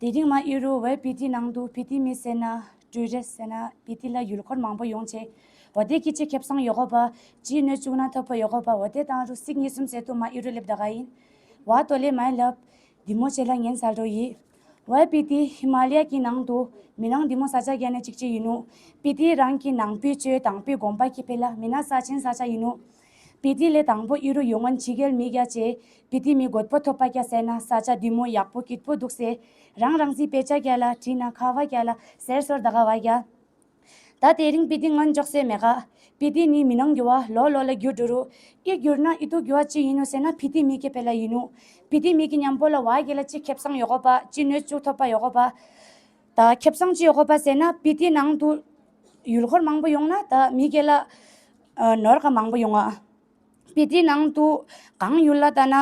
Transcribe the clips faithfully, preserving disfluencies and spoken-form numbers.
དེ་རིང་མ་ཨི་རུ་ཝེ་པི་ཏི་ནང་དུ་པི་ཏི་མི་ཟེར་ན་ཊུ་རི་སི་ཊི་ཟེར་ན་པི་ཏི་ལ་ཡུལ་སྐོར་མང་པོ་ཡོང་ཆེ། འོ་དེ་གི་ཅི་ཁེ་བཟང་ཡོད་གོ་པ། ཅི་སྣོད་བཅུག་ན་ཐོབ་པ་ཡོད་གོ་པ། འོ་དེ་དང་རུ་སིག་གཉིས་གསུམ་ཟེར་དུ་མ་ཨི་རུ་ལེབ་ད་ག་ཡིན། ཝ་ཏོ་ལེ་མའི་ལབ། དི་མོ་ཆེ་ལ་ངན་ས་རོ་ཡི། ཝེ་པི་ཏི་ཧི་མ་ལ་ཡ་གི་ནང་དུ་མི་ནང་དི་མོ་ས་ཆ་ག་ནས་ཅིག་ཅིག་ཡིན་ནོ། པི་ཏི་རང་གི་ནང་པི་ཆོས་དང་པི་དགོན་པ་གི་ཕེ་ལ་མི་ན་ས་ཆེན་ས་ཆ་ཡིན་ནོ། པི་ཏི་ལས་དང་པོ་ཨི་རུ་ཡོང་ངན་ཕྱི་རྒྱལ་མི་རྒྱ་ཆེ། པི་ཏི་མི་རྒོད་པོ་ཐོབ་པ་རྒྱ་ཟེར་ན་ས་ཆ་འདི་མོ་ཡག་པོ་སྐྱིད་པོ་འདུག་ཟེར། རང་རང་སི་དཔེ་ཆ་རྒྱ་ལ་བྲིས་ན་ཁ་བ་རྒྱ་ལ་ཟེར་སོར་ད་ག་བ་རྒྱ། ད་དེ་རིང་པི་ཏི་ངན་འཇོག་སེ་མེ་ག། པི་ཏི་ནི་མི་ནང་རྒྱུ་བ་ལོ་ལོ་ལ་རྒྱུ་འགྲོ་རུ། ཨི་རྒྱུར་ན་ཨི་ཏུ་རྒྱུ་བ་ཅི་ཡིན་ནོ་ཟེར་ན་པི་ཏི་མི་གི་ཕེ་ལ་ཡིན་ནོ། པི་ཏི་མི་གི་མཉམ་པོ་ལ་བ་རྒྱ་ལ་ཅི་ཁེ་བཟང་ཡོད་གོ་པ་ཅི་སྣོད་བཅུག་ཐོབ་པ་ཡོད་གོ་པ། ད་ཁེ་བཟང་ཅི་ཡོད་གོ་པ་ཟེར་ན་པི་ཏི་ནང་དུ་ཡུལ་སྐོར་མང་པོ་ཡོང་ན་ད་མི་སྒེར་ལ་ཨ་ནོར་ག་མང་པོ་ཡོང་ཨ། པི་ཏི་ནང་དུ་གང་ཡུལ་ལ་ལྟ་ན་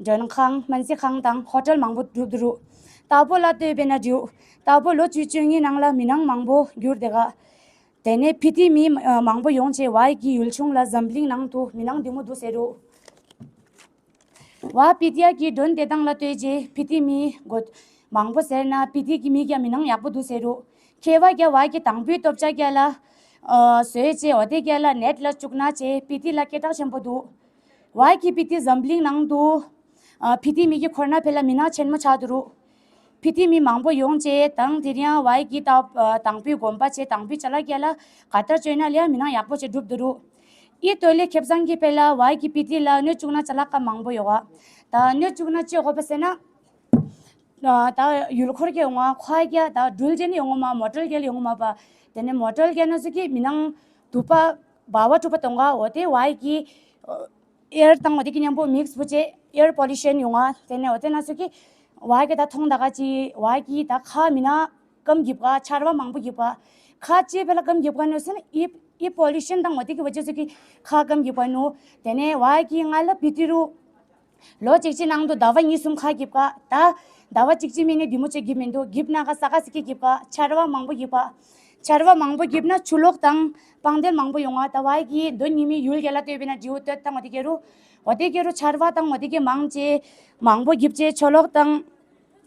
མགྲོན་ཁང་སྨན་རྩིས་ཁང་དང་ཧོ་ཊེལ་མང་པོ་གྲུབ་འདུག་རུ། ཏག་པོ་ལ་ལྟོས་པས་ན་འགྲིའུ། ཏག་པོ་ལོ་བཅུ་བཅུ་གཉིས་ནང་ལ་མི་ནང་མང་པོ་གྱུར་དེ་ག། དེ་ནས་པི་ཏི་མི་ཨ་མང་པོ་ཡོང་ཆེ་ཝའི་གི་ཡུལ་ཆུང་ལ་འཛམ་གླིང་ནང་དུ་མི་ནང་འདི་མོ་འདུག་ཟེར་རུ། ཝ་པི་ཏི་ཡ་གི་མགྲོན་དེ་དང་ལ་ལྟོས་རྗེས་པི་ཏི་མི་གོ་མང་པོ་ཟེར་ན་པི་ཏི་གི་མི་རྒྱ་མི་ནང་ཡག་པོ་འདུག་ཟེར་རུ། ཁེ་བ་རྒྱ་ཝ་གི་དང་པོའི་སྟོབས་ཆ་རྒྱ་ལ་ཨ་བཟོས་རྗེས་འོ་དེ་རྒྱ་ལ་ནེཊ་ལ་བཅུག་ན་རྗེས་པི་ཏི་ལ་སྐད་གྲགས་ཆེན་པོ་འདུག་ཝ་གི་པི་ཏི་འཛམ་གླིང་ནང་དུ་ཨ་པི་ཏི་མི་གི་འཁོར་ན་ཕེ་ལ་མི་ན་ཆེན་མོ་ཆགས་འདུག་རུ། པི་ཏི་མི་མང་པོ་ཡོང་རྗེས་དང་དེ་རིང་ཝ་གི་ད་ཨ་དང་པོའི་དགོན་པ་ཆེ་དང་པོའི་ཅ་ལག་རྒྱ་ལ་ག་ལྟར་བཅོས་ན་ལས་མི་ན་ཡག་པོ་ཆེ་གྲུབ་འདུག་རུ། ཨི་ཏོ་ལེ་ཁེ་བཟང་གི་ཕེ་ལ་ཝ་གི་པི་ཏི་ལ་སྣོད་བཅུག་ན་ཅ་ལག་ཀ་མང་པོ་ཡོད་ག། ད་སྣོད་བཅུག་ན་ཅི་ཡོད་གོ་པ་ཟེར་ན། ཨ་ད་ཡུལ་འཁོར་གྱི་ཡོང་བ་ཁོ་རྒྱ་ད་འགྲུལ་ཅན་ཡོང་ངོ་མ་མོ་ཊལ་རྒྱལ་ཡོང་ངོ་མ་པ། དེ་ནས་མོ་ཊལ་རྒྱལ་ན་སུ་གི་མི་ནང་དུ་པ་བ་བ་ཕྲུ་པ་གཏོང་ག་འོ་དེ་ཝའི་གི་ཨེར་དང་འོ་དེ་གི་མཉམ་པོ་མིག་སི་བུ་ཅེ་ཨེར་པོ་ལུ་ཤན་ཡོང་ང་། དེ་ནས་འོ་དེ་ན་སུ་གི་ཝའི་གི་ད་ཐོང་ད་ག་ཅི་ཝའི་གི་ད་ཁ་མི་ན་སྐམ་གྱིབ་ག་ཆར་བ་མང་པོ་གྱིབ་ག་ཁ་ཅེ་བེ་ལ་སྐམ་གྱིབ་ག་ནོ་སུ་ན་ཨི་ཨི་པོ་ལུ་ཤན་དང་འོ་དེ་གི་བ་ཅེ་སུ་གི་ཁ་སྐམ་གྱིབ་ག་ནོ། དེ་ནས་ཝའི་གི་ང་ལ་པི་ཏི་རུ། ལོ་གཅིག་གཅིག་ནང་དུ་ཟླ་བ་གཉིས་གསུམ་ཁ་གྱིབ་ཀ། ད་ཟླ་བ་གཅིག་གཅིག་མིན་ནས་འདི་མོ་ཆེ་གྱིབ་མི་འདུག་གྱིབ་ན་ག་ས་ག་སི་ཀི་གྱིབ་ཀ། ཆར་བ་མང་པོ་གྱིབ་ཀ། ཆར་བ་མང་པོ་གྱིབ་ན་ཆུ་ལོག་དང་སྤང་རྡེལ་མང་པོ་ཡོང་བ། ད་ཝའི་གི་དོན་ཉི་མའི་ཡུལ་གྱ་ལ་ལྟོས་པས་ན་འབྲིའུ་སྟོད་དང་འོ་དེ་གྱ་རུ། འོ་དེ་གྱ་རུ་ཆར་བ་དང་འོ་དེ་གྱ་མང་ཆེ་མང་པོ་གྱིབ་ཆེ་ཆུ་ལོག་དང་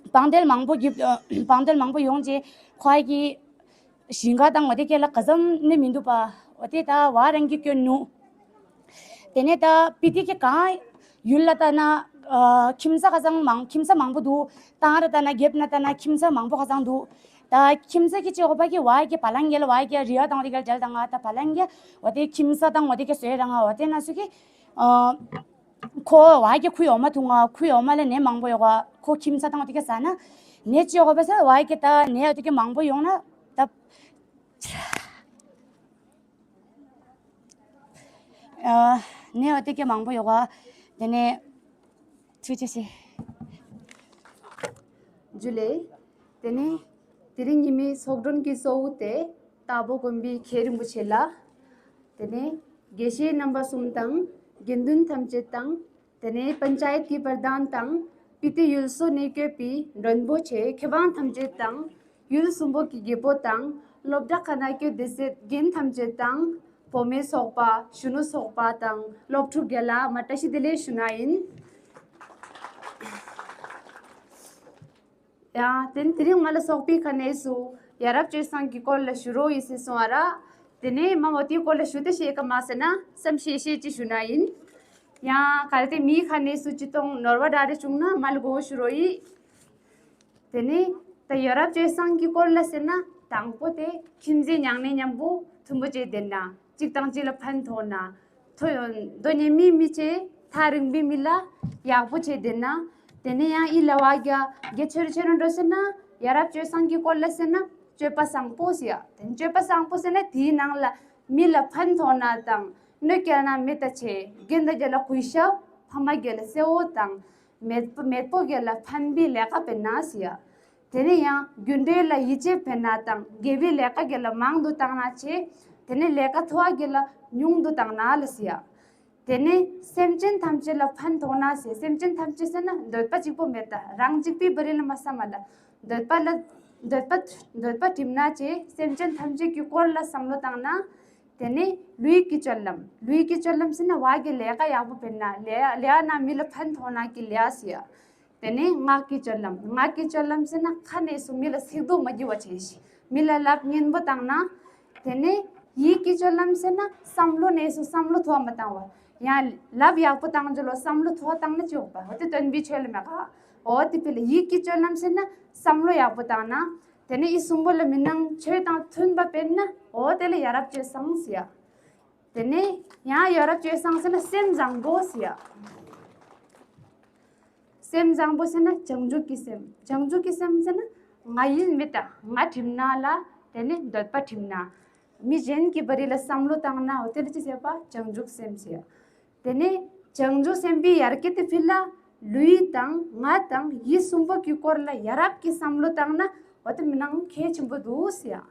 སྤང་རྡེལ་མང་པོ་གྱིབ་སྤང་རྡེལ་མང་པོ་ཡོང་ཆེ་ཁོའི་གི་ཞིང་ཁ་དང་འོ་དེ་གྱ་ལ་ག་ཙམ་ནི་མི་འདུག་པ། འོ་དེ་ད་ཝ་རང་གི་སྐྱོན་ནུ། དེ་ནས་ད་པི་ཏི་གི་གང་ཡུལ་ལ་ལྟ་ན་ཨ་ཁྱིམ་ས་ཁ་སང་མང་ཁྱིམ་ས་མང་པོ་འདུག་ཏང་ར་ལྟ་ན་རྒྱབ་ན་ལྟ་ན་ཁྱིམ་ས་མང་པོ་ཁ་སང་འདུག་ད་ཁྱིམ་ས་གི་ཅི་འོ་པ་གི་ཝ་གི་བ་ལང་གི་ལ་ཝ་གི་རི་ཡ་དང་འོ་དེ་གྱ་ལ་དང་ད་བ་ལང་གི་འོ་དེ་ཁྱིམ་ས་དང་འོ་དེ་གྱ་བཟོས་རང་ང་འོ་དེ་ན་སུ་གི་ཨ། ཁོ་བ་གི་ཁུ་ཡོ་མ་ཐུང་ང་ཁུ་ཡོ་མ་ལ་ནས་མང་པོ་ཡོ་ག་ཁོ་ཁྱིམ་ས་དང་འོ་དེ་གྱ་ཟ་ན་ནས་ཅི་འོ་པ་ས་བ་གི་ད་ནས་འོ་དེ་གྱ་མང་པོ་ཡོང་ན་ད། ཨ་ནས་འོ་དེ་གྱ་མང་པོ་ཡོ་ག། དེ་ནས་ཐུགས་རྗེ་ཆེ། ཇུ་ལེ། དེ་ནས་དེ་རིང་ཉི་མའི་ཚོགས་མགྲོན་གྱི་གཙོ་བོ་དེ་རྟ་ཕོ་དགོན་པའི་མཁན་རིན་པོ་ཆེ་ལགས། དེ་ནས་དགེ་བཤེས་རྣམ་པ་གསུམ་དང་དགེ་འདུན་ཐམས་ཅད་དང་། དེ་ནས་པན་ཅ་ཡེད་ཀྱི་པར་དན་དང་སྤི་ཏི་ཡུལ་སོ་ནས་བསྐྱོད་པའི་མགྲོན་པོ་ཆེ་མཁས་དབང་ཐམས་ཅད་དང་། ཡུལ་གསུམ་པོ་གི་རྒྱལ་པོ་དང་སློབ་གྲྭ་ཁ་ན་སྐྱོད་སྡེ་སྲིད་རྒན་ཐམས་ཅད་དང་། བུད་མེད་ཚོགས་པ་གཞོན་ནུ་ཚོགས་པ་དང་སློབ་ཕྲུག་རྒན་ལགས་མ་བཀྲ་ཤིས་བདེ་ལེགས་ཞུ་ན་ཡིན། ཡང་དེ་ནི་དེ་རིང་ང་ལ་ཚོགས་པའི་ཁ་ནས་སུ་ཡ་རབས་སྤྱོད་བཟང་གི་སྐོར་ལ་ཞུ་རོགས་ཡིན་ཟེར་གསུངས་པ་ར། དེ་ནས་མ་འོ་དེའི་སྐོར་ལ་ཞུ་དེ་ཤེས་ཀ་མ་ཟེར་ན་བསམ་ཤེས་ཤེས་ཅི་ཞུ་ན་ཡིན། ཡང་ག་རེ་དེ་མིའི་ཁ་ནས་སུ་ཅི་གཏོང་ནོར་བ་འདྲ་རེ་བྱུང་ན་མ་ལ་གོ་ཞུ་རོགས་ཡིན། དེ་ནས་ད་ཡ་རབས་སྤྱོད་བཟང་གི་སྐོར་ལ་ཟེར་ན་དང་པོ་དེ་ཁྱིམ་མཚེས་མྱང་ནས་མཉམ་པོ་མཐུན་པོ་བྱས་བསྡད་ན་གཅིག་དང་གཅིག་ལ་ཕན་ཐོགས་ན། ཐོ་ཡོན་དོ་ཉེ་མི་མི་ཆེ་ཐག་རིང་པའི་མི་ལ་ཡག་པོ་བྱས་བསྡད་ན། དེ་ནས་ཡང་ཨི་ལ་བ་རྒྱ་རྒྱ་ཆེ་རུ་ཆེ་རུ་འགྲོ་ཟེར་ན་ཡ་རབས་སྤྱོད་བཟང་གི་སྐོར་ལ་ཟེར་ན་སྤྱོད་པ་བཟང་པོ་ཟེར་ཡ། དེ་ནས་སྤྱོད་པ་བཟང་པོ་ཟེར་ན་དེའི་ནང་ལ་མི་ལ་ཕན་ཐོགས་ན་དང་། གནོད་སྐྱེལ་ན་མི་ལྟ་ཆེ། རྒན་དང་རྒན་ལ་གུས་ཞབས། ཕ་མ་རྒན་ལ་གསལ་བོ་དང་། མེད་པ་མེད་པོ་རྒན་ལ་ཕན་པའི་ལས་ཀ་སྤེལ་ན་ཟེར་ཡ། དེ་ནས་ཡང་རྒྱུ་འབྲས་ལ་ཡིད་ཆེས་སྤེལ་ན་དང་དགེ་བའི་ལས་ཀ་རྒན་ལ་མང་དུ་བཏང་ན་ཆེ། དེ་ནས་ལས་ཀ་མཐོ་བ་རྒན་ལ་ཉུང་དུ་བཏང་ན་ལ་ཟེར་ཡ། དེ་ནས་སེམས་ཅན་ཐམས་ཅད་ལ་ཕན་ཐོགས་ན་ཟེར། སེམས་ཅན་ཐམས་ཅད་ཟེར་ན་འདོད་པ་གཅིག་པོ་མེད་ད་རང་གཅིག་པུའི་བར་ལ་མ་བསམ་མ་ལ་འདོད་པ་ལ་འདོད་པ་འདོད་པ་བསྒྲིམས་ན་ཆེ། སེམས་ཅན་ཐམས་ཅད་ཀྱི་སྐོར་ལ་བསམ་བློ་བཏང་ན། དེ་ནས་ལུས་ཀྱི་སྤྱོད་ལམ། ལུས་ཀྱི་སྤྱོད་ལམ་ཟེར་ན་བ་གི་ལས་ཀ་ཡག་པོ་སྤེལ་ན་ལས་ལས་ན་མི་ལ་ཕན་ཐོགས་ན་གི་ལས་ཟེར་ཡ། དེ་ནས་ངག་གི་སྤྱོད་ལམ། ངག་གི་སྤྱོད་ལམ་ཟེར་ན་ཁ་ནས་སུ་མི་ལ་སིག་རྡོ་མ་རྒྱུ་བ་བྱེད་ཤིག་མི་ལ་ལབ་སྙན་པོ་བཏང་ན། དེ་ནས་ཡིད་ཀྱི་སྤྱོད་ལམ་ཟེར་ན་བསམ་བློ་ནས་སུ་བསམ་བློ་མཐོ་བ་མ་བཏང་བ། ཡང་ལབ་ཡག་པོ་བཏང་རྒྱུ་ལོ་བསམ་བློ་མཐོ་བ་བཏང་ན་ཅི་འོག་པ་འོ་དེ་སྟོན་པའི་ཆོས་ལ་མེད་ག་འོ་དེ་ཕི་ལ་ཡིད་ཀྱི་སྤྱོད་ལམ་ཟེར་ན་བསམ་བློ་ཡག་པོ་བཏང་ན། དེ་ནས་ཡིད་གསུམ་པོ་ལ་མི་སྣང་ཆོས་དང་མཐུན་པ་སྤེལ་ན་འོ་དེ་ལ་ཡ་རབས་སྤྱོད་བཟང་ཟེར་ཡ། དེ་ནས་ཡང་ཡ་རབས་སྤྱོད་བཟང་ཟེར་ན་སེམས་བཟང་པོ་ཟེར་ཡ། སེམས་བཟང་པོ་ཟེར་ན་བྱང་ཆུབ་ཀྱི་སེམས། བྱང་ཆུབ་ཀྱི་སེམས་ཟེར་ན་ང་ཡིན་མི་དང་ང་གྲིམ་ན་ལ་དེ་ནས་འདོད་པ་གྲིམ་ན། མི་གཞན་གྱི་བར་ལ་བསམ་བློ་བཏང་ན་འོ་དེ་ལ་ཅི་ཟེར་བ་བྱང་ཆུབ་སེམས་ཟེར། དེ་ནས་བྱང་ཆུབ་སེམས་དཔའི་ཡར་སྐྱེད་དེ་ཕི་ལ་ལུས་དང་ངག་དང་ཡིད་གསུམ་པོ་གི་སྐོར་ལ་ཡ་རབས་ཀྱི་བསམ་བློ་བཏང་ན་འོ་དེ་མི་སྣང་གལ་ཆེན་པོ་འདུག་ཟེར།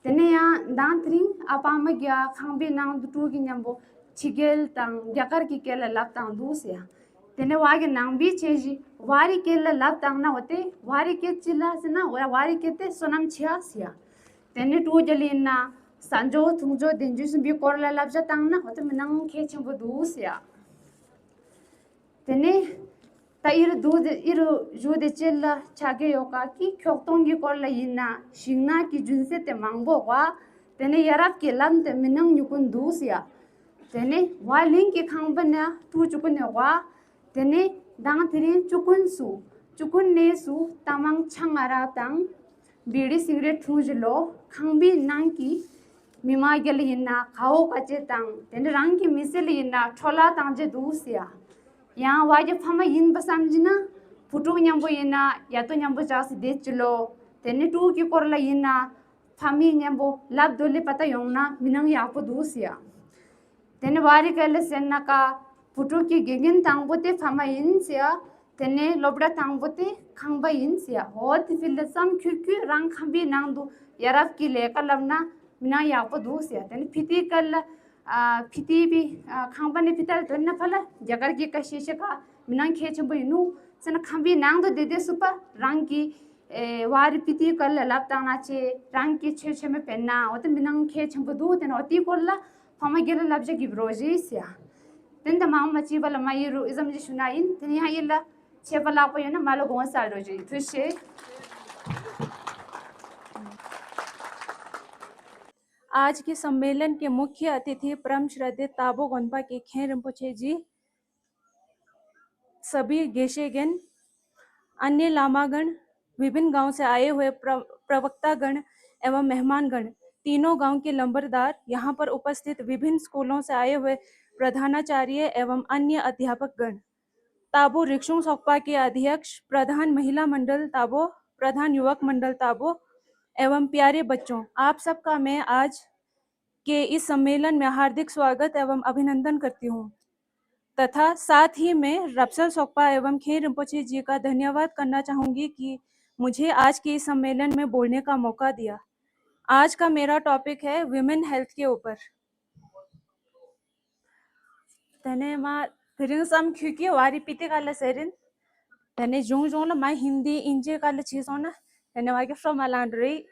དེ་ནས་ཡང་མདང་དེ་རིང་ཨ་ཕ་མ་གི་ཨ་ཁང་པའི་ནང་དུ་ཕྲུ་གུ་མཉམ་པོ་ཕྱི་རྒྱལ་དང་རྒྱ་གར་གྱི་སྐད་ལ་ལབ་བཏང་འདུག་ཟེར། དེ་ནས་བ་གི་ནང་པའི་ཆེ་བཞི་བ་རི་སྐད་ལ་ལབ་བཏང་ན་འོ་དེ་བ་རི་སྐད་ཅི་ལ་ཟེར་ན་འོ་བ་རི་སྐད་དེ་བསོད་ནམས་ཆེ་ཨ་ཟེར། དེ་ནས་ཕྲུ་གུ་ལ་ཡིན་ན་ས་འཇོག་འཐུང་འཇོག་བདེ་འཇུག་གསུམ་པའི་སྐོར་ལ་བསླབ་བྱ་བཏང་ན་འོ་དེ་མི་སྣང་གལ་ཆེན་པོ་འདུག་ཟེར། དེ་ནས་ད་ཨི་རུ་འདུག་དེ་ཨི་རུ་བཞུགས་དེ་ཅེར་ལ་ཆ་གེ་ཡོད་ཀ་ཀི་ཁྱོག་གཏོང་གི་སྐོར་ལ་ཡིན་ན་ཤིང་ནགས་ཀྱི་རྒྱུན་སྲོལ་དེ་མང་པོ་བ། དེ་ནས་ཡ་རབས་ཀྱི་ལམ་དེ་མི་སྣང་མྱུ་གུ་འདུག་ཟེར་ཡ། དེ་ནས་བ་གླིང་གི་ཁང་པ་ནས་ཕྲུ་གུ་ནས་བ། དེ་ནས་མདང་དེ་རིང་བཅུ་དགུན་སུ་བཅུ་དགུན་ནས་སུ་རྟ་མང་ཆང་ང་ར་དང་། བི་ཌི་སིང་རེ་འཐུང་བཞིན་ལོ་ཁང་པའི་ནང་གི་མི་མ་རྒྱལ་ཡིན་ན་ག་འོ་ག་ཅེ་དང་དེ་ནས་རང་གི་མི་ཚེ་ལ་ཡིན་ན་འཕྲོ་བརླག་བཏང་རྗེས་འདུག་ཟེར་ཡ། ཡང་བ་གི་ཕ་མ་ཡིན་པ་བསམ་གྱི་ན་བུ་ཕྲུག་མཉམ་པོ་ཡིན་ན་ཡ་ཏོ་མཉམ་པོ་ཅག་སི་བསྡད་ཀྱི་ལོ། དེ་ནས་ཕྲུ་གུ་གི་སྐོར་ལ་ཡིན་ན་ཕ་མའི་མཉམ་པོ་ལབ་དོ་ལེ་པ་ཏ་ཡོང་ན་མི་སྣང་ཡག་པོ་འདུག་ཟེར་ཡ། དེ་ནས་བ་རི་སྐད་ལ་ཟེར་ན་ཀ་བུ་ཕྲུག་གི་དགེ་རྒན་དང་པོ་དེ་ཕ་མ་ཡིན་ཟེར་ཡ། དེ་ནས་སློབ་གྲྭ་དང་པོ་དེ་ཁང་པ་ཡིན་ཟེར་ཡ། འོ་དེ་ཕི་ལ་བསམ་ཁྱུར་ཁྱུར་རང་ཁང་པའི་ནང་དུ་ཡ་རབས་ཀྱི་ལས་ཀ་ལབ་ན་མི་སྣང་ཡག་པོ་འདུག་ཟེར་ཡ། དེ་ནས་ཕི་ཏི་སྐད་ལ་ཨ་ཕི་ཏི་པི་ཨ་ཁང་པ་ནས་ཕི་ཏ་ལ་དོན་ན་ཕ་ལ་རྒྱ་གར་གྱི་ཀ་ཤེས་ཤེས་ཀ་མི་སྣང་གལ་ཆེན་པོ་ཡིན་ནུག་ཟེར་ན་ཁང་པའི་ནང་དུ་བསྡད་བསྡད་སུ་པ་རང་གི་ཨེ་བ་རི་ཕི་ཏི་སྐད་ལ་ལབ་བཏང་ན་ཆེ་རང་གི་ཆོས་ཆེན་མོ་སྤེལ་ན་འོ་དེ་མི་སྣང་གལ་ཆེན་པོ་འདུག་དེ་ནས་འོ་དེའི་སྐོར་ལ་ཕ་མ་སྒེར་ལ་བསླབ་བྱ་གི་བྲོ་ཞེས་ཟེར་ཡ། དེ་འདི་མང་མ་ཅི་བ་ལ་མ་ཡི་རུ་ཨི་ཙམ་ཅི་ཞུ་ན་ཡིན། དེ་ནས་ཡང་ཡིན་ལ་ཆད་པ་ལྷག་པོ་ཡོད་ན་མ་ལ་དགོངས་སར་འགྲོ་ཞེས་ཐུགས་རྗེ་ཆེ། आज के सम्मेलन के मुख्य अतिथि परम श्रद्धेय ताबो गोनपा के खें रिम्पोछे जी, सभी गेशेगण, अन्य लामागण, विभिन्न गांव से आए हुए प्र-, प्रवक्तागण एवं मेहमानगण, तीनों गांव के लंबरदार, यहाँ पर उपस्थित विभिन्न स्कूलों से आए हुए प्रधानाचार्य एवं अन्य अध्यापकगण, ताबो रिक्शुंग सोकपा के अध्यक्ष, प्रधान महिला मंडल ताबो, प्रधान युवक मंडल ताबो एवं प्यारे बच्चों, आप सबका मैं आज के इस सम्मेलन में हार्दिक स्वागत एवं अभिनंदन करती हूँ तथा साथ ही मैं रपसल सोकपा एवं खें रिम्पोछे जी का धन्यवाद करना चाहूँगी कि मुझे आज के इस सम्मेलन में बोलने का मौका दिया। आज का मेरा टॉपिक है विमेन हेल्थ के ऊपर। དེ་ནས་མ་དེ་རིང་བསམ་ཁྱུག་གི་བ་རི་པི་ཏི་ག་ལ་ཟེར་ཡིན། དེ་ནས་གཞུང་གཞུང་ལ་མ་ཧིན་དི་ཨིན་ཇི་ག་ལ་བྱས་སོང་ན་དེ་ནས་བ་གི་ཧྲོ་མ་ལང་འགྲོ་རེད།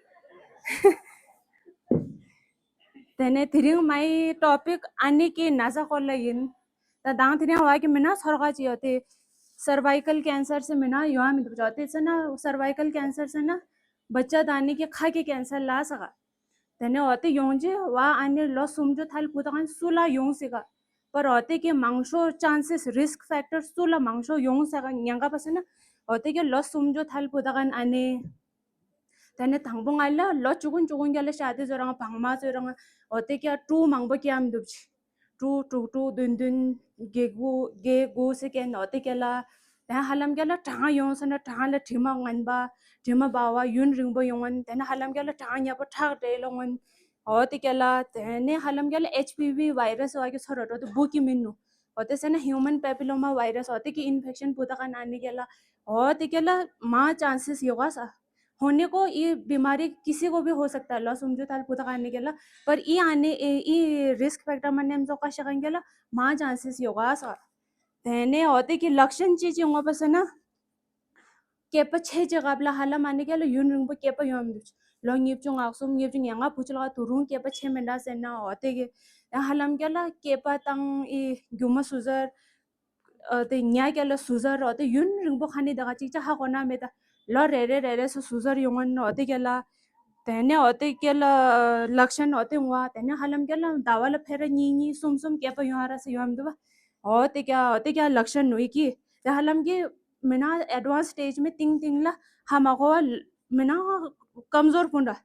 དེ་ནས་དེ་རིང་མའི་ཊོ་པིག་ཨ་ནི་ཀི་ན་ཚ་སྐོར་ལ་ཡིན། ད་དང་དེ་རིང་བ་གི་མི་ན་ཚོར་ག་ཅི་ཡོད་དེ་སར་ཝའི་ཀལ་ཀེན་སར་སི་མི་ན་ཡོང་མི་འདུག་ཅོ་དེ་ཚེ་ན་སར་ཝའི་ཀལ་ཀེན་སར་སི་ན་བ་ཅ་ད་ཨ་ནི་ཀི་ཁ་གི་ཀེན་སར་ལ་ས་ག་དེ་ནས་འོ་དེ་ཡོང་རྗེས་བ་ཨ་ནི་ལོ་སུམ་ཅུ་ཐལ་བུ་དག་སུ་ལ་ཡོང་སྲིད་ག་བར་འོ་དེ་གི་མང་ཤོས་ཅན་སིས་རིསྐ་ཕེག་ཊར་སུ་ལ་མང་ཤོས་ཡོང་ས་ག་ཉེན་ཁ་པ་སེ་ན་འོ་དེ་གི་ལོ་སུམ་ཅུ་ཐལ་བུ་དག་ཨ་ནི། དེ་ནས་དང་པོ་ང་ལ་ལོ་བཅུ་དགུ་བཅུ་དགུ་རྒྱ་ལ་ཤ་དེ་ཚོ་རང་བང་མ་ཚོ་རང་འོ་དེ་གི་ཀྲུ་མང་པོ་ཀྱ་མི་འདུག་ཅི། ཀྲུ་དྲུག་ཀྲུ་བདུན་བདུན་བརྒྱད་དགུ་བརྒྱད་དགུ་སེ་ཀན་འོ་དེ་གི་ལ། དེ་ཧ་ལམ་གྱ་ལ་གྲང་ཡོང་སོང་ན་གྲང་ལ་དྲི་མ་ངན་པ་དྲི་མ་འབར་བ་ཡུན་རིང་པོ་ཡོང་ངན། དེ་ནས་ཧ་ལམ་གྱ་ལ་གྲང་ཉ་པོ་ཁྲག་འདྲེས་ལོ་ངན། འོ་དེ་གྱ་ལ་དེ་ནས་ཧ་ལམ་གྱ་ལ་ཨེཆ་པི་ཝི་བྷའི་རས་བ་གི་ཚོ་ར་འགྲོ་དུ་བུ་གི་མིན་ནུ། འོ་དེ་སེ་ན་ཧིའུ་མན་པེ་པི་ལོ་མ་བྷའི་རས་འོ་དེ་གི་ཨིན་ཕེག་ཤན་བུ་དག་ན་ནི་གྱ་ལ་འོ་དེ་གྱ་ལ་མ་ཅན་སིས་ཡོད་ག་ས། होने को ये बीमारी किसी को भी हो सकता है, लॉस उमजो थाल पुता करने के ला, पर ये आने ए- ये रिस्क फैक्टर मन नेम जो का शकन के ला मां चांसेस योगा सा। तेने होते कि लक्षण चीज योगा पसना केपा छे जगह बला हाला माने के ला यून रिंग केपा योम दुच। लो निप चुंग आक्सुम निप चुंग यंगा पुचला तुरुंग केपा छे मेंडा से ना होते के हलम के ला केपा तंग ई गुमा सुजर ཨ་དེ་ཉ་སྐྱ་ལ་ཟུག་གཟེར་རོ་དེ་ཡུན་རིང་པོ་ཁ་ནི་དེ་ག་ཅིག་ཅ་ཧ་གོ་ན་མེད་ད། ལོ་རེ་རེ་རེ་རེ་སུ་ཟུག་གཟེར་ཡོང་ངན་ནོ་དེ་སྐྱ་ལ། དེ་ནས་འོ་དེ་སྐྱ་ལ་ལག་ཤན་འོ་དེ་ངོ་དེ་ནས་ཧ་ལམ་སྐྱ་ལ་ཟླ་བ་ལ་ཕེ་ར་གཉིས་གཉིས་གསུམ་གསུམ་སྐྱེ་པ་ཡོང་ཨ་ར་སི་ཡོང་མི་འདུག་བ། འོ་དེ་སྐྱ་འོ་དེ་སྐྱ་ལག་ཤན་ནོ་ཡི་གི་དེ་ཧ་ལམ་གི་མི་ན་ཨེ་ཌི་ཝན་སི་སི་ཊེ་ཇི་མི་ཏིང་ཏིང་ལ་ཧ་མ་གོ་བ་མི་ན་ཀམ་ཟོར་པོ་འདྲ།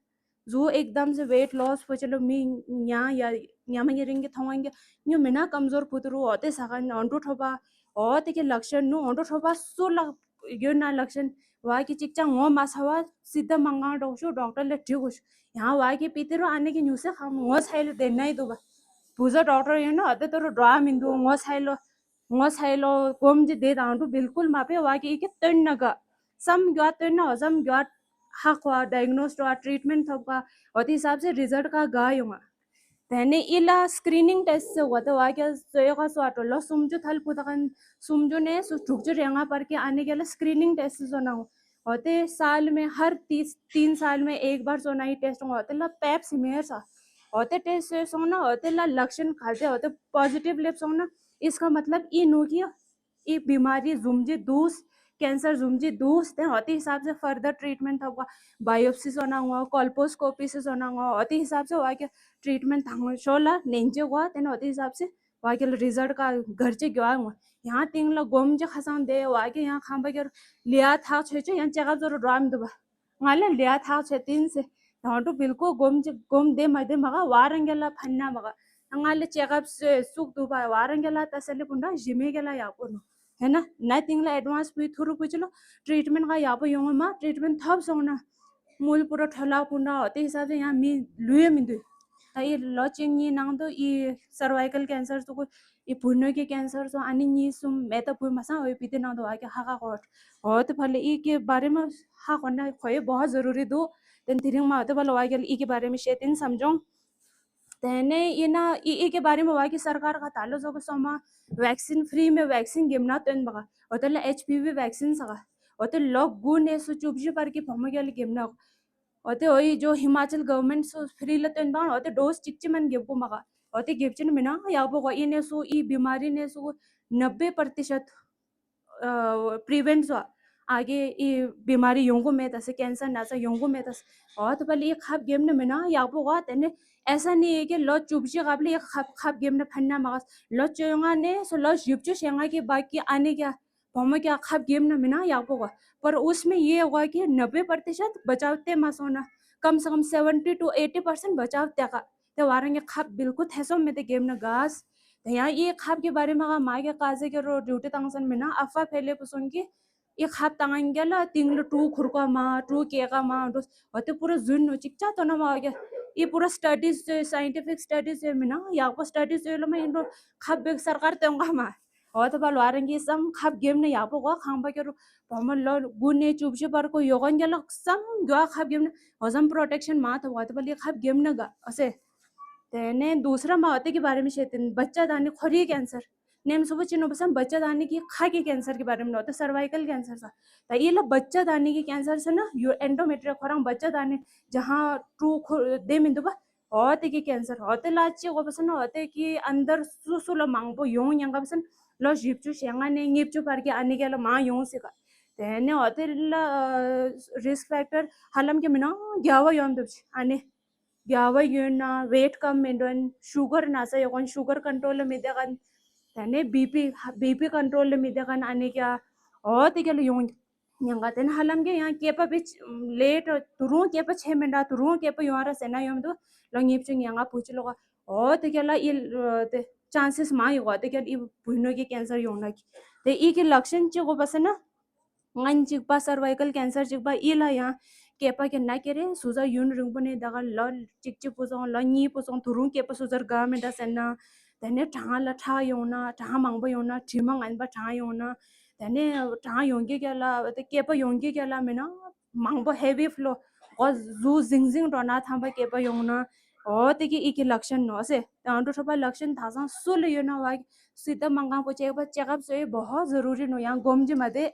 ཟུ་ཨེག་དམ་སེ་ཝེཊ་ལོས་པོ་ཅི་ལོ་མི་ཉ་ཡ་ཉ་མ་ཉེ་རིང་གི་ཐོང་ཨན་གི་ཉོ་མི་ན་ཀམ་ཟོར་པུ་ཏུ་རུ་འོ་དེ་ས་ག་ཨོན་ཏུ་ཐོ་པ་འོ་དེ་གི་ལག་ཤན་ནུ་ཨོན་ཏུ་ཐོ་པ་སུ་ལ་ཡོད་ན་ལག་ཤན་བ་གི་ཅིག་ཅང་ངོ་མ་ཚ་བ་སི་ད་མང་གང་འགྲོ་ཤུ་ཌོག་ཊར་ལ་དྲི་གོ་ཤུ་ཡང་བ་གི་པི་ཏི་རུ་ཨ་ནེ་གི་ཉུ་སེ་ཁ་ངོ་ཚ་ཡི་ལོ་དེ་ན་ཡི་དུ་བ་བུ་ཟ་ཌོག་ཊར་ཡོད་ན་འོ་དེ་ཏུ་རུ་འགྲོ་ཨ་མི་འདུག་ངོ་ཚ་ཡི་ལོ། ངོ་ཚ་ཡི་ལོ་གོམ་གྱི་དེ་དང་དུ་བིལ་ཀུལ་མ་ཕེ་བ་གི་ཨི་ཀི་སྟོན་ན་ག་སམ་གྱོ་སྟོན་ན་འོ་སམ་གྱོ་ཧ་གོ་ཨ་ཌའི་ག་ནོས་ཏོ་ཨ་ཊི་རིཊ་མེན་ཐོབ་ག་འོ་དེ་ཧི་སབ་སེ་རི་ཛལ་ཊ་ག་ག་ཡོང་ཨ། དེ་ནས་ཨི་ལ་སི་ཀི་རི་ནིང་ཊེ་སི་སི་འོ་དེ་བ་གི་ཟོས་ག་སོ་ཨ་ཏོ་ལོ་སུམ་ཅུ་ཐལ་པུ་ད་གན་སུམ་ཅུ་ནས་སུ་དྲུག་ཅུ་རེ་ལྔ་བར་གི་ཨ་ནེ་གི་ལ་སི་ཀི་རི་ནིང་ཊེ་སི་སི་སོ་ན་འོ་དེ་སལ་མེ་ཧར་ཏི་ཏིན་སལ་མེ་ཨེག་བར་སོ་ན་ཨི་ཊེ་སི་ཊ་འོ་དེ་ལ་པེབ་སི་མེར་ས་འོ་དེ་ཊེ་སི་ཊི་སོང་ན་འོ་དེ་ལ་ལག་ཤན་ག་ཟེ་འོ་དེ་པོ་ཟི་ཊིབ་ལེབ་སོང་ན་ཨིས་ཀ་མ་ཏ་ལབ་ཨི་ནུ་གི་ཨི་བི་མ་རི་ཟུམ་ཇི་དུས་ཀེན་སར་ཟུམ་ཇི་དུས་དེ་འོ་དེ་ཧི་སབ་སེ་ཕར་དར་ཊི་རིཊ་མེན་ཐོབ་ག་བ་ཡོབ་སི་སོ་ན་ངོ་ཀོལ་པོ་སི་ཀོ་པི་སི་སོ་ན་ངོ་འོ་དེ་ཧི་སབ་སེ་བ་གི་ཊི་རིཊ་མེན་ཐང་ཤོ་ལ་ནེན་ཅེ་གོ་དེ་ནས་འོ་དེ་ཧི་སབ་སེ་བ་གི་ལ་རི་ཛལ་ཊ་ག་གར་ཅེ་གྱོ་ཨ་ངོ་ཡང་ཏིང་ལ་གོམ་ཅེ་ཁ་སང་དེ་བ་གི་ཡང་ཁང་པ་གི་ལི་ཡ་ཐག་ཆོད་ཅེ་ཡང་ཅེ་ཀ་ཛོ་རུ་འགྲོ་ཨ་མི་འདུག་བ། ང་ལ་ལས་ཐག་ཆོད་དིན་སེ། ཡང་འགྲོ་བིལ་ཀོ་གོམ་གཅིག་གོམ་བདེ་མ་བདེ་མ་ག་བ་རང་རྒྱལ་ལ་ཕན་ན་མ་ག་ང་ལ་ཅེ་ཀབ་སེ་སུག་འདུག་བ་བ་རང་རྒྱལ་ལ་ད་སེ་ལེ་བུན་ད་ཞི་མེ་རྒྱལ་ལ་ཡག་པོ་ནོ། ཧེ་ན་ན་ཏིང་ལ་ཨེ་ཌི་ཝན་སི་བུ་ཐུ་རུ་བུ་ཅི་ལོ་ཊི་རིཊ་མེན་ག་ཡག་པོ་ཡོང་བ་མ་ཊི་རིཊ་མེན་ཐོབ་སོང་ན། མུལ་པུ་ར་ཁྲོ་ལག་པུ་འདྲ་དེ་ཧི་སབ་སེ་ཡང་མི་ལུས་ཡ་མི་འདུག་ད་ཡི་ལོ་གཅིག་གཉིས་ནང་དུ་ཡི་སར་ཝའི་ཀལ་ཀེན་སར་སུ་གུ་ཡི་བུ་སྣོད་ཀྱི་ཀེན་སར་སོ་ཨ་ནི་གཉིས་གསུམ་མེད་ད་བུ་མ་སང་འོའི་བི་དེ་ནང་དུ་བ་གི་ཧ་ཧ་གོ། འོ་དེ་ཕ་ལ་ཨི་ཀི་བ་རེ་མ་ཧ་གོ་ན་ཁོ་ཡི་བོ་ཧ་ཟ་རུ་རི་འདུག་དེ་དེ་རིང་མ་དེ་ཕ་ལ་བ་གི་ཨི་ཀི་བ་རེ་མ་ཤེས་དེ་ནི་བསམ་བྱུང་། དེ་ནས་ཡིན་ན་ཨི་ཨི་ཀི་བ་རེ་མ་བ་གི་སར་ཀར་ག་ད་ལོ་ཟོ་གི་སོ་མ་ཝེག་སིན་ཕི་རི་མེ་ཝེག་སིན་གེམ་ན་སྟོན་པ་ག་འོ་དེ་ལ་ཨེཆ་པི་ཝི་ཝེག་སིན་ས་ག་འོ་དེ་ལོ་དགུ་ནས་སུ་བཅུ་བཞི་བར་གི་བུ་མོ་གི་ལ་གེམ་ན། འོ་དེ་འོ་ཡི་ཇོ་ཧི་མ་ཅལ་གོ་ཝར་མེན་ཊ་སུ་ཕི་རི་ལ་སྟོན་པ་འོ་དེ་ཌོ་སི་གཅིག་ཅི་མན་གེབ་གོ་མ་ག་འོ་དེ་གེབ་ཅི་ན་མི་ན་ཡག་པོ་གོ་ཨི་ནས་སུ་ཨི་བི་མ་རི་ནས་སུ་ནབ་བེ་པར་ཏི་ཤད་པྲི་ཝེན་ཊ་སོ་ཨ་གི་ཨི་བི་མ་རི་ཡོང་གོ་མེད་ད་སེ་ཀེན་སར་ན་ཚ་ཡོང་གོ་མེད་ད་སེ་འོ་དེ་པ་ལ་ཨི་ཁབ་གེབ་ན་མི་ན་ཡག་པོ་གོ་དེ་ནས་ཨེ་ས་ནི་ཨི་གི་ལོ་བཅུ་བཞི་གབ་ལ་ཨི་ཁབ་ཁབ་གེབ་ན་ཕན་ན་མ་ག་ལོ་བཅོ་ལྔ་ནས་སུ་ལོ་བཞི་བཅུ་ཞེ་ལྔ་གི་བ་གི་ཨ་ནི་ག་བུ་མོ་ཀྱང་ཁབ་གེབ་ན་མི་ན་ཡག་པོ་གོ། པར་ཨུས་མེ་ཡེ་གོ་གི་ནབ་བེ་པར་ཏི་ཤད་བ་ཅའོ་ཏེ་མ་སོང་ན་ཀམ་སེ་ཀམ་སེ་ཝན་ཊི་ཊུ་ཨེ་ཊི་པར་སེན་ཊ་བ་ཅའོ་ཏེ་ག་དེ་བ་རང་གི་ཁབ་བིལ་ཀུལ་ཐེ་སོ་མེ་དེ་གེབ་ན་ག་སེ། དེ་ཡང་ཨི་ཁབ་གི་བ་རེ་མ་ག་མ་གི་ཀ་ཟེ་གི་རོ་ཌིའུ་ཊི་བཏང་སན་མི་ན་ཨ་ཧྥ་ཕེ་ལེ་པུ་སོང་གི་ཨི་ཁབ་བཏང་ཨན་ག་ལ་ཏིང་ལ་ཀྲུ་ཁུར་ག་མ་ཀྲུ་ཀེ་ག་མ་འགྲོ་འོ་དེ་པུ་ར་ཟུན་ནོ་ཅིག་ཅ་ཏོ་ན་མ་ག་ཨི་པུ་ར་སི་ཊ་ཌིས་སའི་ཨེན་ཊི་ཕིག་སི་ཊ་ཌིས་སའི་མི་ན་ཡག་པོ་སི་ཊ་ཌིས་སའི་ལོ་མ་ཡིན་འགྲོ་ཁབ་བེག་སར་ཀར་སྟོན་ག་མ། འོ་དེ་པ་ལོ་ཨ་རང་གི་སམ་ཁབ་གེམ་ན་ཡག་པོ་གོ་ཁང་པ་ཀྱ་རུ་བུ་མོ་ལོ་དགུ་ནས་བཅུ་བཞི་བར་གོ་ཡོ་ག་ཉ་ལག་སམ་གྱོ་ཁབ་གེམ་ན་འོ་སམ་པྲོ་ཊེག་ཤན་མ་ཐོབ་འོ་དེ་པ་ལི་ཁབ་གེམ་ན་ག་འོ་སེ། དེ་ནས་དུ་སི་ར་མ་འོ་དེ་གི་བ་རེ་མི་ཤེས་དེ་བ་ཅ་ད་ནི་ཁོ་རི་ཀེན་སར་ནེམ་སོ་པོ་ཅི་ནོ་པ་སམ་བ་ཅ་ད་ནི་གི་ཁ་གི་ཀེན་སར་གི་བ་རེ་མི་ནོ་དེ་སར་ཝའི་ཀལ་ཀེན་སར་ས་ད་ཨི་ལ་བ་ཅ་ད་ནི་གི་ཀེན་སར་ས་ན་ཡོ་ཨེན་ཌོ་མེ་ཊི་རི་ཁོ་རང་བ་ཅ་ད་ནི་ཇ་ཧ་ཀྲུ་ཁོ་དེ་མི་འདུག་པ། འོ་དེ་གི་ཀེན་སར་འོ་དེ་ལ་ཅི་གོ་པ་སན་འོ་དེ་གི་ཨན་དར་སུ་སུ་ལ་མང་པོ་ཡོང་ཉན་ག་པ་སན་ལོ་བཞི་བཅུ་ཞེ་ལྔ་ནས་ཉེར་བཅུ་བར་གི་ཨ་ནི་ག་ལ་མང་ཡོང་སྲིད་ག་དེ་ནས་འོ་དེ་ལ་རིས་ཀི་ཕེག་ཊར་ཧ་ལམ་གི་མི་ན་རྒྱ་བ་ཡོང་འདུག་ཨ་ནི་རྒྱ་བ་ཡོད་ན་ཝེཊ་ཀམ་མེ་འདོན་ཤུ་གར་ན་ས་ཡོ་གོན་ཤུ་གར་ཀོན་ཊྲོལ་ལ་མི་བདེ་ག་དེ་ནས་བི་པི་བི་པི་ཀོན་ཊྲོལ་ལ་མི་བདེ་ག་ཨ་ནི་ག་འོ་དེ་ག་ལ་ཡོང་ཉན་ག་དེ་ནི་ཧ་ལམ་གི་ཡང་སྐྱེས་པ་བི་ལེ་ཊི་དུ་རུང་སྐྱེས་པ་ཆེ་མེ་འདྲ་དུ་རུང་སྐྱེས་པ་ཡོང་ར་ཟེར་ན་ཡོང་དུ་ལོ་ཉེར་བཅུ་ཉན་ག་བུ་ཅི་ལོ་ག་འོ་དེ་ག་ལ་ཨི་དེ་ཅན་སེས་མ་ཡོང་ག་དེ་ག་ལ་ཨི་བུ་སྣོད་ཀྱི་ཀེན་སར་ཡོང་ན་གི་དེ་ཨི་གི་ལག་ཤན་ཅི་གོ་པ་སེ་ན་ངན་གཅིག་པ་སར་ཝའི་ཀལ་ཀེན་སར་གཅིག་པ་ཨི་ལ་ཡང་སྐྱེས་པ་གི་ན་ཀེ་རེ་སུ་ཟ་ཡུན་རིང་པོ་ནས་ད་ག་ལོ་གཅིག་གཅིག་པུ་སོང་ལོ་གཉིས་པུ་སོང་དུ་རུང་སྐྱེས་པ་སུ་ཟར་ག་མེ་འདྲ་ཟེར་ན་དེ་ནས་གྲང་ལ་ཁྲག་ཡོང་ན་གྲང་མང་པོ་ཡོང་ན་དྲི་མ་ངན་པ་གྲང་ཡོང་ན། དེ་ནས་གྲང་ཡོང་གི་ག་ལ་དེ་སྐྱེས་པ་ཡོང་གི་ག་ལ་མེད་ན་མང་པོ་ཧེ་བི་ཕི་ལོ་འོ་གཟུགས་ཟིང་ཟིང་འགྲོ་ན་ཐང་པ་སྐྱེས་པ་ཡོང་ན་འོ་དེ་གི་ཨི་གི་ལག་ཤན་ནོ་སེ། དང་འགྲོ་ཁྲོ་པ་ལག་ཤན་ད་སང་སུ་ལ་ཡོད་ན་བ་སི་ད་མང་གང་པོ་ཅེག་པ་ཅེག་ཨབ་སོ་ཡི་བོ་ཧོ་ཟ་རུ་རི་ནོ་ཡང་གོམ་གྱི་མ་དེ།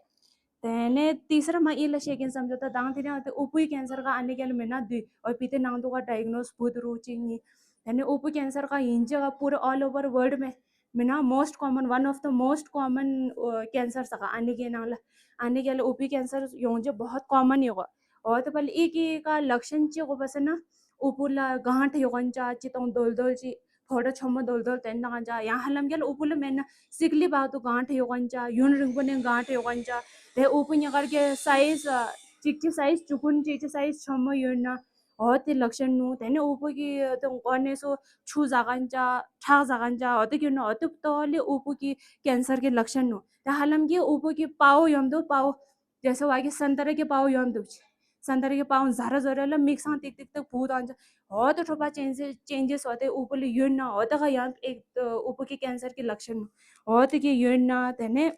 དེ་ནས་ཏི་སི་ར་མ་ཨི་ལ་ཤེས་ཀྱིན་བསམ་བྱོ་ད་དང་དེ་རིང་དེ་ཨུ་པུའི་ཀེན་སར་ག་ཨ་ནི་ག་ལ་མེད་ན་དུས་འོ་པི་དེ་ནང་དུ་ག་ཌའི་ག་ནོས་བུ་དུ་རུ་ཅིག་ནི། དེ་ནས་ཨུ་པུ་ཀེན་སར་ག་ཡིན་ཅེ་ག་པུ་ར་ཨོལ་ཨོ་ཝར་ཝརལ་ཌི་མེ། མིན་ན་most common, one of the most common cancer ཟེར་ག་ཨ་ནི་གི་ནང་ལ་ཨ་ནི་གི་ལ་ཨུ་པི་cancer ཡོང་རྒྱུ་बहुत common ཡོད། འོ་དེ་བ་ལ་ཨི་གི་ཀ་ལག་ཤན་ཅི་དགོས་པ་ཟེར་ན། ཨུ་པུ་ལ་གང་ཐ་ཡོད་གན་ཅ་ཅི་དང་རྡོལ་རྡོལ་ཅི་ཕོ་ཏོ་ཆོ་མོ་རྡོལ་རྡོལ་དེ་འདང་ཅ་ཡང་ཧ་ལམ་གི་ལ་ཨུ་པུ་ལ་མེད་ན་སིག་ལི་བག་ཏུ་གང་ཐ་ཡོད་གན་ཅ་ཡུན་རིང་པོ་ནས་གང་ཐ་ཡོད་གན་ཅ་དེ་ཨུ་པུ་ཉི་གར་གི་size གཅིག་ཅི་size ཆུ་ཀུན་གཅིག་ཅི་size ཆོ་མོ་ཡོད་ན། འོ་དེ་ལག་ཤན་ནུ། དེ་ནས་ཨུ་པུ་གི་དེ་མགོ་ནས་སོ་ཆུ་ཟ་གན་ཅ་ཁྲག་ཟ་གན་ཅ་འོ་དེ་གི་ནུ། འོ་དེ་ཏོ་ལི་ཨུ་པུ་གི་cancer གི་ལག་ཤན་ནུ། དེ་ཧ་ལམ་གི་ཨུ་པུ་གི་པའོ་ཡོམ་དུ་པའོ། རྒྱལ་ས་བ་གི་སན་ཏར་གི་པའོ་ཡོམ་དུ་ཅི། སན་ཏར་གི་པའོ་ཟ་ར་ཟོ་ར་ལ་མིག་སང་ཏིག་ཏིག་ཏིག་བུ་དང་ཅ། འོ་དེ་ཁྲོ་པ་changes changes འོ་དེ་ཨུ་པུ་ལི་ཡོད་ན་འོ་དེ་ག་ཡང་ཨུ་པུ་གི་cancer གི་ལག་ཤན་ནུ། འོ་དེ་གི་ཡོད་ན་དེ་ནས།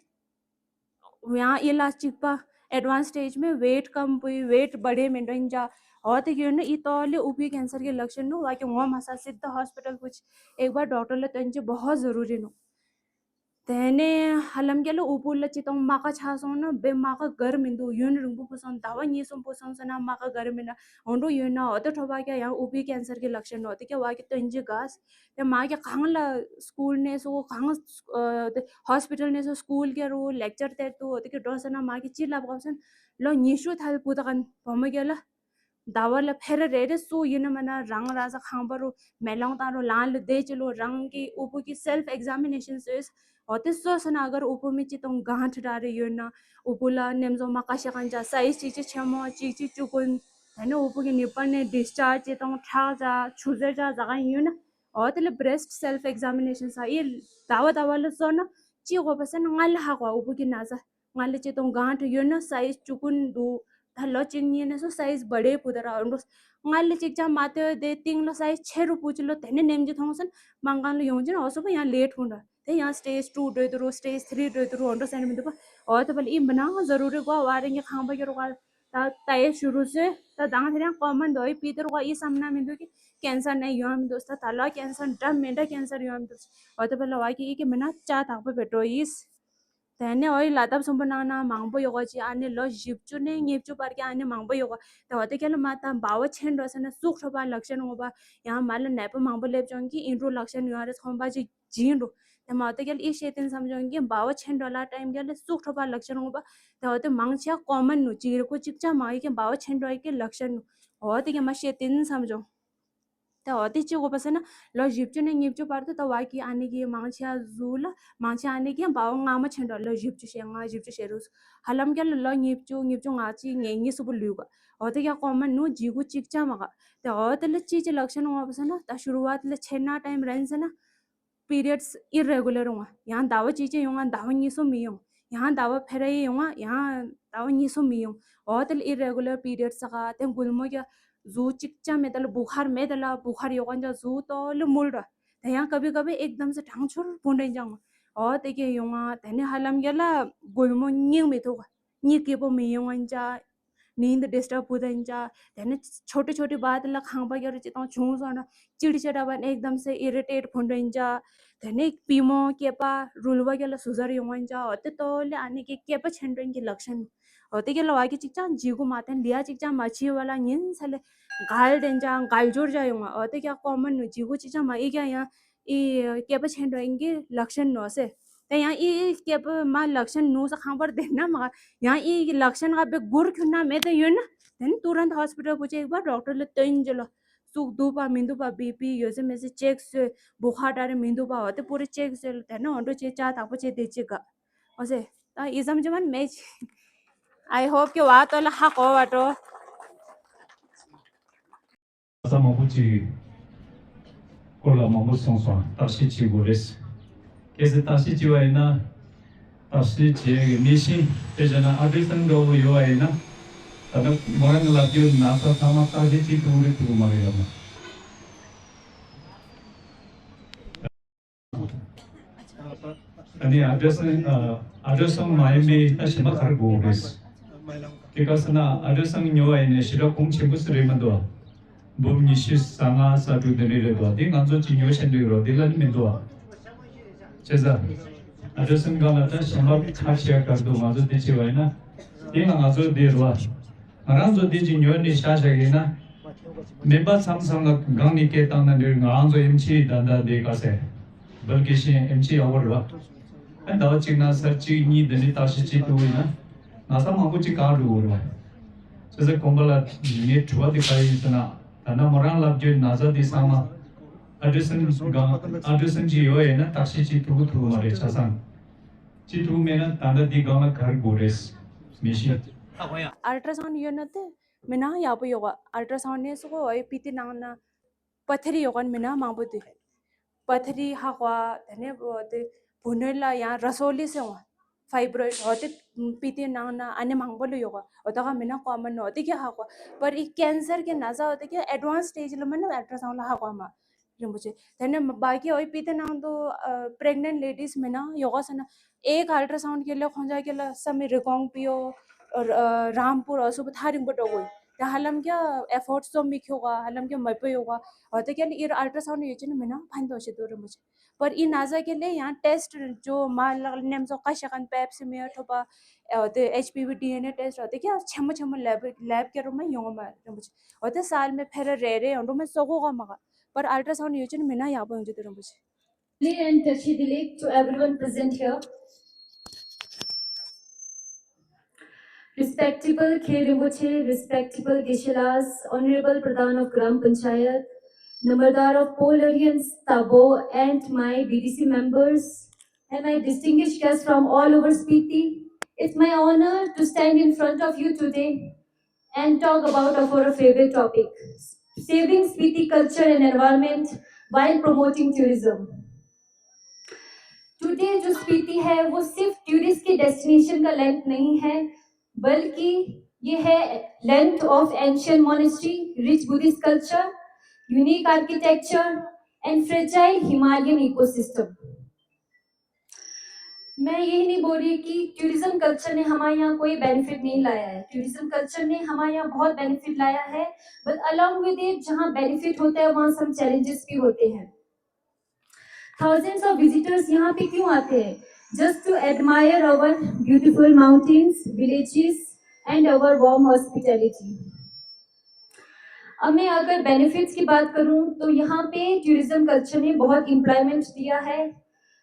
ཡང་ཨི་ལ་གཅིག་པ་advanced stage མེ་weight ཀམ་པོའི་weight बढ़े མི་འདྲ་ཡིན་ཅ། འོ་དེ་ཡོད་ན་ཨི་ཏོ་ལི་ཨུ་པི་cancer གི་ལག་ཤན་ནུ། བ་གི་ངོ་མ་ས་སིད་ད་hospital ཀུ་ཅི་ཨེག་བར་doctor ལ་སྟོན་ཅི་बहुत ضروری ནུ། དེ་ནས་ཧ་ལམ་གི་ལ་ཨུ་པུ་ལ་ཅི་དང་མ་ཀ་ཆ་སོང་ན་བེ་མ་ཀ་གར་མི་འདུག་ཡུན་རིང་པོ་བུ་སོང་ཟླ་བ་གཉིས་གསུམ་བུ་སོང་ཟེར་ན་མ་ཀ་གར་མི་འདུག་འོ་འགྲོ་ཡོད་ན་འོ་དེ་ཁྲོ་པ་གི་ཡང་ཨུ་པི་cancer གི་ལག་ཤན་ནུ། འོ་དེ་གི་བ་གི་སྟོན་ཅི་ག་ས། དེ་མ་གི་གང་ལ་school ནས་སོ་གང་ཨ་དེ་hospital ནས་སོ་school གི་རུ་lecture དེར་དུ་དེ་གི་འགྲོ་ཟེར་ན་མ་གི་ཅི་ལབ་གོ་ཟེར་ན་ལོ་ཉི་ཤུ་ཐལ་བུ་ད་གན་བུ་མོ་གི་ལ་ཟླ་བ་ལ་ཕེ་ར་རེ་རེ་སུ་ཡིན་ན་མ་ན་རང་ར་ས་ཁང་པ་རུ་མེ་ལོང་བཏང་རུ་ལང་ལ་བསྡད་ཅི་ལོ་རང་གི་ཨུ་པུ་གི་self examination ཟེར། འོ་དེ་སོ་སོ་ན་གར་ཨུ་པུ་མི་ཅི་དང་གང་ཁྲི་ར་རེ་ཡོད་ན་ཨུ་པུ་ལ་ནེམ་བཟོ་མ་ཀ་ཤ་གང་ཅ་size གཅིག་ཅི་ཆེན་མོ་གཅིག་ཅི་བཅུ་ཀུན། དེ་ནས་ཨུ་པུ་གི་ནི་པ་ནས་discharge ཅི་དང་ཁྲག་ཅ་ཆུ་ཟེར་ཅ་ཟ་གང་ཡོད་ན། འོ་དེ་ལ་breast self examination ས་ཡི་ཟླ་བ་ཟླ་བ་ལ་སོ་ན་ཅི་དགོས་པ་ཟེར་ན་ང་ལ་ཧ་གོ་ཨུ་པུ་གི་ན་ས། ང་ལ་ཅི་དང་གང་ཁྲི་ཡོད་ན་size བཅུ་ཀུན་འདུག་ད་ལོ་གཅིག་གཉིས་ནས་སོ་size བ་རེ་བུ་ད་ར་འགྲོ། ང་ལ་གཅིག་ཅང་མ་ལྟོས་དེ་སྟེང་ལོ་size ཆེ་རུ་བུ་ཅི་ལོ་དེ་ནས་ནེམ་ཅི་མཐོང་སོན་མང་གང་ལ་ཡོང་ཅི་ན་འོ་སོ་པ་ཡང་late ཧུན་ར་དེ་ཡང་stage two འགྲོ་དུ་རུ་stage three འགྲོ་དུ་རུ་འགྲོ་སེ་ནི་མི་འདུག་པ། འོ་དེ་བ་ལ་ཨི་མི་ནང་ཟ་རུ་རེ་གོ་བ་རེ་ངའི་ཁང་པ་གི་རུ་ག་ད་ད་ཡེ་ཞུ་རུ་སོས་ད་དང་དེ་རང་ཀོ་མན་དོ་ཨི་པི་དེ་རུ་ག་ཨི་བསམ་ན་མི་འདུག་གི་cancer ནས་ཡོང་མི་འདུག་ད་ད་ལོ་cancer འདྲ་མི་འདྲ་cancer ཡོང་མི་འདུག་འོ་དེ་བ་ལ་བ་གི་ཨི་གི་མི་ནང་ཅ་དག་པ་བེ་འགྲོ་ཡིས། དེ་ནས་འོ་ཡི་ལ་དྭགས་སུམ་པོ་ནང་ན་མང་པོ་ཡོད་གོ་ཅི་ཨ་ནི་ལོ་བཞི་བཅུ་ནས་ཉེར་བཅུ་བར་གྱི་ཨ་ནི་མང་པོ་ཡོད་གོ། དེ་འོ་དེ་ག་ལ་མ་ད་འབའ་བ་ཆེན་འགྲོ་ཟེར་ན་ཟུག་ཁྲོ་བ་ལག་ཤན་ངོ་བ་ཡང་མ་ལ་ནད་པ་མང་པོ་སླེབས་བྱུང་གི་ཨིན་འགྲོ་ལག་ཤན་ཡོང་རེ་ཚོང་པ་ཅིག་སྦྱིན་འགྲོ། དེ་མ་འོ་དེ་ག་ལ་ཨི་ཤེས་ཏིན་བསམ་བྱུང་གི་འབའ་བ་ཆེན་འགྲོ་ལ་ཊའིམ་ག་ལ་ཟུག་ཁྲོ་བ་ལག་ཤན་ངོ་བ་དེ་འོ་དེ་མང་ཆེ་ཀོ་མན་ནུ་ཅིག་རེ་ཀོ་ཅིག་ཅང་མ་ཡི་གི་འབའ་བ་ཆེན་འགྲོ་ཡི་གི་ལག་ཤན་ནུ། འོ་དེ་ག་མ་ཤེས་ཏིན་བསམ་བྱུང་། ད་འོ་དེ་ཅི་གོ་པ་ཟེར་ན་ལོ་བཞི་བཅུ་ནས་ཉེར་བཅུ་བར་དུ་ད་བ་གི་ཨ་ནི་གི་མང་ཆེ་ཟུ་ལ་མང་ཆེ་ཨ་ནི་གི་འབའ་བ་ངང་མ་ཆེན་འགྲོ་ལོ་བཞི་བཅུ་ཞེ་ལྔ་བཞི་བཅུ་ཞེ་རུ་ཧ་ལམ་ག་ལ་ལོ་ཉེར་བཅུ་ཉེར་བཅུ་ང་གཅིག་ངེ་གཉིས་སུ་པོ་ལུས་ག། འོ་དེ་ག་ཀོ་མན་ནུ་ཇི་གུ་གཅིག་ཅང་མ་ག། ད་འོ་དེ་ལ་ཅི་ཅི་ལག་ཤན་ངོ་པ་ཟེར་ན་ད་ཤུ་རུ་བ་དེ་ལ་ཆེ་ན་ཊའིམ་རན་ཟེར་ན། periods irregular ཡོང་བ། ཡང་ཟླ་བ་གཅིག་གཅིག་ཡོང་བ་ཟླ་བ་གཉིས་གསུམ་མི་ཡོང་། ཡང་ཟླ་བ་ཕེ་ར་ཡི་ཡོང་བ་ཡང་ཟླ་བ་གཉིས་གསུམ་མི་ཡོང་། འོ་དེ་ལ་irregular periods ས་ག་དེ་འགུལ་མོ་ག་ཟུག་གཅིག་ཅང་མེད་ད་ལ་བུ་ཁར་མེད་ད་ལ་བུ་ཁར་ཡོད་ག་འཇ་ཟུག་ཏོ་ལ་མུལ་ར། དེ་ཡང་ཀ་བི་ཀ་བི་ཨེག་དམ་སེ་གྲང་ཆུར་བུ་འདྲེན་ཀྱང་འོ་དེ་ག་ཡོང་བ། དེ་ནས་ཧ་ལམ་ག་ལ་འགུལ་མོ་སྙིང་མི་ཐུག་ག། སྙིང་སྐྱིད་པོ་མི་ཡོང་བ་འཇ། ནིན་ཌི་ཌིསི་ཊརབ་བུ་དང་ཅ། དེ་ནས་ཆོ་ཊི་ཆོ་ཊི་བ་དེ་ལ་ཁང་པ་གྱ་རུ་ཅི་དང་བྱུང་སོང་ན་ཅིར་ཅི་ཌ་བ་ནས་ཨེག་དམ་སེ་ཨི་རི་ཊེཊ་བུ་དང་ཅ། དེ་ནས་པུས་མོ་སྐེད་པ་རུལ་བ་གྱ་ལ་ཟུག་གཟེར་ཡོང་བ་ཅ། འོ་དེ་ཏོ་ལེ་ཨ་ནི་གི་སྐེད་པ་ཆེན་པོའི་གི་ལག་ཤན། འོ་དེ་གྱ་ལ་བ་གི་ཅིག་ཅང་ཇི་གུ་མ་ཐན་ལི་ཡ་ཅིག་ཅང་མ་ཆི་བ་ལ་ཉིན་ས་ལེ་འགལ་དེ་ཅ་འགལ་འབྱོར་ཅ་ཡོང་བ། འོ་དེ་གྱ་ཀོ་མན་ནུ་ཇི་གུ་ཅིག་ཅང་མ་ཨི་གྱ་ཡང་། ཨི་སྐེད་པ་ཆེན་པོ་ཨིན་གི་ལག་ཤན་ནོ་སེ། དེ་ཡང་ཨི་ཨི་སྐེད་པ་མ་ལག་ཤན་ནུ་ས་ཁང་པར་དེ་ན་མ་ཡང་ཨི་གི་ལག་ཤན་ག་བེ་གུར་ཁྱུར་ན་མེད་དེ་ཡོད་ན་དེ་ནི་ཏུ་རན་ཧོ་སི་པི་ཊལ་གུ་ཅེག་པ་ཌོག་ཊར་ལ་སྟོན་ཇི་ལོ། ཟུག་འདུག་པ་མི་འདུག་པ་བི་པི་ཡོད་ཟེ་མེད་ཟེ་ཅེག་སོ་བུ་ཁ་ཏ་རེ་མི་འདུག་པ་འོ་དེ་པུ་རི་ཅེག་སོ་ལ་དེ་ན་འོ་འགྲོ་ཅེ་ཅ་དག་པོ་ཅེ་དེ་ཅེ་ག་འོ་སེ། ད་ཨི་ཙམ་ཅི་མན་མེད་ཅི། I hope གི་བ་ཏོ་ལ་ཧ་གོ་བ་འགྲོ། ས་མང་པོ་ཅིག་སྐོར་ལ་མང་པོ་གསུངས་སོང་། བརྟག་དཔྱད་བྱེད་དགོས་རེད། གལ་སྲིད་བརྟག་དཔྱད་བྱས་པ་ཡིན་ན། བརྟག་དཔྱད་བྱེད་ཀྱི་མི་ཤིང་དཔེ་བྱས་ན་ཨ་ཏྲེ་སང་འདྲ་བོ་ཡོད་པ་ཡིན་ན། ད་ལྟ་མོ་རང་གི་ལབ་རྒྱུ་ན་ཚ་ཚང་མ་བརྟག་དཔྱད་བྱེད་ཐུབ་རེད་ཐུབ་མ་རེད་ལབ་ན། ཨ་ནི་ཨ་ཏྲེ་སང་ཨ་ཨ་ཏྲེ་སང་མ་ཡིན་པའི་ད་གཞན་པ་ག་རེ་དགོས་རེད། དེ་ག་ཟེར་ན་ཨ་ཏྲེ་སང་ཉོ་བ་ཡིན་ན་ཞེ་དྲག་གོང་ཆེན་པོ་ཞིག་རེད་མི་འདུག་འབུམ་ཉི་ཤུ་རྩ་ལྔ་རྩ་དྲུག་དེ་འདྲ་རེད་འདུག་དེ་ང་ཚོ་ཅིག་ཉོ་ཤེས་འདོད་རོགས་དེ་ལ་ནི་མི་འདུག་བྱས་ཙང་ཨ་ཏྲེ་སང་སྒང་ལ་ད་གཞན་པ་ཁ་ཤས་ག་རེ་འདུག་ང་ཚོ་དེ་བྱས་པ་ཡིན་ན་དེ་ང་ང་ཚོ་དེ་རེད་བ། ང་རང་ཚོ་འདི་ཅིག་ཉོས་ནས་བཞག་བཞག་ཡིན་ན། མིན་པ་མཚམས་མཚམས་ལ་སྒང་ནས་སྐད་བཏང་ན་འདིར་ང་རང་ཚོ་ཨེམ་ཆི་ད་ལྟ་འདི་ག་ཟེར། བལ་དགེ་བཤེས་ཨེམ་ཆི་ཡག་པོ་རེད་བ། ཨ་ཟླ་བ་གཅིག་ནང་གསར་གཅིག་གཉིས་འདི་འདྲའི་བརྟག་ཞིབ་བྱེད་ཐུབ་ཡིན་ན། ན་ཚ་མང་པོ་ཅིག་བཀག་འགྲོ་གི་རེད་བ། བྱས་ཙང་དགོན་པ་ལ་ངའི་དྲི་བ་འདི་ག་རེ་ཡིན་ཟེར་ན། ད་ལྟ་མོ་རང་ལབ་རྒྱུའི་ན་ཚ་འདི་ཚང་མ་ཨལ་ཏྲ་སན་སྒང་ཨལ་ཏྲ་སན་ཅིག་ཡོད་ཡིན་ན་བརྟག་ཞིབ་བྱེད་ཐུབ་ཀྱི་ཐུབ་ཀྱི་མ་རེད། ཆ་ཚང་བྱེད་ཐུབ་མེད་ན་ད་ལྟ་འདི་སྒང་ལ་ག་རེ་དགོས་རེད། མི་ཤེས། ཨལ་ཏྲ་སན་ཡོད་ན་དེ་མི་ནང་ཡག་པོ་ཡོད་ག་ཨལ་ཏྲ་སན་ནས་སོ་གོ་ཨོ་ཡི་པི་ཏི་ནང་ན། པ་ཐ་རི་ཡོད་ག་མི་ནང་མང་པོ་དེ། པ་ཐ་རི་ཧ་གོ་དེ་ནས་དེ་བུ་ནོད་ལ་ཡང་ར་སོ་ལི་སེ་བ། ཕའི་བྲོ་ཡིཌ་འོ་དེ་པི་ཏི་ནང་ན་ཨ་ནི་མང་པོ་ལ་ཡོད་ག་འོ་ད་ག་མི་ནང་གོ་མ་ནོ་དེ་གི་ཧ་གོ་པར་ཨི་ཀེན་སར་གི་ན་ཚ་འོ་དེ་གི་ཨེ་ཌི་ཝན་སི་སི་ཊེ་ཇི་ལ་མ་ནི་ཨལ་ཏྲ་སན་ལ་ཧ་གོ་མ། རིན་པོ་ཆེ། དེ་ནས་བ་གི་ཨོ་ཡི་པི་ཏི་ནང་དུ་པྲེག་ནེན་ཊི་ལེ་ཌིས་མི་ནང་ཡོད་ག་ཟེར་ན། ཨེག་ཨལ་ཏྲ་སན་གི་ལ་ཁོང་ཅག་གི་ལ་ས་མི་རི་ཀོང་པི་ཡོ། ར་རམ་པུར་ཨ་སུ་པ་ཐག་རིང་པོ་འགྲོ་དགོས། དེ་ཧ་ལམ་གྱི་ཨེ་ཕོར་ཌི་ཙམ་མི་ཁྱོ་ག་ཧ་ལམ་གྱི་མ་པོ་ཡོད་ག་འོ་དེ་ག་ལ་ཨིར་ཨལ་ཏྲ་སན་ཡོད་ཅེ་ན་མི་ནང་ཕན་ཐོགས་ཤིག་འདུག་རིན་པོ་ཆེ། པར་ཨི་ན་ཚ་གི་ལ་ཡང་ཊེ་སི་ཊི་ཇོ་མ་ལག་ནེམ་ཚོ་ཀ་ཤ་ཁན་པེབ་སི་མི་ཡོ་ཐོ་པ། འོ་དེ་ཨེཆ་པི་བི་ཌི་ཨེན་ཨེ་ཊེ་སི་ཊི་འོ་དེ་ག་ཆེན་མོ་ཆེན་མོ་ལེབ་ལེབ་གི་རུ་མ་ཡོང་ག་མ་རིན་པོ་ཆེ། འོ་དེ་སལ་མེ་ཕེ་ར་རེ་རེ་ཡོང་འགྲོ་མ་སོ་གོ་ག་མ་ག་པར་ཨལ་ཏྲ་སན་ཡོད་ཅེ་ན་མི་ནང་ཡག་པོ་ཡོང་ཅེ་དེ་རིན་པོ་ཆེ། And Tashi Dilip to everyone present here. Respectable Khe Rinpoche, respectable Geshe-las, Honorable Pradhan of Gram Panchayat, Namardar of Paul Arihant Tabo, and my B D C members, and my distinguished guests from all over Spiti, it's my honor to stand in front of you today and talk about our favorite topic, saving Spiti culture and environment while promoting tourism. Today जो स्पीति है वो सिर्फ टूरिस्ट की डेस्टिनेशन का लैंड नहीं है, बल्कि ये है land of ancient monastery, rich Buddhist culture, unique architecture and fragile Himalayan ecosystem. मैं ये नहीं बोल रही कि टूरिज्म कल्चर ने हमारे यहाँ कोई बेनिफिट नहीं लाया है। टूरिज्म कल्चर ने हमारे यहाँ बहुत बेनिफिट लाया है, बट अलॉन्ग विद इट जहाँ बेनिफिट होता है वहाँ सम चैलेंजेस भी होते हैं। थाउजेंड्स ऑफ विजिटर्स यहाँ पे क्यों आते हैं? Just to admire our beautiful mountains, villages and our warm hospitality. अब मैं अगर बेनिफिट्स की बात करूं तो यहाँ पे टूरिज्म कल्चर ने बहुत एम्प्लॉयमेंट दिया है,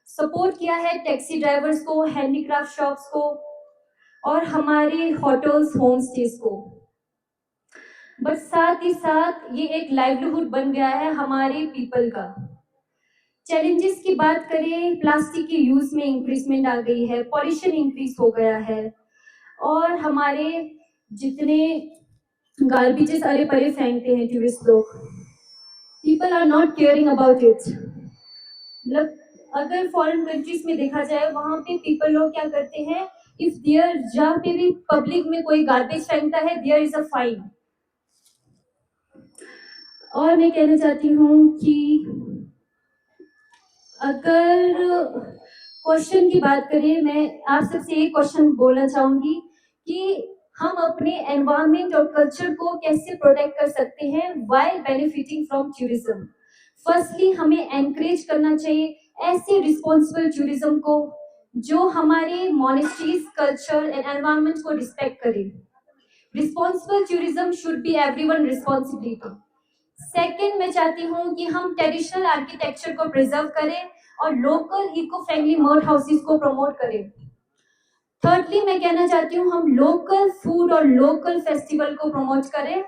सपोर्ट किया है टैक्सी ड्राइवर्स को, हैंडीक्राफ्ट शॉप्स को और हमारे होटल्स, होम स्टेज को। बट साथ ही साथ ये एक लाइवलीहुड बन गया है हमारे पीपल का। चैलेंजेस की बात करें, प्लास्टिक के यूज में इंक्रीजमेंट आ गई है, पॉल्यूशन इंक्रीज हो गया है और हमारे जितने गार्बेजेस अरे परे फेंकते हैं टूरिस्ट लोग, people are not caring about it। मतलब अगर फॉरेन कंट्रीज में देखा जाए वहां पे पीपल लोग क्या करते हैं, इफ देयर जहाँ पे भी पब्लिक में कोई गार्बेज फेंकता है, देयर इज अ फाइन। और मैं कहना चाहती हूँ कि अगर क्वेश्चन की बात करें, मैं आप सबसे एक क्वेश्चन बोलना चाहूंगी कि हम अपने एनवायरनमेंट और कल्चर को कैसे प्रोटेक्ट कर सकते हैं while benefiting from tourism। Firstly हमें एनकरेज करना चाहिए ऐसे रिस्पॉन्सिबल टूरिज्म को जो हमारे मॉनेस्ट्रीज, कल्चर एंड एनवायरनमेंट को रिस्पेक्ट करे। Responsible tourism should be everyone responsibility। Second, मैं चाहती हूँ कि हम ट्रेडिशनल आर्किटेक्चर को प्रिजर्व करें और local eco friendly mud houses को प्रमोट करें। थर्डली, मैं कहना चाहती हूँ हम लोकल फूड और लोकल फेस्टिवल को प्रमोट करें।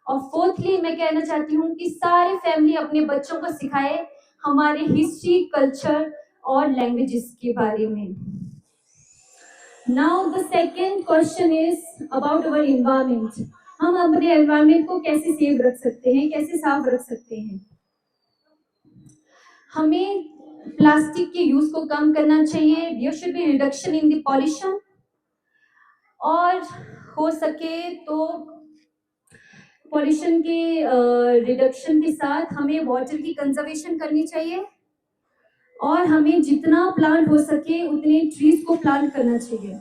और फोर्थली, मैं कहना चाहती हूँ कि सारे फैमिली अपने बच्चों को सिखाए हमारे हिस्ट्री, कल्चर और लैंग्वेजेस के बारे में। Now the second question is about our environment। हम अपने एनवायरनमेंट को कैसे सेव रख सकते हैं, कैसे साफ रख सकते हैं? हमें प्लास्टिक के यूज को कम करना चाहिए। There should be reduction in the pollution। और हो सके तो पॉल्यूशन के रिडक्शन के साथ हमें वाटर की कंजर्वेशन करनी चाहिए और हमें जितना प्लांट हो सके उतने ट्रीज को प्लांट करना चाहिए।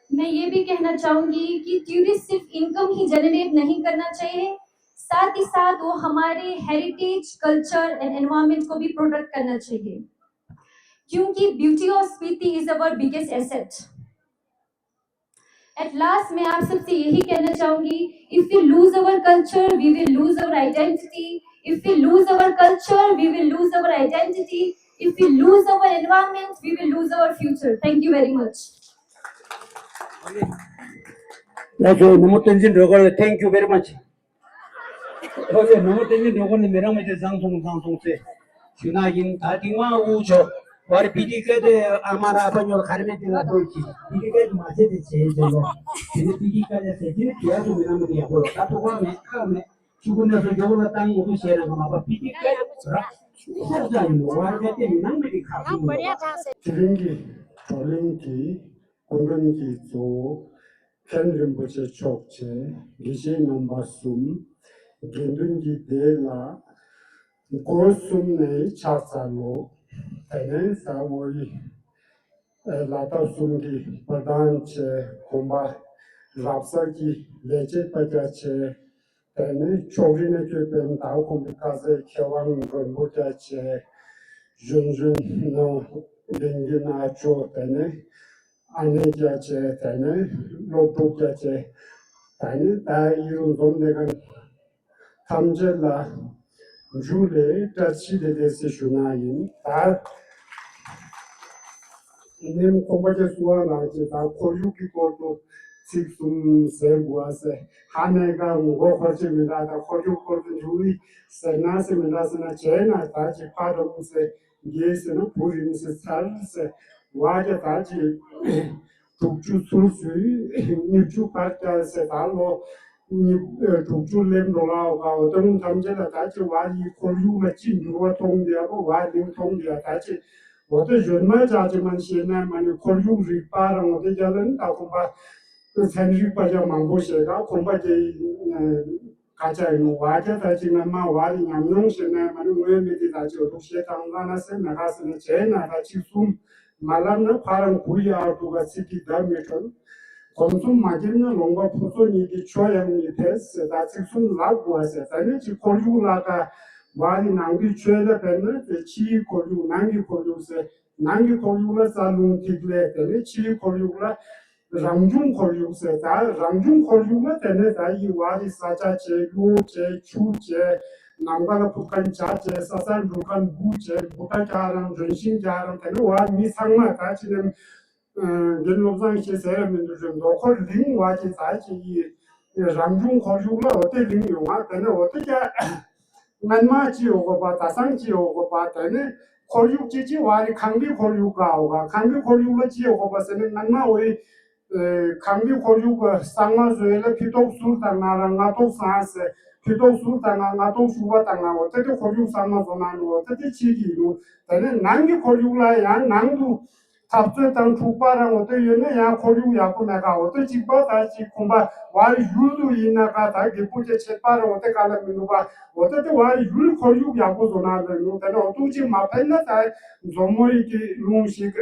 मैं ये भी कहना चाहूंगी कि टूरिस्ट सिर्फ इनकम ही जनरेट नहीं करना चाहिए, साथ ही साथ वो हमारे हेरिटेज, कल्चर एंड एनवायरनमेंट को भी प्रोटेक्ट करना चाहिए, क्योंकि beauty of Spiti is our biggest asset। At last, मैं आप सबसे यही कहना चाहूंगी, if we lose our culture, we will lose our identity If we lose our culture, we will lose our identity. If we lose our environment, we will lose our future. Thank you very much. Thank you very much. ཨོ་ལེ། ནོར་བུ་བསྟན་འཛིན་སྒྲོལ་དཀར་ནས་མི་རང་མི་དེ་བཟང་སོང་བཟང་སོང་ཟེར་ཞུ་ན་ཡིན། ད་ཐེངས་མ་དབུ་ཆོ་བར་པི་ཏི་ཀ་དེ་ཨ་མ་ར་ཨ་ཕ་ཉོ་ལ་ག་རེ་མེད་དེ་ལ་ཐོན་གྱིས། པི་ཏི་ཀ་དེ་མ་བྱེད་དེ་བྱེད་ཅེས་ལོ། དེ་ནི་པི་ཏི་ཀ་ལས་ཟེར་གྱི་ནི་དུས་ཡག་ཏུ་མི་རང་མི་དེ་ཡག་པོ་ལ་ད་ཐུག་པ་མེད་ཁག་མེད། ཆུ་ཁུ་ནས་སོ་མགྱོགས་ལ་བཏང་ངོ་དུ་བཤད་ན་ག་མ་པ་པི་ཏི་ཀ་ར་ཤུགས་ས་ཡིན་ནོ་བར་ཀ་དེ་མི་རང་མི་དེ་ཁག་ཤུགས་ལ། དེ་རིང་གི་བགྲོ་གླེང་གི་སྐུ་མགྲོན་གྱི་གཙོ་བོ་མཁན་རིན་པོ་ཆེ་མཆོག་བཅས་དགེ་བཤེས་རྣམ་པ་གསུམ། དགེ་འདུན་གྱི་སྡེ་ལ་སྒོ་གསུམ་ནས་ཕྱག་འཚལ་ལོ། དེ་ནས་ས་འོ་ཡི་ལ་དྭགས་གསུམ་གྱི་པར་དང་བཅས་གོམ་པ་རབ་གསར་གྱི་ལས་བྱེད་པ་རྒྱ་ཆེ། དེ་ནས་ཕྱོགས་རིས་ནས་བསྐྱོད་པའི་མདའ་ཁོང་གི་དཀའ་ཚེགས་མཁས་དབང་མགོན་པོ་རྒྱ་ཆེ། གཞོན་གཞོན་ནོ་ལིང་གི་ན་ཅོ། དེ་ནས་ཨ་ནེ་རྒྱ་ཆེ། དེ་ནས་སློབ་ཕྲུག་རྒྱ་ཆེ། དེ་ནས་ད་ཡི་རུ་འཛོམས་ནས་ག་ཐམས་ཅད་ལ་མཇུག་ལས་བཀྲ་ཤིས་བདེ་ལེགས་ཟེར་ཞུ་ན་ཡིན། ད་ནེམ་ཁོང་པ་ཅན་སུ་བ་ལགས་ཀྱིས་ད་ཁོར་ཡུག་གི་སྐོར་དུ་ཚིག་གསུམ་ཟེར་དགོས་ཟེར། ཧ་ནས་ཀ་མགོ་འཁོར་ཆེ་མི་འདྲ། ད་ཁོར་ཡུག་སྐོར་དུ་འཇུག་ཡིག་ཟེར་ན་ཟེར་མི་འདྲ་ཟེར་ན་བྱས་ན་ད་ཅིག་ཕ་རོམ་ཟེར། རྒྱས་ཟེར་ན་བུ་རིང་ཟེར། ཚར་ཟེར་བ་ཀྱ་ད་ཅིག་དྲུག་ཅུ་ཚུར་ཟུར་ཉི་ཤུ་བར་ཀྱ་ཟེར། ད་ལོ་ཉི་དྲུག་ཅུ་སླེབས་འགྲོ་ལ་འོ་ག་འོ་ད་རུང་ཐམས་ཅད་ལ་ད་ཅིག་བ་ཡི་ཁོར་ཡུག་ལ་ཅི་འགྱུར་བ་གཏོང་དེ་ཡ་བ་ལིང་གཏོང་དེ་ཡ་ད་ཅིག་འོ་ད་གཞོན་མ་ཅག་ཅིག་མ་ཤེས་ན་མ་ནི་ཁོར་ཡུག་རིག་པ་རང་འོ་ད་རྒྱ་ལ་ནི་ད་ཁོམ་པ་ཚན་རིག་པ་ཅག་མང་པོ་ཞེ་དྲག་ཁོམ་པ་ཅག་ག་ཅག་ཡིན་ནོ་བ་ཅག་ད་ཅིག་ང་མ་བ་རི་ཉམས་མྱོང་ཞེ་ན་མ་ནི་དངོས་མེད་དེ་ད་ཅིག་འོ་ད་ཤེས་དང་ལ་ན་སེ་ན་ག་སེ་ན་བྱས་ན་ད་ཅིག་གསུམ་མ་ལབ་ན་ཕ་རང་གུ་ཡ་འདུག་ག་ཚིག་གི་བརྡ་མི་འཕྲོད། གོམ་གསུམ་མ་བརྒྱབ་ན་ལོང་པ་ཕོ་ཚོ་གཉིས་ཀྱི་ཆོ་ཡང་མི་ཕེ་ཟེར། ད་ཚིག་གསུམ་ལབ་དགོས་ཟེར། ད་ནི་ཅིག་ཁོར་ཡུག་ལ་ཀ་བ་ནི་ནང་གི་ཆོས་ལ་དཔེར་ན་དེ་ཕྱིའི་ཁོར་ཡུག་ནང་གི་ཁོར་ཡུག་ཟེར། ནང་གི་ཁོར་ཡུག་ལ་རྩ་རླུང་ཐིག་ལེ། དེ་ནི་ཕྱིའི་ཁོར་ཡུག་ལ་རང་བྱུང་ཁོར་ཡུག་ཟེར། ད་རང་བྱུང་ཁོར་ཡུག་ལ་དེ་ནི་ད་ཡི་བ་རི་ས་ཆ་བྱས་གློ་བྱས་ཆུ་བྱས་ནམ་མཁའ་ལ་ཕུབ་མཁན་བྱ་བྱས་ས་ས་འབྲུ་མཁན་འབུ་བྱས་བུ་ད་རྒྱ་རང་ལྗོན་ཤིང་རྒྱ་རང་དེ་ནི་བ་མི་ཚང་མ་ད་ཅི་ནས། རྒན་བློ་བཟང་ཞེས་ཟེར་ཡ་མི་འདུག་རེད། མདོ་ཁོ་ལིང་བ་ཅི་ཟ་ཅི་ཡི་རང་བྱུང་ཁོར་ཡུག་ལ་འོ་དེ་ལིང་ཡོང་ང་། དེ་ནས་འོ་དེ་ཀྱ་སྔན་མ་ཅི་ཡོད་དགོས་པ། ད་སང་ཅི་ཡོད་དགོས་པ། དེ་ནས་ཁོར་ཡུག་ཅི་ཅི་བ་རི་ཁང་པའི་ཁོར་ཡུག་ག་འོ་ག་ཁང་པའི་ཁོར་ཡུག་ལ་ཅི་ཡོད་དགོས་པ་ཟེར་ནས་སྔན་མ་འོ་ཡི་ཁང་པའི་ཁོར་ཡུག་ག་གསང་བ་བཟོས་ལ་ཕི་ཏོག་ཟུར་དང་ང་རང་ང་ཏོག་སང་ཟེར། ཕི་ཏོག་ཟུར་དང་ང་ང་ཏོག་ཤུག་པ་དང་ང་འོ་དེ་དེ་ཁོར་ཡུག་གསང་བ་བཟོ་ན་ནི་འོ་དེ་དེ་ཅི་གི་ཡིན་ནོ། དེ་ནས་ནང་གི་ཁོར་ཡུག་ལ་ཡང་ནང་དུ། འཐབ་རྩོད་དང་འཁྲུག་པ་རང་འོ་དེ་ཡོད་ན་ཡང་ཁོར་ཡུག་ཡག་པོ་མེད་ག་འོ་དེ་གཅིག་པ་ད་གཅིག་ཁོམ་པ་བར་ཡུལ་དུ་ཡིན་ན་ག་ད་རྒད་པོ་ཅེ་ཆད་པ་རང་འོ་དེ་ག་ལ་མི་འདུག་པ། འོ་དེ་དེ་བར་ཡུལ་ཁོར་ཡུག་ཡག་པོ་བཟོ་ན་ལ་ཡོང་། དེ་ནས་འོ་ཏུག་ཅིག་མ་ཕན་ན་ད་མཛོ་མོ་ཡི་གི་ལུང་ཞིག་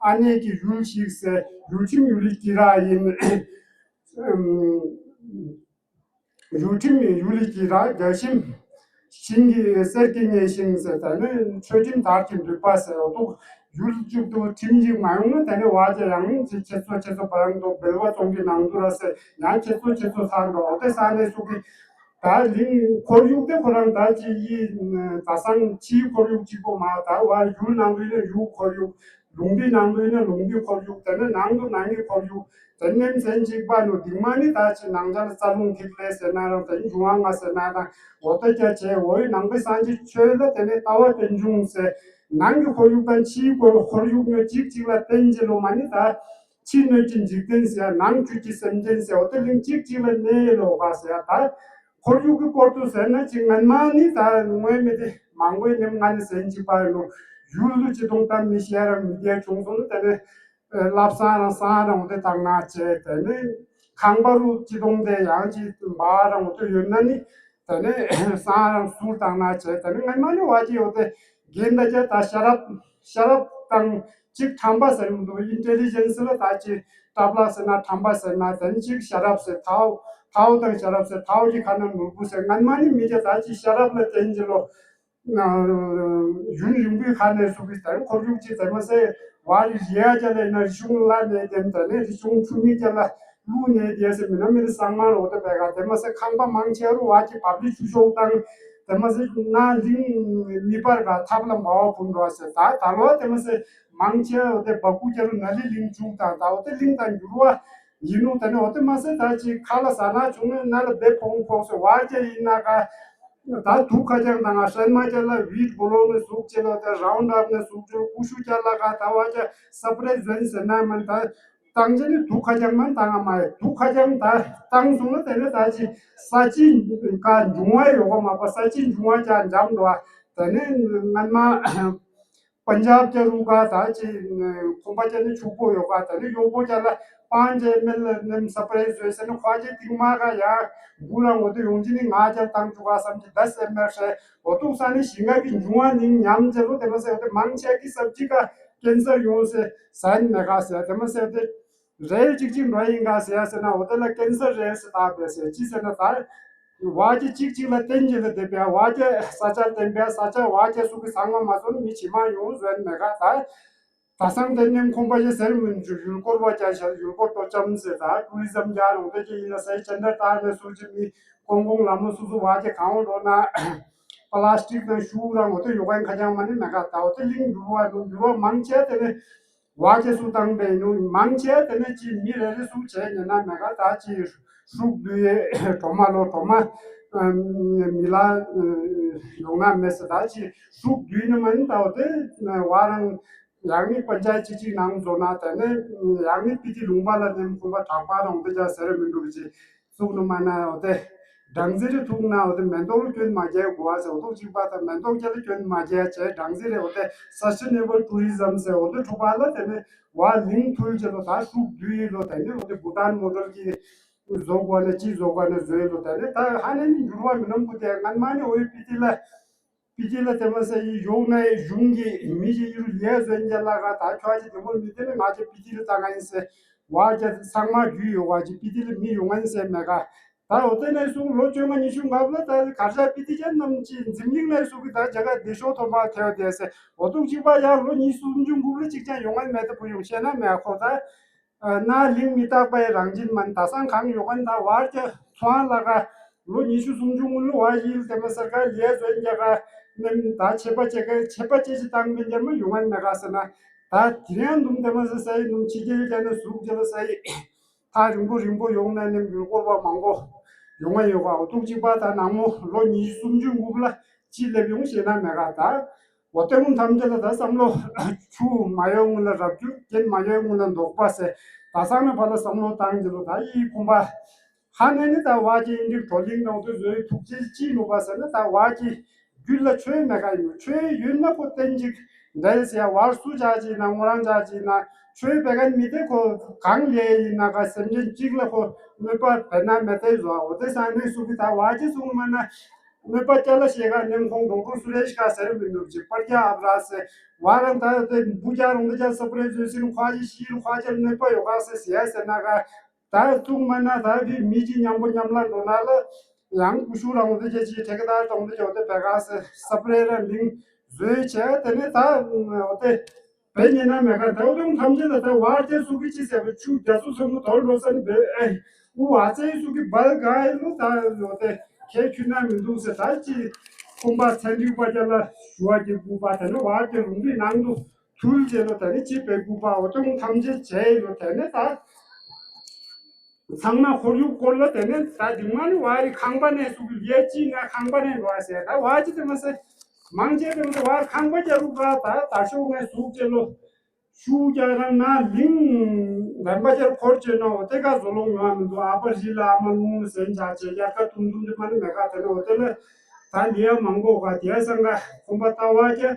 ཨ་ནེ་གི་ཡུལ་ཞིག་ཟེར་ཡུལ་ཁྲིམས་ཡུལ་ལི་ཀི་ར་ཡིན། ཡུལ་ཁྲིམས་ཡུལ་ལི་ཀི་ར་རྒྱ་ཤིང་ཤིང་གི་གསེར་གྱི་ངེས་ཤིང་ཟེར། ད་ནི་ཆོས་ཁྲིམས་དར་གྱི་འདུས་པ་ཟེར། འོ་ཏུ་ཡུལ་གཅིག་ཏུ་ཁྲིམས་ཡིག་མ་ཡོང་ན་ད་ནི་བ་ཅ་ཡང་ཅི་ཁྱེད་ཚོ་ཁྱེད་ཚོ་བ་རང་དུ་སྦལ་བ་ཙོང་གི་ནང་དུ་ར་ཟེར། ཡང་ཁྱེད་ཚོ་ཁྱེད་ཚོ་ཚར་འགྲོ་འོ་དེ་ས་གནས་སུ་གི་ད་ལིང་ཁོར་ཡུག་དེ་ཁོ་རང་ད་ཅི་ཡི་ད་སང་ཕྱིའི་ཁོར་ཡུག་གཅིག་པོ་མ་ད་བ་ཡུལ་ནང་དུ་ཡིན་ན་ཡུལ་ཁོར་ཡུག་ལུང་པའི་ནང་དུ་ཡིན་ན་ལུང་པའི་ཁོར་ཡུག་དེ་ནས་ནང་དུ་ནང་གི་ཁོར་ཡུག་དེ་ནེམ་ཟན་གཅིག་པ་ནུ་དིང་མ་ནི་ད་ཅི་ནང་ཆ་ལ་རྩ་རླུང་ཐིག་ལེ་ཟེར་ན་རང་དེ་འབྱུང་བ་ལྔ་ཟེར་ན་དང་འོ་ད་རྒྱ་བྱས་འོ་ཡི་ནང་པའི་སངས་རྒྱས་ཆོས་ལ་དེ་ནས་ལྟ་བ་རྟེན་འབྱུང་ཟེར། ནང་གི་ཁོར་ཡུག་དང་ཕྱིའི་ཁོར་ཁོར་ཡུག་ཉོ་གཅིག་གཅིག་ལ་བརྟེན་གྱི་ལོ་མ་ནི་ད་ཕྱི་སྣོད་ཀྱི་འཇིག་རྟེན་ཟེར་ནང་བཅུད་ཀྱི་སེམས་ཅན་ཟེར་འོ་དེ་ལིང་གཅིག་གཅིག་ལ་གནས་ལོ་ག་ཟེར་ད། ཁོར་ཡུག་གི་སྐོར་དུ་ཟེར་ན་ཅིག་སྔན་མ་ནི་ད་དངོས་མེད་དེ་མང་པོའི་ནེམ་ང་ནི་ཟན་གཅིག་པ་ཡིན་ནོ། ཡུལ་དུ་ཅི་གཏོང་གཏམ་མི་ཤེས་རང་མི་བདེ་བྱུང་སོང་ནི་དེ་ནས་བསླབ་སང་རང་སང་རང་འོ་དེ་བཏང་ན་བྱས་དེ་ནས་ཁང་པ་རུ་ཅི་གཏོང་དེ་ཡང་ཅི་འབའ་རང་འོ་དེ་ཡོད་ན་ནི་དེ་ནས་སང་རང་ཟུར་བཏང་ན་བྱས་དེ་ནས་སྔན་མ་ནི་བ་ཅི་ཡོད་དེ་རྒན་ད་ཅི་ད་ཤ་རབ་ཤ་རབ་དང་ཅིག་ཁྲམ་པ་ཟེར་མི་འདུག་ཨིན་ཊེ་ལི་ཇེན་སི་ལ་ད་ཅི་ཏྲ་པ་ལ་ཟེར་ན་ཁྲམ་པ་ཟེར་ན་དེ་ནས་ཅིག་ཤ་རབ་ཟེར་ཐའོ་ཐའོ་དང་ཤ་རབ་ཟེར་ཐའོ་ཅི་ཁ་ན་ནོར་བུ་ཟེར་སྔན་མ་ནི་མི་ཅི་ད་ཅི་ཤ་རབ་ལ་བརྟེན་ཅི་ལོ། ཡུན་རིང་པོའི་ཁ་ནས་སུ་གི་དར་ཁོར་ཡུག་ཅིག་དར་མ་ཟད་བ་རི་རི་ཡ་ཅ་ལས་ན་རི་ཆུང་ལ་ནས་དེ་ད་ནས་རི་ཆུང་ཆུ་མིག་ཅ་ལ་ལུ་ནས་དེ་ཟེར་མི་ན་མི་རི་སང་མ་རོ་ད་བས་ག་དེ་མ་ཟད་ཁང་པ་མང་ཆེ་རུ་བ་ཅི་བབ་ལི་ཆུ་ཤོག་དང་ དེ་མ་ཟད་ན་གླིང་མི་པར་ག་ཐབ་ལ་མ་བ་བུན་རོ་ཟེར། ད་ད་ལོ་དེ་མ་ཟད་མང་ཆེ་འོ་དེ་བ་ཀུ་ཀྱ་རུ་ན་ལི་གླིང་བཅུག་དང་ད་འོ་དེ་གླིང་དང་འགྱུར་བ་ཡིན་ནོ། དེ་ནས་འོ་དེ་མ་ཟད་ད་ཅིག་ཁ་ལ་ཟ་ན་བྱུང་ནས་ན་ལ་བེ་ཕོང་ཕོང་ཟེར་བ་ཀྱ་ཡིན་ན་ག་ད་དུག་ཁ་རྐྱང་དང་ཧྲན་མ་ཀྱ་ལ་བིད་བོ་ལོ་ནས་ཟུག་ཅེ་ལ་དེ་རའུན་ཌ་ཨབ་ནས་ཟུག་ཅེ་ལ་ཀུ་ཤུ་ཀྱ་ལ་ག་ད་བ་ཀྱ་སབ་རེ་ཛོན་ཟེར་ན་མན་ད། བཏང་རྗེས་ནི་དུག་ཁ་རྐྱང་མ་བཏང་ང་མ་ཡ། དུག་ཁ་རྐྱང་ད་བཏང་སོང་ན་དེ་ནི་ད་ཅི་ས་ཅི་ཀ་འབྱུང་བ་ཡོད་ག་མ་པ་ས་ཅི་འབྱུང་བ་ཀྱ་འཇམ་འགྲོ་བ། དེ་ནི་སྔན་མ་པན་ཇབ་ཀྱ་རུ་ག་ད་ཅི་ཁོམ་པ་ཀྱ་ནི་ཕྱུག་པོ་ཡོད་ག་དེ་ནི་ཡོག་པོ་ཀྱ་ལ་པང་ཅེ་མེ་ལ་ནེམ་སབ་རེ་ཟོས་ཟེར་ནི་ཁ་ཅེ་ཏིང་མ་ག་ཡ་འགུ་རང་འོ་དེ་ཡོང་ཅི་ནི་ང་ཀྱ་བཏང་བཅུག་ག་བསམ་ཅི་ད་སེམས་མེར་ཧྲེ་འོ་ཐུག་ས་ནི་ཞིང་ཁ་གི་འབྱུང་བ་ནི་ཉམས་ཅེ་ལོ་དེ་ལ་ཟེར་འོ་དེ་མང་ཆེ་གི་སབ་ཅི་ག་ཀེན་སར་ཡོང་ཟེར་ཟན་མེ་ག་ཟེར་དེ་མ་ཟེར་དེ། རེལ་གཅིག་གཅིག་འགྲོ་ཡིན་ག་ཟེར་ཡ་ཟེར་ན་འོ་དེ་ལ་ཀེན་སར་རེལ་ཟེར་བཏགས་པས་ཟེར་ཅི་ཟེར་ན་ད། བ་ཅི་གཅིག་གཅིག་ལ་བརྟེན་གྱི་ལ་དེ་པས་བ་ཅི་ས་ཆ་བརྟེན་པས་ས་ཆ་བ་ཅི་སུ་གི་ཚང་མ་མ་སོན་མི་ཇི་མ་ཡོང་བཟོན་མེད་ག་ད། ད་སང་དེ་ནེམ་ཁོམ་པ་ཡེ་ཟེར་མིན་ཅུ་ཡུལ་སྐོར་བ་ཅན་ཤར་ཡུལ་སྐོར་སྤྲོ་འཆམ་ཟེར་ད་ཊུ་རི་ཟམ་རྒྱ་རུང་དེ་ཅི་ཡིན་ན་སའི་ཅན་དར་ཏར་ནས་སུ་ཅི་མི་ཀོང་ཀོང་ལ་མོ་སུ་སུ་བ་ཅི་གང་འགྲོ་ན། པ་ལ་སི་ཊིག་དང་ཤུ་རང་འོ་དེ་ཡོ་ག་ཡིན་ཁ་ཅང་མ་ནི་མེད་ག་ད་འོ་དེ་གླིང་འགྱུར་བ་འགྱུར་བ་མང་ཆེ་དེ་ནི། བ་ཅེ་སུ་བཏང་པའི་ནུ་མང་ཆེ་དེ་ནས་ཅི་མི་རེ་རེ་སུ་བྱས་ཉེ་ན་མེད་ག་ད་ཅི་ཧྲུག་བསྡུས་ཡེ་གྲོ་མ་ལོ་གྲོ་མ་མི་ལ་ཡོང་ན་མེད་ཟེར་ད་ཅི་ཧྲུག་བསྡུས་ནི་མ་ནི་ད་འོ་དེ་བ་རང་ཡང་ནི་པན་ཅ་ཅི་ཅི་ནང་བཟོ་ན་དེ་ནས་ཡང་ནི་པི་ཏི་ལུང་པ་ལ་ནེམ་ཁུ་པ་དྲག་པ་རང་དེ་ཅ་ཟེར་མི་འདུག་ཅི། བཙུགས་ནུ་མ་ན་འོ་དེ། སྦྲང་རྩི་རེ་ཐུག་ན་འོ་དེ་མེ་ཏོག་ལ་སྐྱོན་མ་རྒྱག་དགོས་ཟེར་འོ་ཐུག་གཅིག་པ་དང་མེ་ཏོག་རྒྱ་ལ་སྐྱོན་མ་རྒྱག་བྱས་སྦྲང་རྩི་རེ་འོ་དེ་སས་ཊེ་ནེ་བལ་ཊུ་རི་ཟམ་ཟེར་འོ་དེ་ཁྲུ་པ་ལ་དེ་ནས་བ་ལིང་ཐུལ་བྱས་ལོ་ད་ཤུགས་བསྡུས་ཡིན་ལོ་དེ་ནས་འོ་དེ་བྷུ་ཊན་མོ་ཌལ་གྱི་བཟོ་དགོས་ནས་ཅི་བཟོ་དགོས་ནས་བཟོས་ལོ་དེ་ནས་ད་ཧ་ནས་ནི་འགྱུར་བ་མི་ནམ་ཁུ་དེ་སྔན་མ་ནི་འོ་ཡི་པི་ཏི་ལ། པི་ཏི་ལ་དེ་མ་ཟེར་ཡི་ཡོང་ནས་གཞུང་གི་མི་ཞིག་ཡུར་ལས་བཟོས་མཇལ་ལ་ག་ད་ཁྱོད་ཀྱི་དེ་མོར་མི་དེ་ནི་ང་ཚོ་པི་ཏི་ལ་ད་ང་ཡིན་ཟེར་བ་ཀྱ་ཚང་མ་རྒྱུས་ཡོད་བ་ཅི་པི་ཏི་ལ་མི་ཡོང་ང་ཡིན་ཟེར་མེད་ག་ད་འོ་དེ་ནས་བཟུང་ལོ་བཅོ་ལྔ་ཉི་ཤུ་ལྔ་བ་ལ་ད་གར་ཞག་པི་ཏི་ཅན་རྣམས་ཀྱི་འཛིམ་གླིང་ནས་བཟུང་གི་ད་རྒྱ་གར་བདེ་མཆོག་ཐོག་མར་ཐེ་བ་དེ་ཟེར་འོ་ཐུག་གཅིག་པ་ཡར་ལོ་ཉི་ཤུ་སུམ་ཅུ་དགུ་བ་ལ་གཅིག་ཀྱང་ཡོང་ང་ཡིན་མེད་ད་བུ་ཡོང་ཤེས་ན་མེད་ཁོ་ད། ན་གླིང་མི་རྟག་པའི་རང་བཞིན་མན་ད་སང་གང་ཡོད་གན་ད་བར་གྱི་ཚོང་ལ་ག་ལོ་ཉི་ཤུ་སུམ་ཅུ་སྔོན་ལོ་བ་ཡིལ་དེ་མ་སར་ག་ལས་བཟོས་རྒྱ་ག་ནེམ་ད་ཆད་པ་ཆད་ག་ཆད་པ་ཆད་ཅི་བཏང་མི་འཇར་མ་ཡོང་ངན་མེད་ག་ཟེར་ན་ད་དེ་རིང་འདུམ་དེ་མ་ཟེར་ས་ཡི་འདུམ་ཕྱི་རྒྱལ་རྒྱ་ནས་ཟུག་རྒྱ་ལ་ས་ཡི་ཐག་རིང་པོ་རིང་པོ་ཡོང་ན་ནེམ་ཡུལ་སྐོར་བ་མང་པོ་ཡོང་ང་ཡོད་ག་འོ་ཐུག་གཅིག་པ་ད་ནང་མོ་ལོ་ཉི་ཤུ་སུམ་ཅུ་དགུ་བ་ལ་ཅི་སླེབས་ཡོང་ཤེས་ན་མེད་ག་ད། འོ་ལྟད་མོ་ཐམས་ཅད་ལ་ད་བསམ་བློ་ཆུ་མ་ཡོད་སྔོན་ལ་རབ་རྒྱུ་རྐྱེན་མ་ཡོད་སྔོན་ལ་འདོགས་པ་ཟེར་ད་སང་ནས་ཕར་ལ་བསམ་བློ་བཏང་གི་ལོ་ད་ཡི་ཁུམ་པ་ཧ་ནས་ནི་ད་བ་ཅི་ཨིན་དྲིག་བགྲོ་གླེང་ནང་དུ་བཟོས་ཐུགས་རྗེ་ཅི་ནུས་པ་ཟེར་ན་ད་བ་ཅི་རྒྱུད་ལ་ཆོས་མེད་ག་ཡོད་ཆོས་ཡོད་ན་ཁོ་བསྟན་ཅིག་འདྲ་ཟེར་ཡ་བར་སུ་ཅག་ཅིག་ན་ངོ་རང་ཅག་ཅིག་ན་ཆོས་པའི་ག་མི་དེ་ཁོ་གང་ལས་ཡིན་ན་ག་སེམས་ཅན་གཅིག་ལ་ཁོ་གནོད་པ་བེད་ན་མེད་དེ་བཟོ་འོ་དེ་སང་ནས་སུ་གི་ད་བ་ཅི་གསུང་མ་ན། གནོད་པ་སྐྱ་ལ་ཤེས་ག་ནེམ་ཁོང་ཌོག་ཊར་སུ་རེ་ཤི་ཀ་ཟེར་མི་འདུག་ཅིག་པར་རྒྱ་ཨབ་ར་ཟེར་བ་རང་ད་དེ་འབུ་རྒྱ་རོང་དེ་རྒྱ་སབ་རེ་ཟོས་ཟིན་ཁ་ཅིག་ཤི་ཁ་ཅིག་གནོད་པ་ཡོད་ག་ཟེར་ཟེར་ཟེར་ན་ག་ད་ཚུགས་མ་ན་ད་བི་མི་ཅིག་མཉམ་པོ་མཉམ་ལ་འགྲོ་ན་ལ་ཡང་ཀུ་ཤུ་རང་དེ་རྒྱ་ཅིག་ཐེ་ག་ད་གྲོང་དེ་རྒྱ་དེ་བེ་ག་ཟེར་སབ་རེ་ར་ལིང་ཟོས་བྱས་དེ་ནས་ད་འོ་དེ། བས་ཉེ་ན་མེད་ཀ་ད་འོ་དུང་ཐམས་ཅད་ལ་ད་བར་ཅན་སུ་གི་ཅི་ཟེར་བ་ཆུ་རྒྱ་སུ་ཚོ་མོ་དོར་འགྲོ་ས་ནི་བས་ཨེ་ཨུ་ཨ་ཙེ་སུ་གི་བལ་ག་ཨེ་ལོ་ད་འོ་དེ་ཁྱེད་ཁྱུ་ན་མི་འདུག་ཟེར་ད་ཅི་ཁོང་པ་ཚན་རིག་པ་ཅ་ལ་ཞུ་བ་གི་སྐུ་པ་དེ་ནི་བར་ཅན་རུང་རིག་ནང་དུ་ཐུལ་བྱེད་ལོ་དེ་ནི་ཅི་བས་སྐུ་པ་འོ་དུང་ཐམས་ཅད་བྱས་ལོ་དེ་ནི་ད། ཚང་མ་ཁོར་ཡུག་སྐོར་ལ་དེ་ནས་ད་དུང་མ་ནི་བ་རི་ཁང་པ་ནས་སུ་གི་ལས་ཅི་ན་ཁང་པ་ནས་འགྲོ་བ་ཟེར་ད་བ་ཅི་དེ་མ་ཟེར། མང་ཆེ་དེ་མ་ཟེར་བ་ཁང་པ་རྒྱ་རུ་ག་ད་ད་ཤོག་ངས་ཟུག་ཅེ་ལོ། ཤུ་རྒྱ་རང་ན་ལིང་ལམ་པ་རྒྱ་རུ་འཁོར་ཅེ་ནོ་དེ་ག་བཟོ་ལོང་ཡོང་བ་མི་འདུག་ཨ་ཕ་རི་ལ་ཨ་མ་ལུང་ཟན་ཆ་ཅེ་རྒྱ་ཀ་ཏུམ་ཏུམ་དེ་མ་ནི་མེ་ཀ་དེ་ནོ་དེ་ལ་ད་ལི་ཡ་མང་གོ་ག་དེ་སང་ག་ཁོམ་པ་ལྟ་བ་རྒྱ།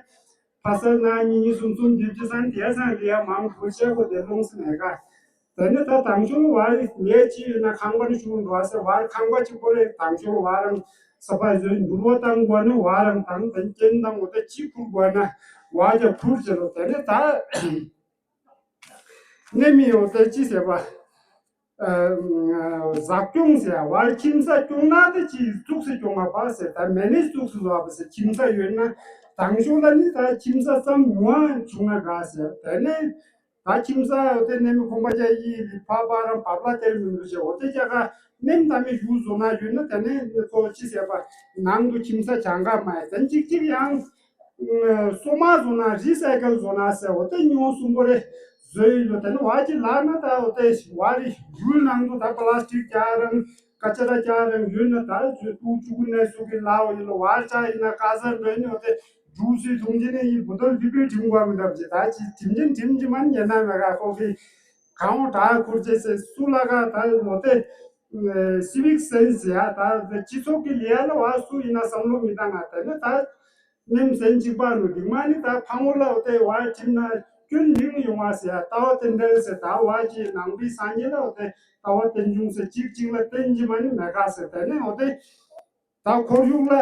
ཕ་སལ་ན་གཉིས་གཉིས་གསུམ་གསུམ་བདུན་བཅུ་ཚང་དེ་ཚང་ལི་ཡ་མང་བུ་ཆེ་གོ་དེ་ལོང་སི་མེ་ཀ། དེ་ནས་ད་དང་ཤོང་བར་ལས་ཅི་ཡོད་ན་ཁང་པ་ནི་ཤུགས་འགྲོ་ཟེར་བར་ཁང་པ་གཅིག་པོ་རེད་དང་ཤོང་བར་རང་ས་པ་བཟོས་འགྱུར་བ་བཏང་དགོས་ན་བར་རང་དང་དེ་རྐྱེན་དང་འོ་དེ་གཅིག་ཁུར་དགོས་ན་བར་རྒྱ་ཁུར་ཟེར་རོ། དེ་ནས་ད་གནས་མི་འོ་དེ་ཅི་ཟེར་བ། ཟབ་སྐྱོང་ཟེར་བར་ཁྱིམ་ས་སྐྱོང་ན་དེ་ཅི་གཙུགས་སུ་སྐྱོང་བ་པ་ཟེར་ད་མེ་ནི་གཙུགས་སུ་བཟོ་བ་ཟེར་ཁྱིམ་ས་ཡོད་ན་དང་ཤོང་ལ་ནི་ད་ཁྱིམ་ས་ཙམ་ཉུང་བ་བྱུང་ན་དགའ་ཟེར་དེ་ནས། ད་ཁྱིམ་ས་འོ་དེ་ནས་མི་ཁོང་པ་ཅག་ཡིས་ལི་ཕ་པ་རང་བབ་ལ་སྟེར་མི་འདུག་ཅེ་འོ་དེ་ཅག་ག་ ནེམ་ད་མི་ཞུ་བཟོ་ན་ཡོད་ན་དེ་ནས་ཁོ་ཅི་ཟེར་བ་ནང་དུ་ཁྱིམ་ས་གྱང་ག་མ་ཡ་དེ་གཅིག་གཅིག་ཡང་སོ་མ་བཟོ་ན་རི་སའི་ཀལ་བཟོ་ན་ཟེར་འོ་དེ་ཉོ་གསུམ་པོ་རེ་བཟོས་ཡོད་ལོ། དེ་ནི་བ་ཅི་ལག་ན་ད་འོ་དེ་བ་རི་ཡུལ་ནང་དུ་ད་པ་ལ་སི་ཊིག་རྒྱག་རང་ཀ་ཅ་ར་རྒྱག་རང་ཡོད་ན་ད་བཟོས་ཏུ་ཅུ་གུ་ནས་སུ་གི་ལའོ་ཡིན་ལོ། བ་ཅ་ཡིན་ན་ཀ་ས་འགྲོ་ཡིན་འོ་དེ་འབྲུག་སུའི་དུང་ཅི་ནས་ཡིན་བུ་དོལ་ལི་པའི་དྲིམ་གོ་མི་འདབ་ཅི་ད་ཅི་དྲིམ་ཅན་དྲིམ་ཅི་མ་ཉན་ན་མེད་ག་ཁོ་གི་གང་འོ་ད་ཁུར་ཅེ་སེ་སུ་ལ་ག་ད་འོ་དེ། སི་བིག་སེན་སི་ཡ་ད་སྤྱི་ཚོགས་ཀྱི་ལས་ལ་བ་སུ་ཡིན་ན་བསམ་བློ་མི་བཏང་ང་དེ་ནི་ད་ནེམ་སེན་གཅིག་པ་ནུ་གི་མ་ནི་ད་ཕ་མོ་ལ་དེ་བ་ཁྲིམས་ན་སྐྱོན་ལིང་ཡོང་བ་ཟེར་ཡ་ལྟ་བ་རྟེན་འབྲེལ་ཟེར་ད་བ་ཅི་ནང་པའི་སངས་རྒྱས་ལ་དེ་ལྟ་བ་རྟེན་འབྱུང་ཟེར་གཅིག་གཅིག་ལ་བརྟེན་གྱི་མ་ནི་མེད་ག་ཟེར་དེ་ནི་འོ་དེ་ད་ཁོར་ཡུག་ལ།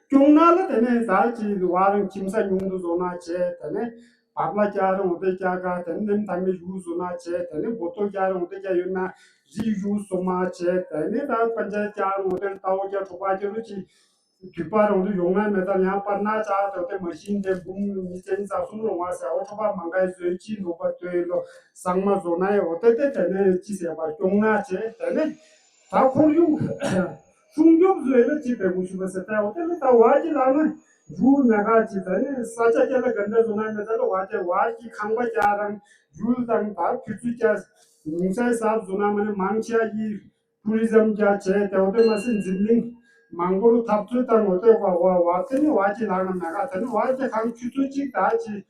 སྐྱོང་ན་ལ་དེ་ནས་ད་ཅི་བ་རང་ཁྱིམ་ས་ཉུང་དུ་བཟོ་ན་བྱས་དེ་ནས་བབ་ལ་རྒྱག་རང་འོ་དེ་རྒྱག་ག་དེ་ནས་ནེམ་ཐ་མའི་ཡུག་བཟོ་ན་བྱས་དེ་ནས་བོ་ཏོ་རྒྱག་རང་འོ་དེ་རྒྱག་ཡོད་ན་རི་ཡུག་བཟོ་མ་བྱས་དེ་ནས་ད་པན་ཆ་རྒྱག་རང་འོ་དེ་ལྟ་བོ་རྒྱག་གྲོགས་པ་རྒྱག་རུ་ཅི་དུས་པ་རང་དུ་ཡོང་ན་མེད་ད་ཡང་པར་ན་ཅག་དེ་འོ་དེ་མ་ཤིན་དེ་འབུམ་ཉིས་ཚན་རྩ་གསུམ་རུང་བ་ཟེར་འོ་གྲོགས་པ་མང་ག་བཟོས་ཅི་འདུག་པ་ལྟོས་ལོ་ཟང་མ་བཟོ་ན་ཡང་འོ་དེ་དེ་དེ་ནས་ཅི་ཟེར་བ་སྐྱོང་ན་བྱས་དེ་ནས། ད་ཁོར་ཡུག་སྲུང་སྐྱོབ་བཟོས་ལ་ཅི་བེད་སྤྱོད་ཞུ་བ་ཟེར་ཏེ་འོ་དེ་ནི་ད་བ་ཅི་ལ་ན་ཡུལ་ན་ག་ཅི་ད་ནི་ས་ཆ་ཅི་ལ་ག་འདྲ་བཟོ་ན་ནི་ད་ལ་བ་ཅི་བ་ཅི་ཁང་པ་ཅག་རང་ཡུལ་དང་ད་ཕི་ཚུ་ཅག་ཉུང་ཚད་ཟབ་བཟོ་ན་མ་ནི་མང་ཆེ་ཡི་ཊུ་རི་ཛམ་ཅག་བྱས་ཏེ་འོ་དེ་མ་སྲིད་འཛིན་གླིང་མང་པོ་རུ་འཐབ་རྩོད་དང་འོ་དེ་བ་བ་བ་དེ་ནི་བ་ཅི་ལ་ན་ན་ག་ད་ནི་བ་ཅི་ཁང་ཆུ་ཚོད་ཅིག་ད་ཅི།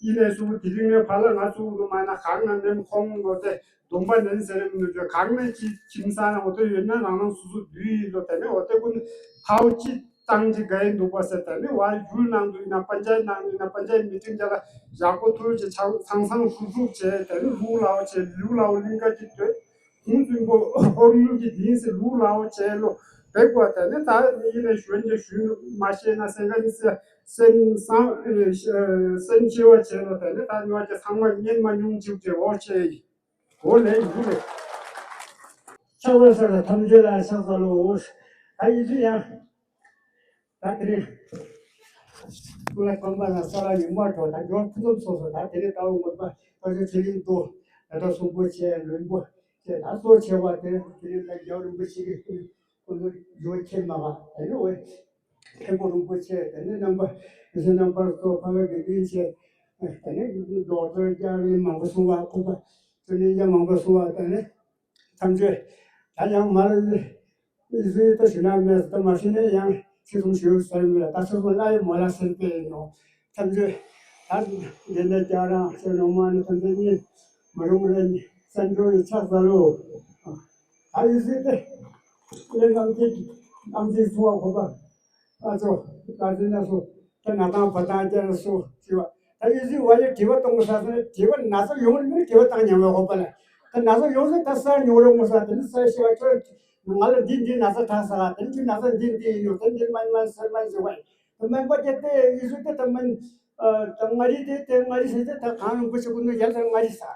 ཡིན་ནས་སུ་དེ་རིང་ནས་ཕར་ལ་ང་ཚོ་རུ་མ་ན་གང་ན་ནེམ་ཁོང་ལོ་དེ་སྡོམ་པ་ནན་ཟེར་མི་འདུག་གང་ནས་ཅི་ཁྱིམ་ས་ན་འོ་དེ་ཡོད་ན་རང་རང་སོ་སོ་བསྡུས་ཡིན་ལོ་དེ་ནས་འོ་དེ་ཀུན་ཐའོ་ཅི་བཏང་ཅི་ག་ཡིན་འདུག་པ་ཟེར་དེ་ནས་བར་ཡུལ་ནང་དུ་ཡིན་ན་པན་ཆ་ནང་དུ་ཡིན་ན་པན་ཆ་མི་ཁྲིམས་ཅ་ལ་ཡག་པོ་ཐུལ་ཅི་ཚང་ཚང་ཧྲུག་ཧྲུག་བྱས་དེ་ནས་ལུག་ལའོ་བྱས་ལུག་ལའོ་གླིང་ཀ་ཅི་སྡོད། ཁུངས་བཙུན་པོ་ཧོར་ཡུལ་གྱི་དིང་སེ་ལུག་ལའོ་བྱས་ལོ་བེག་པ་དེ་ནི་ད་ཡིན་ནས་ཞོན་གྱི་ཞུན་མ་ཤེས་ན་སེང་ག་ནི་སེ་སེམས་སང་སེམས་ཤེས་པ་བྱས་ལོ་དེ་ནི་ད་ཉོ་ཅི་ཚང་མ་ཉན་མ་མྱོང་ཅིག་ཅེ་འོ་ཆེ་ཡི་འོ་ལས་ཡུ་ལས། ཕྱག་འཚལ་ས་ལ་ཐམས་ཅད་ལ་ཕྱག་འཚལ་ལོ། ད་ཡིན་ཚུལ་ཡང་། ད་དེ་རིང་ཀུན་ལ་ཁང་པ་ན་ས་ར་ཡུལ་མ་གྲོགས་ད་འབྱོར་ཕུན་སུམ་ཚོགས་སོ། ད་དེ་རིང་ལྟ་བུ་ངོ་མ་ཕ་ཆུ་ཚེ་རིང་དུ་ད་ལྟ་གསུང་པོ་ཆེ་ལོན་པོ་ཆེ་ད་གཙོ་ཆེ་བ་དེ་དེ་རིང་ད་རྒྱལ་བ་རིན་པོ་ཆེ་གི་ཀུན་ལ་ཡོད་ཁྱེད་མ་བ་དེ་རིང་འོས་མཁན་པོ་རིན་པོ་ཆེ་དེ་ནས་རྣམ་པ་དེ་ཚོ་རྣམ་པར་གཙོ་ཕ་བའི་དགེ་འདུན་ཆེ་དེ་ནས་རྡོག་རྩ་རྒྱ་རིང་མང་པོ་གསུང་བ་ཁོ་པ་ཚོ་ནས་རྒྱ་མང་པོ་གསུང་བ་དེ་ནས། ཐམས་ཅད་ད་ཡང་མར་ཨི་ཟི་ཏ་ཞུ་ན་མེད་ད་མ་ཤི་ནས་ཡང་ཚིག་གསུམ་ཞུ་ཟེར་མི་ལ་ད་ཚོད་པོ་ལ་ཡི་མོ་ལ་ཟེར་པས་ཡིན་ནོ། ཐམས་ཅད་ད་འདི་ནས་ཀྱང་རང་ཚེ་ནོ་མ་ནི་ཐམས་ཅད་གཉིས་མ་རུང་རེ་ནི་བཙན་བྱོལ་ཡི་ཕྱག་འཚལ་ལོ། ད་ཨི་ཟི་ཏ་ལས་རྣམ་འབྱེད་རྣམ་འབྱེད་གསུང་བ་གོ་པ། ཨ་ཙོ། བཀའ་དྲིན་ན་སོ། ད་ན་ཐང་བ་དང་རྒྱ་ན་སོ་ཞུ་བ། ད་ཡུལ་སྲིད་བ་ཡི་དྲི་བ་གཏོང་ས་ཟེར་དྲི་བ་ན་ཚ་ཡོང་ནི་དྲི་བ་བཏང་ཉམས་བའི་ཧོ་པ་ལ། ད་ན་ཚ་ཡོང་ཟེར་ད་ས་ཉོ་རོགས་མོ་ས་དེ་ནི་ས་ཤི་བ་ཁྱོད་ང་ལ་འདི་འདི་ན་ཚ་དྲག་ས་དེ་ནི་ཁྱོད་ན་ཚ་འདི་འདི་ཡིན་ནོ་དེ་འདི་མ་མ་ས་མ་ཟེར་བ་ཡིན། ད་མན་པ་དེ་དེ་ཡུལ་སྲིད་དེ་ད་མན། ད་མངའ་རིས་དེ་དེ་མངའ་རིས་ཟེར་དེ་ད་གང་རིན་པོ་ཆེ་ཀུན་ནས་ཡར་ད་མངའ་རིས་ས།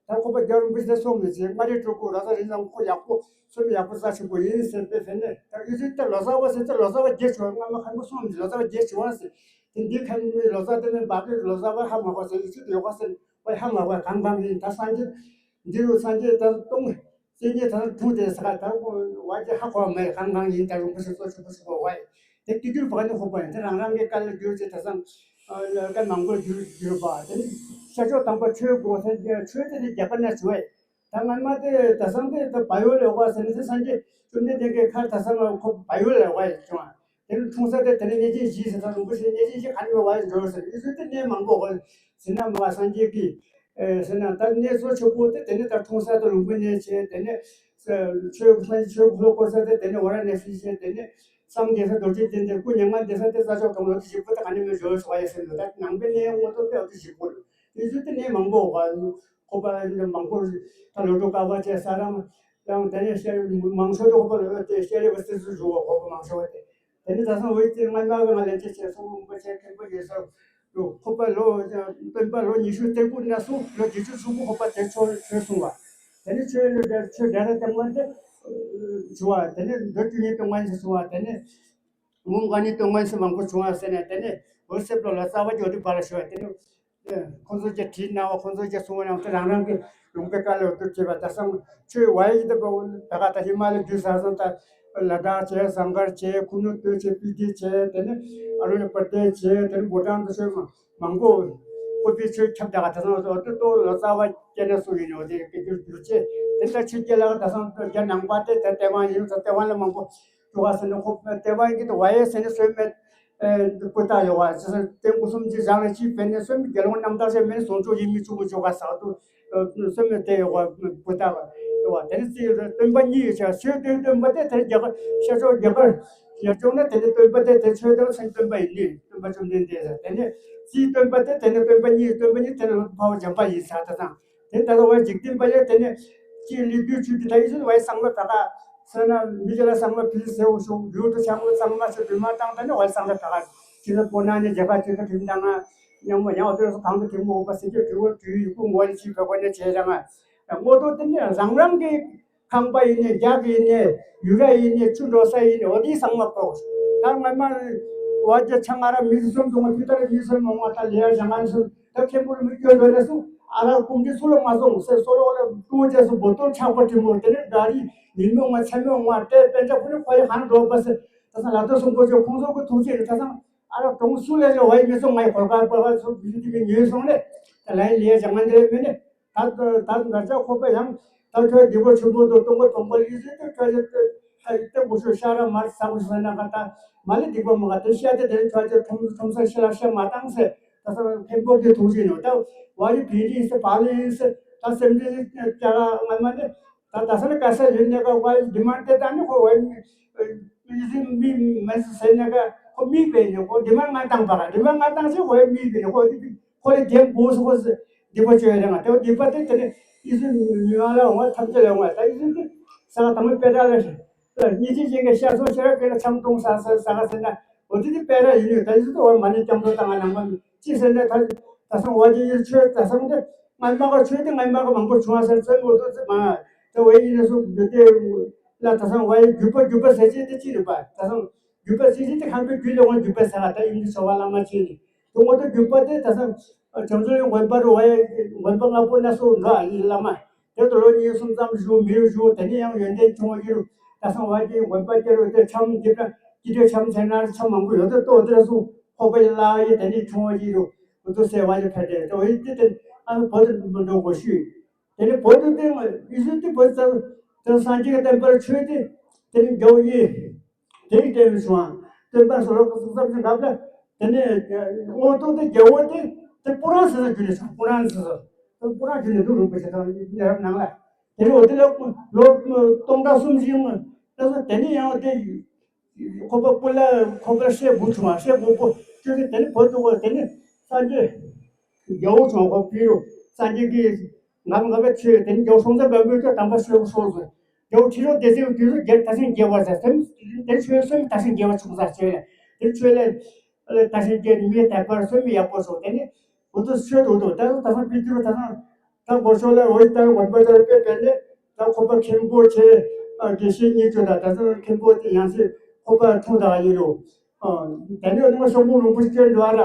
ད་ཁོ་པ་རྒྱལ་བ་རིན་པོ་ཆེ་སོང་མི་ཚེ་མངའ་རིས་སྤྲུལ་སྐུ་ར་ས་རིན་ཚང་ཁོ་ཡག་པོ་སོང་ཡག་པོ་རྩ་ཆེན་པོ་ཡིན་ཟེར་པས་ཟེར་ནས་ད་ཡུལ་ཚོད་ལོ་ཙཱ་བ་ཟེར་ཚེ་ལོ་ཙཱ་བ་རྒྱལ་བྱུང་བ་སྔ་མ་ཁང་པ་སོང་མི་ལོ་ཙཱ་བ་རྒྱལ་བྱུང་བ་ཟེར་དེ་འདི་ཁང་མི་ལོ་ཙཱ་དེ་ནས་འབའ་གི་ལོ་ཙཱ་བ་ཧ་མ་གོ་ཟེར་ཡུལ་ཚོད་ཡོད་ག་ཟེར་བ་ཧ་མ་གོ་གང་གང་ཡིན་ད་སངས་རྒྱས་འདི་རུ་སངས་རྒྱས་ད་གཏོང་། སེང་གེ་ད་ལྟ་དྲུང་དེ་ས་ད་བ་ཅི་ཧ་གོ་མེད་གང་གང་ཡིན་ད་རུང་པོ་ཞིག་གཙོ་ཆེ་པོ་ཞིག་གོ་བ་ཡིན། དེ་སྐྱིད་སྡུག་བག་ནི་ཧོ་པ་ཡིན་དེ་རང་རང་གི་དཀའ་ལས་བསྒྱུར་ཅེས་དེ་སང་དཀའ་མང་པོ་བསྒྱུར་བསྒྱུར་བ་དེ་ནི་ཤར་ཕྱོགས་དམ་པ་ཆོས་དགོས་ས་ཆོས་དེ་ནི་རྒྱ་གར་ནས་བྱུང་བས་ད་སྔ་མ་དེ་དེ་སང་དེ་ད་བལ་ཡུལ་ལས་བ་ཟེར་ནི་དེ་སངས་རྒྱས་བཅོམ་ལྡན་འདས་ཀྱི་ཁར་དེ་སང་ཁོ་བལ་ཡུལ་ལས་བ་ཡིན་བྱུང་བ། དེ་ནི་འཁྲུངས་ས་དེ་དེ་ནི་གནས་ཆེན་བཞི་ཟེར་ད་རུང་པོ་ཞིག་གནས་ཆེན་བཞི་ག་ནས་བ་ཡིན་འགྲོ་ཟེར་ཡུལ་ཚོད་དེ་གནས་མང་པོ་གོ་ཟེར་ན་མ་སངས་རྒྱས་ཀྱི། ཟེར་ན་ད་གནས་གཙོ་ཆེ་པོ་དེ་དེ་ནས་ད་འཁྲུངས་ས་དེ་ལུང་པའི་གནས་ཆེ་དེ་ནས་ཆོས་ཆོས་ཆོས་ལོ་སྐོར་ས་དེ་དེ་ནས་ཝཱ་ར་ཎ་སི་ཆེ་དེ་ནས་སངས་རྒྱས་ས་རྡོ་རྗེ་གདན་དེ་སྐུ་མྱ་ངན་འདས་ས་དེ་ས་ཕྱོགས་གང་ལོ་དེ་ཞིག་པོ་དེ་ག་ནས་མི་བཟོ་སོ་བ་ཡ་ཟེར་ལོ་ད་ནང་པའི་གནས་ངོ་ཐོག་དེ་འོ་དེ་ཞིག་པོ་རེད། དེ་ཚོ་དེ་གནས་མང་པོ་བ་ཁོ་པ་མང་པོ་ད་ལོ་ཏོག་ཀ་བ་ཆེ་ས་རང་ཡང་དེ་ནས་ཤེས་མང་ཤོས་དེ་ཁོ་པ་ལོ་དེ་ཤེས་རེ་བ་སི་སུ་བཟོ་བ་ཁོ་པ་མང་ཤོས་དེ། དེ་ནི་ད་སང་འོད་ཀྱི་སྔ་མ་གི་ང་ལན་ཅི་བྱས་སོང་རིན་པོ་ཆེ་མཁན་པོ་ཡིན་ས་རུ་ཁོ་པ་ལོ་སྟོན་པ་ལོ་ཉི་ཤུ་རྩ་དགུ་ན་སོང་ལོ་བརྒྱད་ཅུ་སོང་པོ་ཁོ་པ་དེ་ཆོས་ཆོས་གསུང་བ། དེ་ནི་ཆོས་ལོ་ཆོས་དགྲ་ར་ལྟ་མ་དེ་བྱུང་བ་དེ་ནི་མདོ་བཅུ་གཉིས་སྟོང་མ་ཞིག་གསུང་བ་དེ་ནི་ངོ་མ་ནི་སྟོང་མ་ཞིག་མང་པོ་བྱུང་བ་ཟེར་ནས་དེ་ནི་འོད་གསལ་ལོ་ལ་རྩ་བ་འཇོག་དུས་བ་ལ་ཤོར་བ་དེ་ནི། ཁོང་ཚོ་གྱིས་བྲིས་གནང་བ། ཁོང་ཚོ་གྱིས་གསུངས་པ་རྣམས་དེ་རང་རང་གི་ལུང་པའི་བཀའ་ལ་འོས་བསྡུ་བྱས་པ། ད་སང་ཆོས་བ་ཡི་དེ་ད་ག་ད་ཧི་མ་ལ་རྒྱུད་ས་སང་ད་ལ་དྭགས་བྱས། ཟངས་དཀར་བྱས། ཁུ་ནུ་སྟོད་བྱས། སྤི་ཏི་བྱས། དེ་ནས་ཨ་རུ་ནི་པར་དེ་བྱས། དེ་ནས་འབོ་ཊང་དུ་ཆོས་མང་པོ་ཁོ་པའི་ཆོས་ཁྱབ་བསྒྲགས། ད་སང་འོས་བསྡུ་ཏོ་ལོ་ཙཱ་བ་སྐྱེ་ན་སུ་ཡིན་ནོ་དེ་སྐད་སྒྱུར་སྒྱུར་བྱས། དེ་ལྟར་ཆོས་རྒྱལ་ལ་ད་སང་རྒྱ་ནང་པ་དེ་ད་ལྟེ་བ་ཡིན། ད་ལྟེ་བ་ལ་མང་པོ་ཡོད་པ་ཟེར་ན། ཁོ་ལྟེ་བ་གི་ད་བ་ཡེ་ཟེར་ནས་སོན་མེད་སྤུ་དག་ཡོད་པ། ཅི་ཟེར་སྟེང་སྐུ་གསུམ་གྱི་བཞག་ལ་ཅིག་བེད་ནས་སོན་མེད་དགེ་སློང་རྣམ་དག་ཟེར་མེད་ནས་བཟང་ཕྱོགས་ཡིན་མིན་ཆུང་ངུ་ཆོ་ག་ཟག་ཏུ་སོན་མེད་དེ་ཡོད་པ་སྤུ་དག་ཡོད་པ། དེ་ནས་ཅིག་སྟོན་པ་གཉིས་ཡོད་ཆ། ཆོས་སྟོན་སྟོན་པ་དེ་དེར་རྒྱ་གར་ཤར་ཕྱོགས་རྒྱ་གར་ཡར་ཕྱོགས་ན་དེ་ནས་སྟོན་པ་དེ་དེ་ཆོས་དང་སེམས་སྟོན་པ་ཡིན་ནི། སྟོན་པ་བཅོམ་ལྡན་འདས་ཟེར། དེ་ནས་ཅིག་སྟོན་པ་དེ་དེ་ནས་སྟོན་པ་གཉིས། སྟོན་པ་གཉིས་དེ་ནས་འཕགས་པ་འཇམ་དཔལ་ཡིན་ས་ད་དང་། དེ་ལྟར་བ་འཇིག་རྟེན་པ་ཡང་དེ་ནས་ཅིག་ལི་དུས་ཆུ་དེ་ད་ཡིན་ཟེར་བའི་གཙང་མ་ད་ག་ཟེར་ན། མི་དེ་ལ་གཙང་མ་ཕུལ་ཟེར་བ་ཞུ། ཡུལ་དུ་ཆང་གཙང་མ་ཟེར་དུས་མ་བཏང་། ད་ནི་བའི་གཙང་མ་ད་ག་ཅི་ལ་པོ་ན་ནི་རྒྱ་གར་ཅི་ད་ཁྲིམས་དང་ང་མཉམ་པོ་ཡང་འོ་དེ་སུ་གང་དུ་དེ་མོ་བ་ཟེར་གྱི་དུས་དུས་ཡུལ་ཀུན་ངོ་ནི་ཅི་བ་གོ་ནི་བྱས་རང་ང་། ངོ་ཏོ་དེ་ནི་རང་རང་གི་ཁང་པ་ཡིན་ནི། རྒྱག་ཡིན་ནི། ཡུ་ར་ཡིན་ནི། ཆུ་འགྲོ་ས་ཡིན་ནི། འོ་དེའི་གཙང་མ་ཕོག་ད་ང་མ་བ་རྒྱ་ཆང་ང་ར་མི་གསུམ་དུ་ང་ཕི་ཏར་མི་གསུམ་མོ་ང་ད་ལེ་ཡ་ཞང་ང་སུ། ད་མཁན་པོ་རིན་པོ་ཆེ་འགྲོ་རེ་སུ། ཨ་རག་ཀུང་ཀི་སུ་ལ་མ་སོང་ཟེར། སོ་ལོ་ལ་ཀུང་ཅེ་སུ་བོ་ཏོ་ཆག་པ་དྲིན་མོ། དེ་ནས་ག་རི་ཉིན་མོ་ང་མཚན་མོ་ང་ཏེ་པན་ཅ་ཕུ་ནི་ཁོ་ཡི་ཧང་འགྲོ་པ་ཟེར། ད་ས་ལ་ཏོ་སུ་ཀོ་ཅོ་ཁོང་ཚོ་གི་ཐུགས་རྗེ་རེད། ད་ས་ཨ་རག་གྲོང་སུ་ལས་ལ་བའི་མི་སོང་། ང་ཡི་ཧོར་ཁ་པ་ག་སུ་བི་ཏི་གི་ཉོས་སོང་ལེ། ད་ལ་ཡི་ལེ་ཡ་ཞང་ང་འདི་རེ་མི་ནི། ད་ད་ད་ཆ་ཁོ་པ་ཡང་ད་ཁྱོད་སྡིག་པ་ཆེན་པོ་འདུག་སྟོང་པ་སྟོང་པ་ལི་ཟེར་ཏེ་ཁྱོད་ཀྱི་ད་ཏེ་གོ་ཤོ་ཤ་ར་མར་ས་གོ་ཤོ་ན་ག་ད་མ་ལི་སྡིག་པ་མ་ག་ཏེ་ཤ་ཏེ་དེ་ཁྱོད་ཀྱི་ཁྲོམ་ཁྲོམ་ས་ཤ་ལ་ཤ་མ་བཏང་ཟེར། ད་ས་མཁན་པོ་གི་ཐུགས་རྗེ་ནོ། ད་བ་རི་བི་རི་ཟེར་བ་ལི་ཟེར། ད་སེམས་ཅན་ཅ་ག་ང་མ་ནི་ད་ད་ས་ལ་ག་ས་ཡིན་ནི་ག་བ་ཡི་འདི་མ་ཏེ་ད་ནི་ཁོ་བ་ཡི་ཨི་ཟི་མི་མེ་སི་ཟེར་ནི་ག་ཁོ་མི་པེ་ནི་ཁོ་འདི་མ་ང་བཏང་པ་ག་འདི་མ་ང་བཏང་ཟེར་ཁོ་ཡི་མི་པེ་ནི་ཁོ་འདི། ཁོ་ལ་རྒྱན་གོ་སོ་ཁོ་སྡིག་པ་བཅོས་ཡ་རེད་མ། དེ་བ་སྡིག་པ་དེ་དེ་ནས་ཡིད་བཞིན་མི་དབང་ལ་འོང་བ་ཐམས་ཅད་ལ་འོང་བ། ད་ཡིད་བཞིན་དེ་ས་ག་དང་པོའི་དཔེ་གྲགས་ལ་ཉེ་ཅན་ཅན་གྱི་ཤ་ཚོ་ཤ་ར་དེ་ལ་འཆམ་གཏོང་ས་ས་ས་ག་ཟེར་ན་འོ་དེ་དེ་དཔེ་གྲགས་ཡིན་ནོ། ད་ཡིད་བཞིན་དུ་འོ་མ་ནི་སྐྱབས་འགྲོ་དང་ང་ནང་པ་ཅི་ཟེར་ན་ད་ད་སང་བ་ཅི་ཡིད་ཆོས་ད་སང་དེ་ང་མ་ག་ཆོས་དེ་ང་མ་ག་མང་པོ་བྱུང་བ་ཟེར་ཚོད་འོ་དོ་ཚེ་མ་དེ་བ་ཡིན་ན་སོ་དེ་ལ་ད་སང་བ་ཡི་བརྒྱུད་པ་བརྒྱུད་པ་ཟེར་ཅེས་དེ་ཅི་རེད་པ། ད་སང་བརྒྱུད་པ་ཟེར་ཅེས་དེ་ཁམས་པའི་རྒྱུད་ལ་འོང་བརྒྱུད་པ་ཟེར་བ་ད་ཡིན་གྱི་ཚོ་བ་བླ་མ་ཅི་རེད། དུ་ངོ་དུ་རྒྱུད་པ་དེ་ད་ས་བྱང་ཆུབ་ཡོན་དགོན་པ་རུ་བ་ཡ་དགོན་པ་ལྔ་པོ་སྣ་ཚོགས་འགའ་ཡིན་བླ་མ། དེ་དུ་ལོ་གཉིས་གསུམ་ཙམ་བཞུགས་མི་རུ་བཞུགས། དེ་ནས་ཡང་ཡོན་ཏན་ཆུང་བ་ཡིན་རུ་ད་སང་བ་ཀྱི་དགོན་པ་སྐྱེ་རུ་དེ་འཆམ་འདི་འདྲ་ཀྱི་འདྲ་འཆམ་ཚེ་ན་འཆམ་མང་པོ་ཡོད་དེ་ལྟོ་དེ་ར་སུ་ཁོག་པ་ཡི་བླ་ཡི་དེ་ནས་ཆུང་བ་ཡིན་རུ་འུ་ཚོ་སེ་བ་ཡི་ཕེ་དེ་དོ་ཡི་དེ་དེ་ཨ་བོ་དེ་མི་འགྲོ་དགོས་ཤུས། དེ་ནས་བོད་དུ་སྟེང་ཡུལ་སྲོལ་དེ་བོད་ཙམ་དེ་སངས་རྒྱས་ཀྱི་བསྟན་པར་ཆོས་དེ་དེ་ནས་མགྱོགས་ཡིན། དེ་ཡི་དེ་ཡིན་སོང་། བསྟན་པ་སོ་ལོ་ཀ་སུ་ཙམ་ཞིག་འགབ་ལ་དེ་ནས་དངོས་ཐོག་ཏུ་རྒྱལ་བོ་དེ་དེ་སྤུ་རང་ཟེར་ས་རྒྱུ་ནས་སོང་། སྤུ་རང་ཟེར་ས་སྤུ་རང་རྒྱུ་ནས་འདུག་རུང་པ་ཞེ་དྲག་ནང་ལ་དེ་ནས་འོ་དེ་ལ་ལོ་སྟོང་ཕྲག་གསུམ་བཞི་མ་ལ་སོ་དེ་ནས་ཡང་དེ། ཁོ་པ་སྤུ་ལ་ཁོ་པ་སྲས་དགུ་བྱུང་བ། སྲས་དགུ་པོ་ཁྱོད་ཀྱི་དེ་ནི་བོད་དུ་བ་དེ་ནི་སངས་རྒྱས་རྒྱལ་པོ་བྱུང་བ། ཁོ་པི་རུ་སངས་རྒྱས་ཀྱི་ང་ང་པའི་ཆོས་དེ་ནི་རྒྱལ་པོ་སྲོང་བཙན་སྒམ་པོས་ཀྱང་དམ་པ་ཤོད་སོང་ཟེར། རྒྱལ་པོ་ཁྲི་སྲོང་ལྡེ་བཙན་དུས་སུ་རྒྱལ་ད་ཕྱིན་རྒྱལ་བ་ཟེར་དེ་དེ་ཆོས་སོན་ད་ཕྱིན་རྒྱལ་བ་བྱུང་ས་ཆོས་ལ་དེ་ཆོས་ལ་ད་ཕྱིན་རྒྱལ་མི་དད་པར་སོན་མི་ཡག་པོ་སོང་དེ་ནི། འུ་ཚོ་ཤོད་འདུག་འདུག་ད་ད་ས་པི་ཏི་རུ་ད་ས་ད་སྒོ་ཤོད་ལ་འོ་ཡི་ད་ཝན་པ་ད་རུ་པེ་པེ་ནེ་ད་ཁོ་པ་མཁན་པོ་ཆེ་དགེ་བཤེས་གཉིས་ཚོ་ད་ད་ས་མཁན་པོ་དེ་ཡང་སེ་ཁོ་པ་ཐུང་ད་ཡིན་རུ། དེ་ནས་འོ་ནི་ང་ཤོག་མོ་རིན་པོ་ཆེ་འགྲོ་བ་ར།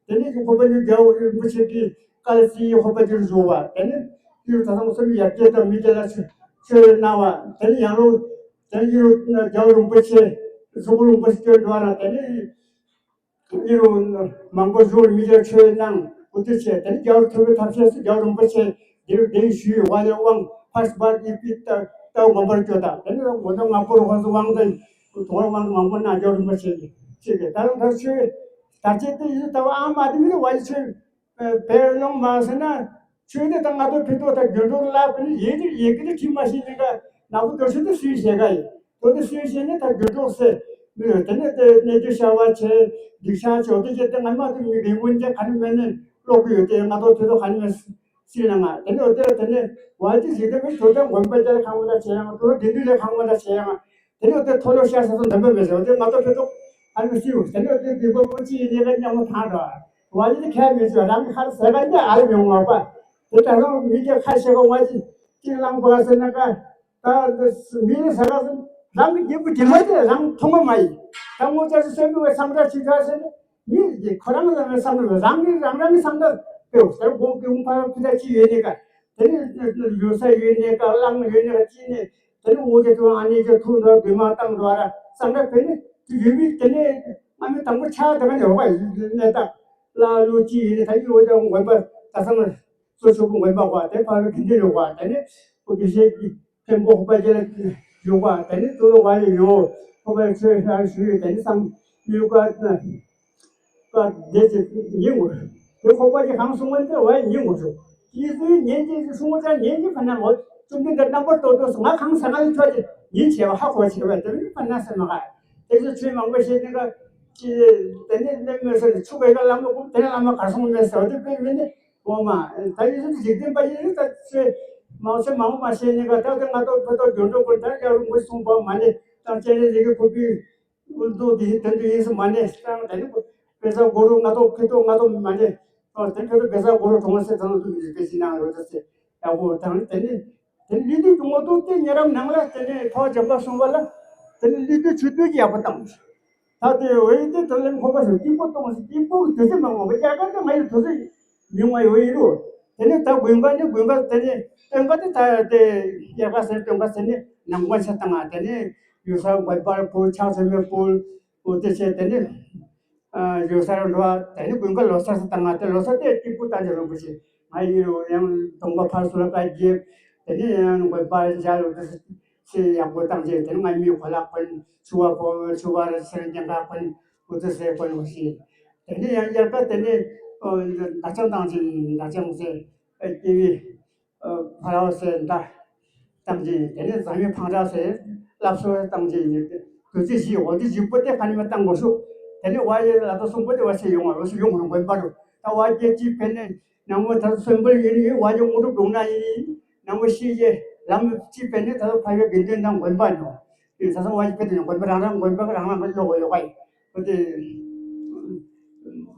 དེ་ནས་ཁོ་པ་ནི་རྒྱལ་བ་རིན་པོ་ཆེ་གི་བཀའ་ལ་སི་ཡི་ཁོ་པ་དེ་རུ་བཞུགས་བ། དེ་ནས་དེ་རུ་ད་ས་ང་སོ་མི་ཡར་སྐྱེས་དང་མི་དེ་ལ་ཆོས་ཆོས་གནང་བ། དེ་ནས་ཡང་རུ་དེ་ནས་ཡི་རུ་རྒྱལ་བ་རིན་པོ་ཆེ་ཤོག་མོ་རིན་པོ་ཆེ་འགྲོ་བ་ར། དེ་ནས། ཨི་རུ་མང་པོ་བཞུགས་མི་རྒྱ་ཆོས་གནང་འུ་ཚོ་ཆེ། དེ་ནི་རྒྱལ་བ་ཐུབ་པའི་ཐབས་ཤེས་སུ་རྒྱལ་བ་རིན་པོ་ཆེ་འདིར་གདན་ཞུས་པ་ལས་དབང་ཕར་སྤར་ཨི་པི་ཏ་ཏ་ངོ་པར་བསྐྱོད་དང་། དེ་ནི་ངོ་ནོ་ང་པོར་ཧོ་སུ་དབང་དང་དོ་དབང་མང་པོ་གནང་། རྒྱལ་བ་རིན་པོ་ཆེ་གིས་ཅི་གི་ད་ལྟ་ཆོས་དར་ཆེད་དུ་ཡིན་ལྟ་བ་ཨང་མ་དེ་མི་རུ་བ་ཡི་ཆོས་བེར་ལོང་མ་ཟེར་ན། ཆོས་འདི་དང་ང་ཚོ་ཕི་ཏོག་དང་རྒྱུན་གྲོགས་ལ་བུ་ནི་ཡེ་གི་ཡེ་གི་ནི་ཁྲིད་མ་ཤེས་ནི་ག་ན་བུ་དོ་ཤི་དུ་སུའི་ཞེ་ག་ཡི་དོ་དུ་སུའི་ཞེ་ནི་ད་རྒྱུན་གྲོགས་སེ་མི་ཡོད། དེ་ནི་དེ་གནས་དུ་ཤ་བ་ཆེ་སྡིག་ཤ་ཆོ་དུ་ཅེ་དེ་ང་མ་དུ་མི་རིང་བུན་ཅེ་ག་ནི་མེད་ནི་ཀློག་གི་ཡོད་དེ་ང་ཚོ་ཕི་ཏོག་ག་ནི་མེད་སྲིད་ན་ང་དེ་ནི་འོ་དེ་དེ་ནི་བ་ཅི་ཞིག་དེ་མི་ཆོ་དེ་དགོན་པ་ཅར་ཁང་བ་ལ་ཆེ་ཡང་དུ་དེ་དུ་ལས་ཁང་བ་ལ་ཆེ་ཡང་། དེ་ནས་དེ་མཐོ་སློབ་ཤར་ས་སོ་འདོན་པ་མེད་ཟེར་བ་དེ་ང་ཚོ་ཕེ་ཏོག་ཨ་ནུ་སིའུ་དེ་ནས་དེ་དེ་པོ་ཅི་ཡིན་ནས་ཀ་མཉམ་མོ་ཐང་འགྲོ་བ་ཡིན་ཁ་མི་ཚོ་རང་གི་ཁར་ཟེར་ག་འདི་ཨ་རི་མི་འོང་བ་དེ་ད་རུང་མི་རྒྱ་ཁ་ཤས་ཀ་བ་ཅི་ཅི་ལང་པ་ཟེར་ན་ཀ་ད་མི་ནི་ཟེར་ག་ཟེར་རང་གི་རྒྱུད་པུ་དྲི་མ་དེ་རང་མཐོང་མ་མ་ཡིན། ད་ངོ་ཅག་ཅི་སེམས་མི་བའི་བསམ་འདྲ་ཅི་འདྲ་ཟེར་ནས་མི་ཁོ་རང་ལ་བསམ་འདྲ་རང་གི་རང་རང་གི་བསམ་འདྲ་ ཡོད་ཟེར་གོ་གི་ཕ་ཕི་ད་ཅི་ཡོད་ནི་ཀ་དེ་ནི་ཡོད་ས་ཡོད་ནི་ཀ་གླང་ཡོད་ནི་ཀ་ཅི་ནི་དེ་ནི་འོ་དེ་ཚོ་ཨ་ནི་ཅི་ཐུག་འདུག་དེ་མ་བཏང་འདུག་ཨ་ར་སང་ད་དེ་ནི་དེ་ཡོད་མི་དེ་ནི་ང་མི་དང་པོ་ཆགས་དེ་ག་ནི་འོ་ག་ཡོད་ནི་ད་ལ་ལུ་ཅི་ཡོད་ནི་ད་ཡོད་དེ་འོ་ག་ད་སང་། སོ་སོ་གི་དགོན་པ་བ་དེ་ཕ་བའི་དགེ་འདུན་རེད་བ། དེ་ནས་ཁོ་དགེ་བཤེས་ཀྱི་མཁན་པོ་ཧོ་པ་ཅེ་ལ་ཡོད་བ། དེ་ནས་ཏུ་ལོ་བ་ཡི་ཡོད། ཧོ་པ་ཆོས་ཤར་ཞུ་ཡོད། དེ་ནས་སང་ཡོད་བ་ན་བ་དེ་ཅི་ཡིན་དགོས། དེ་ཧོ་པ་ཅེ་གང་གསུང་བ་དེ་བ་ཡིན་དགོས་སོ། ཡིན་སུ་ཉན་ཅེས་སུ་སྲུང་བ་ཅང་ཉན་ཅེས་ཕ་ན་ལོ་བཅོམ་ལྡན་འདས་རྣམ་པར་རྟོག་ཏུ་སོང་ང་གང་ཟེར་ང་ལ་ཁྱོད་ཀྱི་ཉིན་བྱེད་བ་ཧ་གོ་བྱེད་བ་དེ་ནི་ཕ་ན་ཟེར་མ་ག་དེ་ཚོ་ཆོས་མང་པོ་བཤད་ནས་ཀ་ཅི་དེ་ནས་ནས་མོས་ཟེར་ཆུ་བའི་ཀ་བླ་མ་ཀུན་དེ་ནས་བླ་མ་གར་སོང་མེད་ཟེར་བ་དེ་དཔེ་མིན་ནི། འོ་མ། ད་ཡིན་ཟེར་འཇིག་རྟེན་པ་ཡིན་ཟེར་ད་ཚེ་མང་ཚེ་མང་མ་བཤད་ནས་ག་ད་དེ་ང་ཏོག་ཕེ་ཏོག་འགྱུར་འགྲོ་དགོས་ད་ཡ་རུ་མོས་གསུངས་པ་མ་ནས་ད་སྤྱན་རས་གཟིགས་ཀྱི་ཁོ་པའི་དབུ་མདོ་འདི་དོན་དུ་ཡིན་ཟེར་མ་ནས་ད་ད་ནི་དཔེ་ས་གོ་རུ་ང་ཏོག་ཕེ་ཏོག་ང་ཏོག་མ་ནས་ད་དེ་ཕེ་ཏོག་དཔེ་ས་གོ་རུ་གྲོང་སེ་ཚང་དུ་མི་དཔེ་ཞིག་གནང་ཡོད་ད་ཟེར་ཡག་པོ་དང་དེ་ནི་དེ་ལུས་དུས་ཀྱི་ངོ་ཐོག་དེ་ཉེ་རབས་ནང་ལ་དེ་ནི་ཐོག་འཇམ་པ་གསུངས་པ་ལ་དེ་ནི་ལུས་དུས་ཆུ་དུས་ཀྱི་ཡག་པོ་བཏང་། ད་དེ་འོ་ཡི་དེ་དོན་ལས་ཁོ་པ་ཞིག་སྐྱིད་པོ་གཏོང་སྲིད་སྐྱིད་པོ་གི་དུས་ཚོད་མ་འོངས་པ་དབྱར་ཁ་དེ་ང་ཡི་དུས་ཚོད་ཉུང་བ་ཡོད་ཡིན་རུང་། དེ་ནས་ད་དགོན་པ་ནི་དགོན་པ་དེ་ནས་སྟོན་པ་དེ་ད་དེ་དབྱར་ཁ་ཟེར་སྟོན་པ་ཟེར་ནས་ནང་པ་ཆ་བཏང་ང་དེ་ནས་ཡུལ་ས་དགོན་པར་སྤོ་ཕྱག་མཚན་མོ་སྤོ་འོ་དེ་བྱས་དེ་ནས་ཡུལ་སར་འགྲོ་བ་དེ་ནས་དགོན་པ་ལོ་གསར་ཟེར་བཏང་ང་དེ་ལོ་གསར་དེ་སྐྱིད་པོ་བཏང་ཆ་རུང་པོ་ཞིག་ང་ཡིན་རུང་ཡང་གདོང་པ་ཕར་ཚུར་ལ་བཀའ་བརྒྱབ་དེ་ནས་ཡང་དགོན་པ་མཇལ་འོ་དེ། ཚེ་ཡག་པོ་བཏང་རྗེས་དེ་ནས་ང་མི་གོ་ལ་གོན་ཆུ་བ་ཕོ་ཆུ་བ་ར་སེར་རྒྱན་ག་གོན་འུ་ཚོ་སེ་གོན་འོ་ཞེས། དེ་ནས་ཡང་དབྱར་ཁ་དེ་ནས་ཨོ་མདའ་ཆང་བཏང་ཅིང་མདའ་ཆང་ཟེར་ཨེ་སྐྱེ་བའི་ཨོ་ཕ་ར་བ་སེ་མདའ་བཏང་ཅིང་དེ་ནས་ཟ་མའི་འཕང་ར་ཟེར་སླབ་གསོལ་བཏང་ཅིང་དུས་ཚོད་བཞི་འོ་དེ་བཞི་པོ་དེ་ཁ་ནས་མ་བཏང་དགོས་ཤོག་དེ་ནས་བ་ཡི་ལ་དོ་གསུམ་པོ་དེ་བ་ཆེ་ཡོང་བ་རོ་ཞིག་ཡོང་རུང་དགོན་པ་རུ་ད་བ་སྐྱེ་གཅིག་ཕན་ནས། ནང་མོ་ད་གསོན་པོ་ཡིན་ཡིན་བ་ཡི་དངོས་གྲུབ་སྒྲུབ་ན་ཡིན་ཡིན་ནང་མོ་ཤི་ཡེ་ལམ་གཅིག་པས་ནི་ད་ཕ་ཡི་དགེ་འདུན་དང་དགོན་པ་ནོ། དེ་ད་སང་བ་ཡི་ཕེ་དེ་དགོན་པ་རང་རང་དགོན་པ་རང་རང་གི་ལོག་ཡོད་པ་ཡིན། འོ་དེ་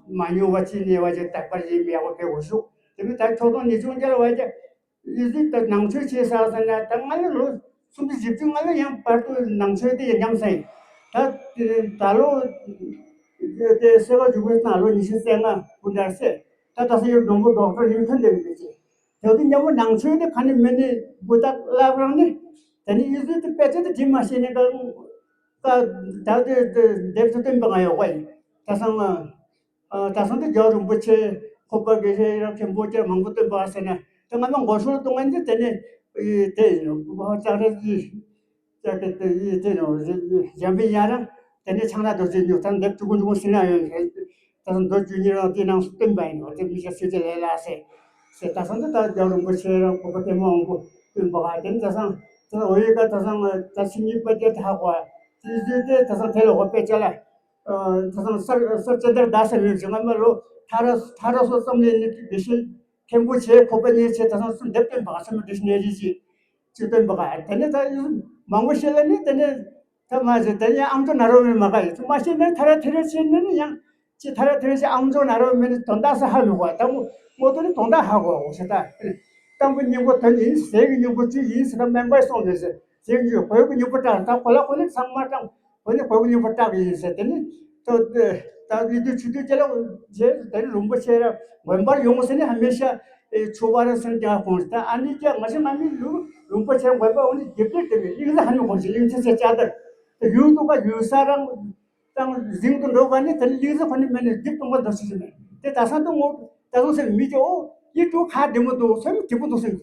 མ་ཉོ་བ་ཅི་ཉེ་བ་ཅི་དག་པར་ཡིན་མེད་འོ་དེ་འོ་ཤུག་དེ་མི་ད་ཁྱོད་དང་ཉེ་ཆུང་རྒྱལ་བ་ཡི་ཡི་ཟིག་ད་ནང་ཆོས་བྱེད་ས་ཟེར་ན་ད་ང་ལ་ལོ་སུམ་ཅུ་བཞི་བཅུ་ང་ལ་ཡང་བར་དུ་ནང་ཆོས་དེ་ཡང་ཉམས་ས་ཡིན། ད་ད་ལོ་དེ་སེ་བ་འཇུག་པའི་ན་ལོ་ཉི་ཤུ་རྩ་ལྔ་སྐུ་འདྲ་སེ། ད་ད་སང་ཡོད་མགྲོན་པོ་ཌོག་ཊར་ཡིན་ཐོན་འདེབས་མི་བྱེད། དེ་དུས་མཉམ་པོ་ནང་ཆོས་དེ་ག་ནས་མི་ནི་བུ་དག་བསླབ་རང་ནི། དེ་ནི་ཡུལ་ཚོད་དེ་དཔེ་ཆ་དེ་བྲིས་མ་ཤེས་ནི་ག་ད་ད་དེ་དེ་འདེབས་སུ་བཏོན་པ་ང་ཡོད་པ་ཡིན། ད་སང་ཨ་ད་སང་དེ་རྒྱལ་བ་རིན་པོ་ཆེ་ཁོ་པ་དགེ་བཤེས་རབ་ཆེན་པོ་ཅེར་མང་པོ་བཏོན་པ་ཟེར་ན་དེ་ང་མ་མགོ་སོར་གཏོང་ངན་དེ་དེ་ནི་དེ་ཡིན་ལྕགས་རི་གི་ཅག་གི་དེ་ཡི་དེ་ནོ་གཞན་པའི་ཡ་རང་དེ་ནས་ཆང་ན་རྡོ་རྗེ་ཉུག་ཐང་འདེབས་ཐུག་གུ་འཇུག་སྲིད་ན་ཡོད་རེད། ད་མདོ་རྒྱུད་ཉེར་ལྔ་དེ་ནང་སྟོན་པ་ཡིན་ནོ་དེ་མི་ཤ་སུ་ཅི་ལས་ལ་སེ་སེ་ད་སང་དུ་ད་རྒྱལ་རིན་པོ་ཆེ་རང་གོ་པ་དེ་མ་འོང་གོ་སྟོན་པ་ག་དེ་ནི་ད་སང་ད་འོ་ཡི་ག་ད་སང་ད་ཕྱི་གཉིས་པ་དེ་ད་ཧ་གོ་དེ་དེ་དེ་ད་སང་དེ་ལ་གོ་པེ་ཅ་ལ་ད་སང་སར་སར་ཅན་དར་ད་སེ་ལུས་ཅི་ང་མ་ལོ་ཐ་ར་ཐ་ར་སོ་ཙམ་ལས་ནི་དེ་བཞིན་མཁན་པོ་ཆེ་ཁོ་པ་ཉེ་ཆེ་ད་སང་སུ་འདེབས་སྟོན་པ་ག་སེ་མི་དེ་ཤི་ནེ་རི་ཅི། ཅིག་སྟོན་པ་ག་དེ་ནས་ད་མང་པོ་བཤད་ལ་ནི་དེ་ནས་ད་མ་ཟེར་དེ་ནས་ཨམ་ཅོག་ན་རོ་མེད་མ་ག་ཡིན་ཙུ་མ་བཤད་ན་ཐ་ར་ཐེ་རེ་བཤད་ན་ནི་ཡང་ཅི་ཐ་ར་ཐེ་རེ་བཤད་ཨམ་ཅོག་ན་རོ་མེད་ནི་དོན་དག་ས་ཧ་མི་གོ་ད་མོ་མོ་དེ་ནི་དོན་དག་ཧ་གོ་འོ་ཟེར་ད་དེ་ནི་གཏམ་གྱི་སྙིང་པོ་དོན་ཡིན་ཟས་ཀྱི་སྙིང་པོ་བཅུད་ཡིན་ཟེར་ད་སྨན་པས་གསུངས་མེད་ཟེར་ཟས་ཀྱི་གོས་ཀྱི་སྙིང་པོ་སྐྲག་ད་གོ་ལ་གོ་ལ་ཚང་མ་སྐྲག་གོ་ནི་གོས་ཀྱི་སྙིང་པོ་སྐྲག་ཡིན་ཟེར་དེ་ནི་ད་ད་ལི་དུ་ཆུ་དུ་ཅེ་ལ་ཟེར་དེ་ནི་རིན་པོ་ཆེ་ར་དགོན་པར་ཡོང་ཟེར་ནི་ཧ་མི་ཤ། ཨེ་ཆོས་པ་ར་སེམས་ཀྱང་ཁོང་ད་ཨ་ནི་ཀྱང་ང་ཞིག་ང་མི་ལུ་རིན་པོ་ཆེ་དགོན་པ་འོ་ནི་རྒྱབ་ཀྱི་དེ་བས་གླིང་ས་ཧ་ནི་ཁོང་ཞིག་གླིང་ཚེ་ཚེ་བཅའ་དར་དེ་ཡུལ་དུ་ག་ཡུལ་ས་རང་དང་གཟིང་དུ་འགྲོ་ག་ནི་དེ་ནི་གླིང་ས་ཁོ་ནི་མེད་ནི་རྒྱབ་སྟོང་པ་འདོར་ཤི་ཞིག་མེད་དེ་ད་སང་དུ་ངོ་ད་སང་སེམས་མི་ཀྱི་ཨོ་ཡི་ཀྲུ་ཁ་བདེ་མོ་འདུག་སེམས་བདེ་མོ་འདུག་སེམས་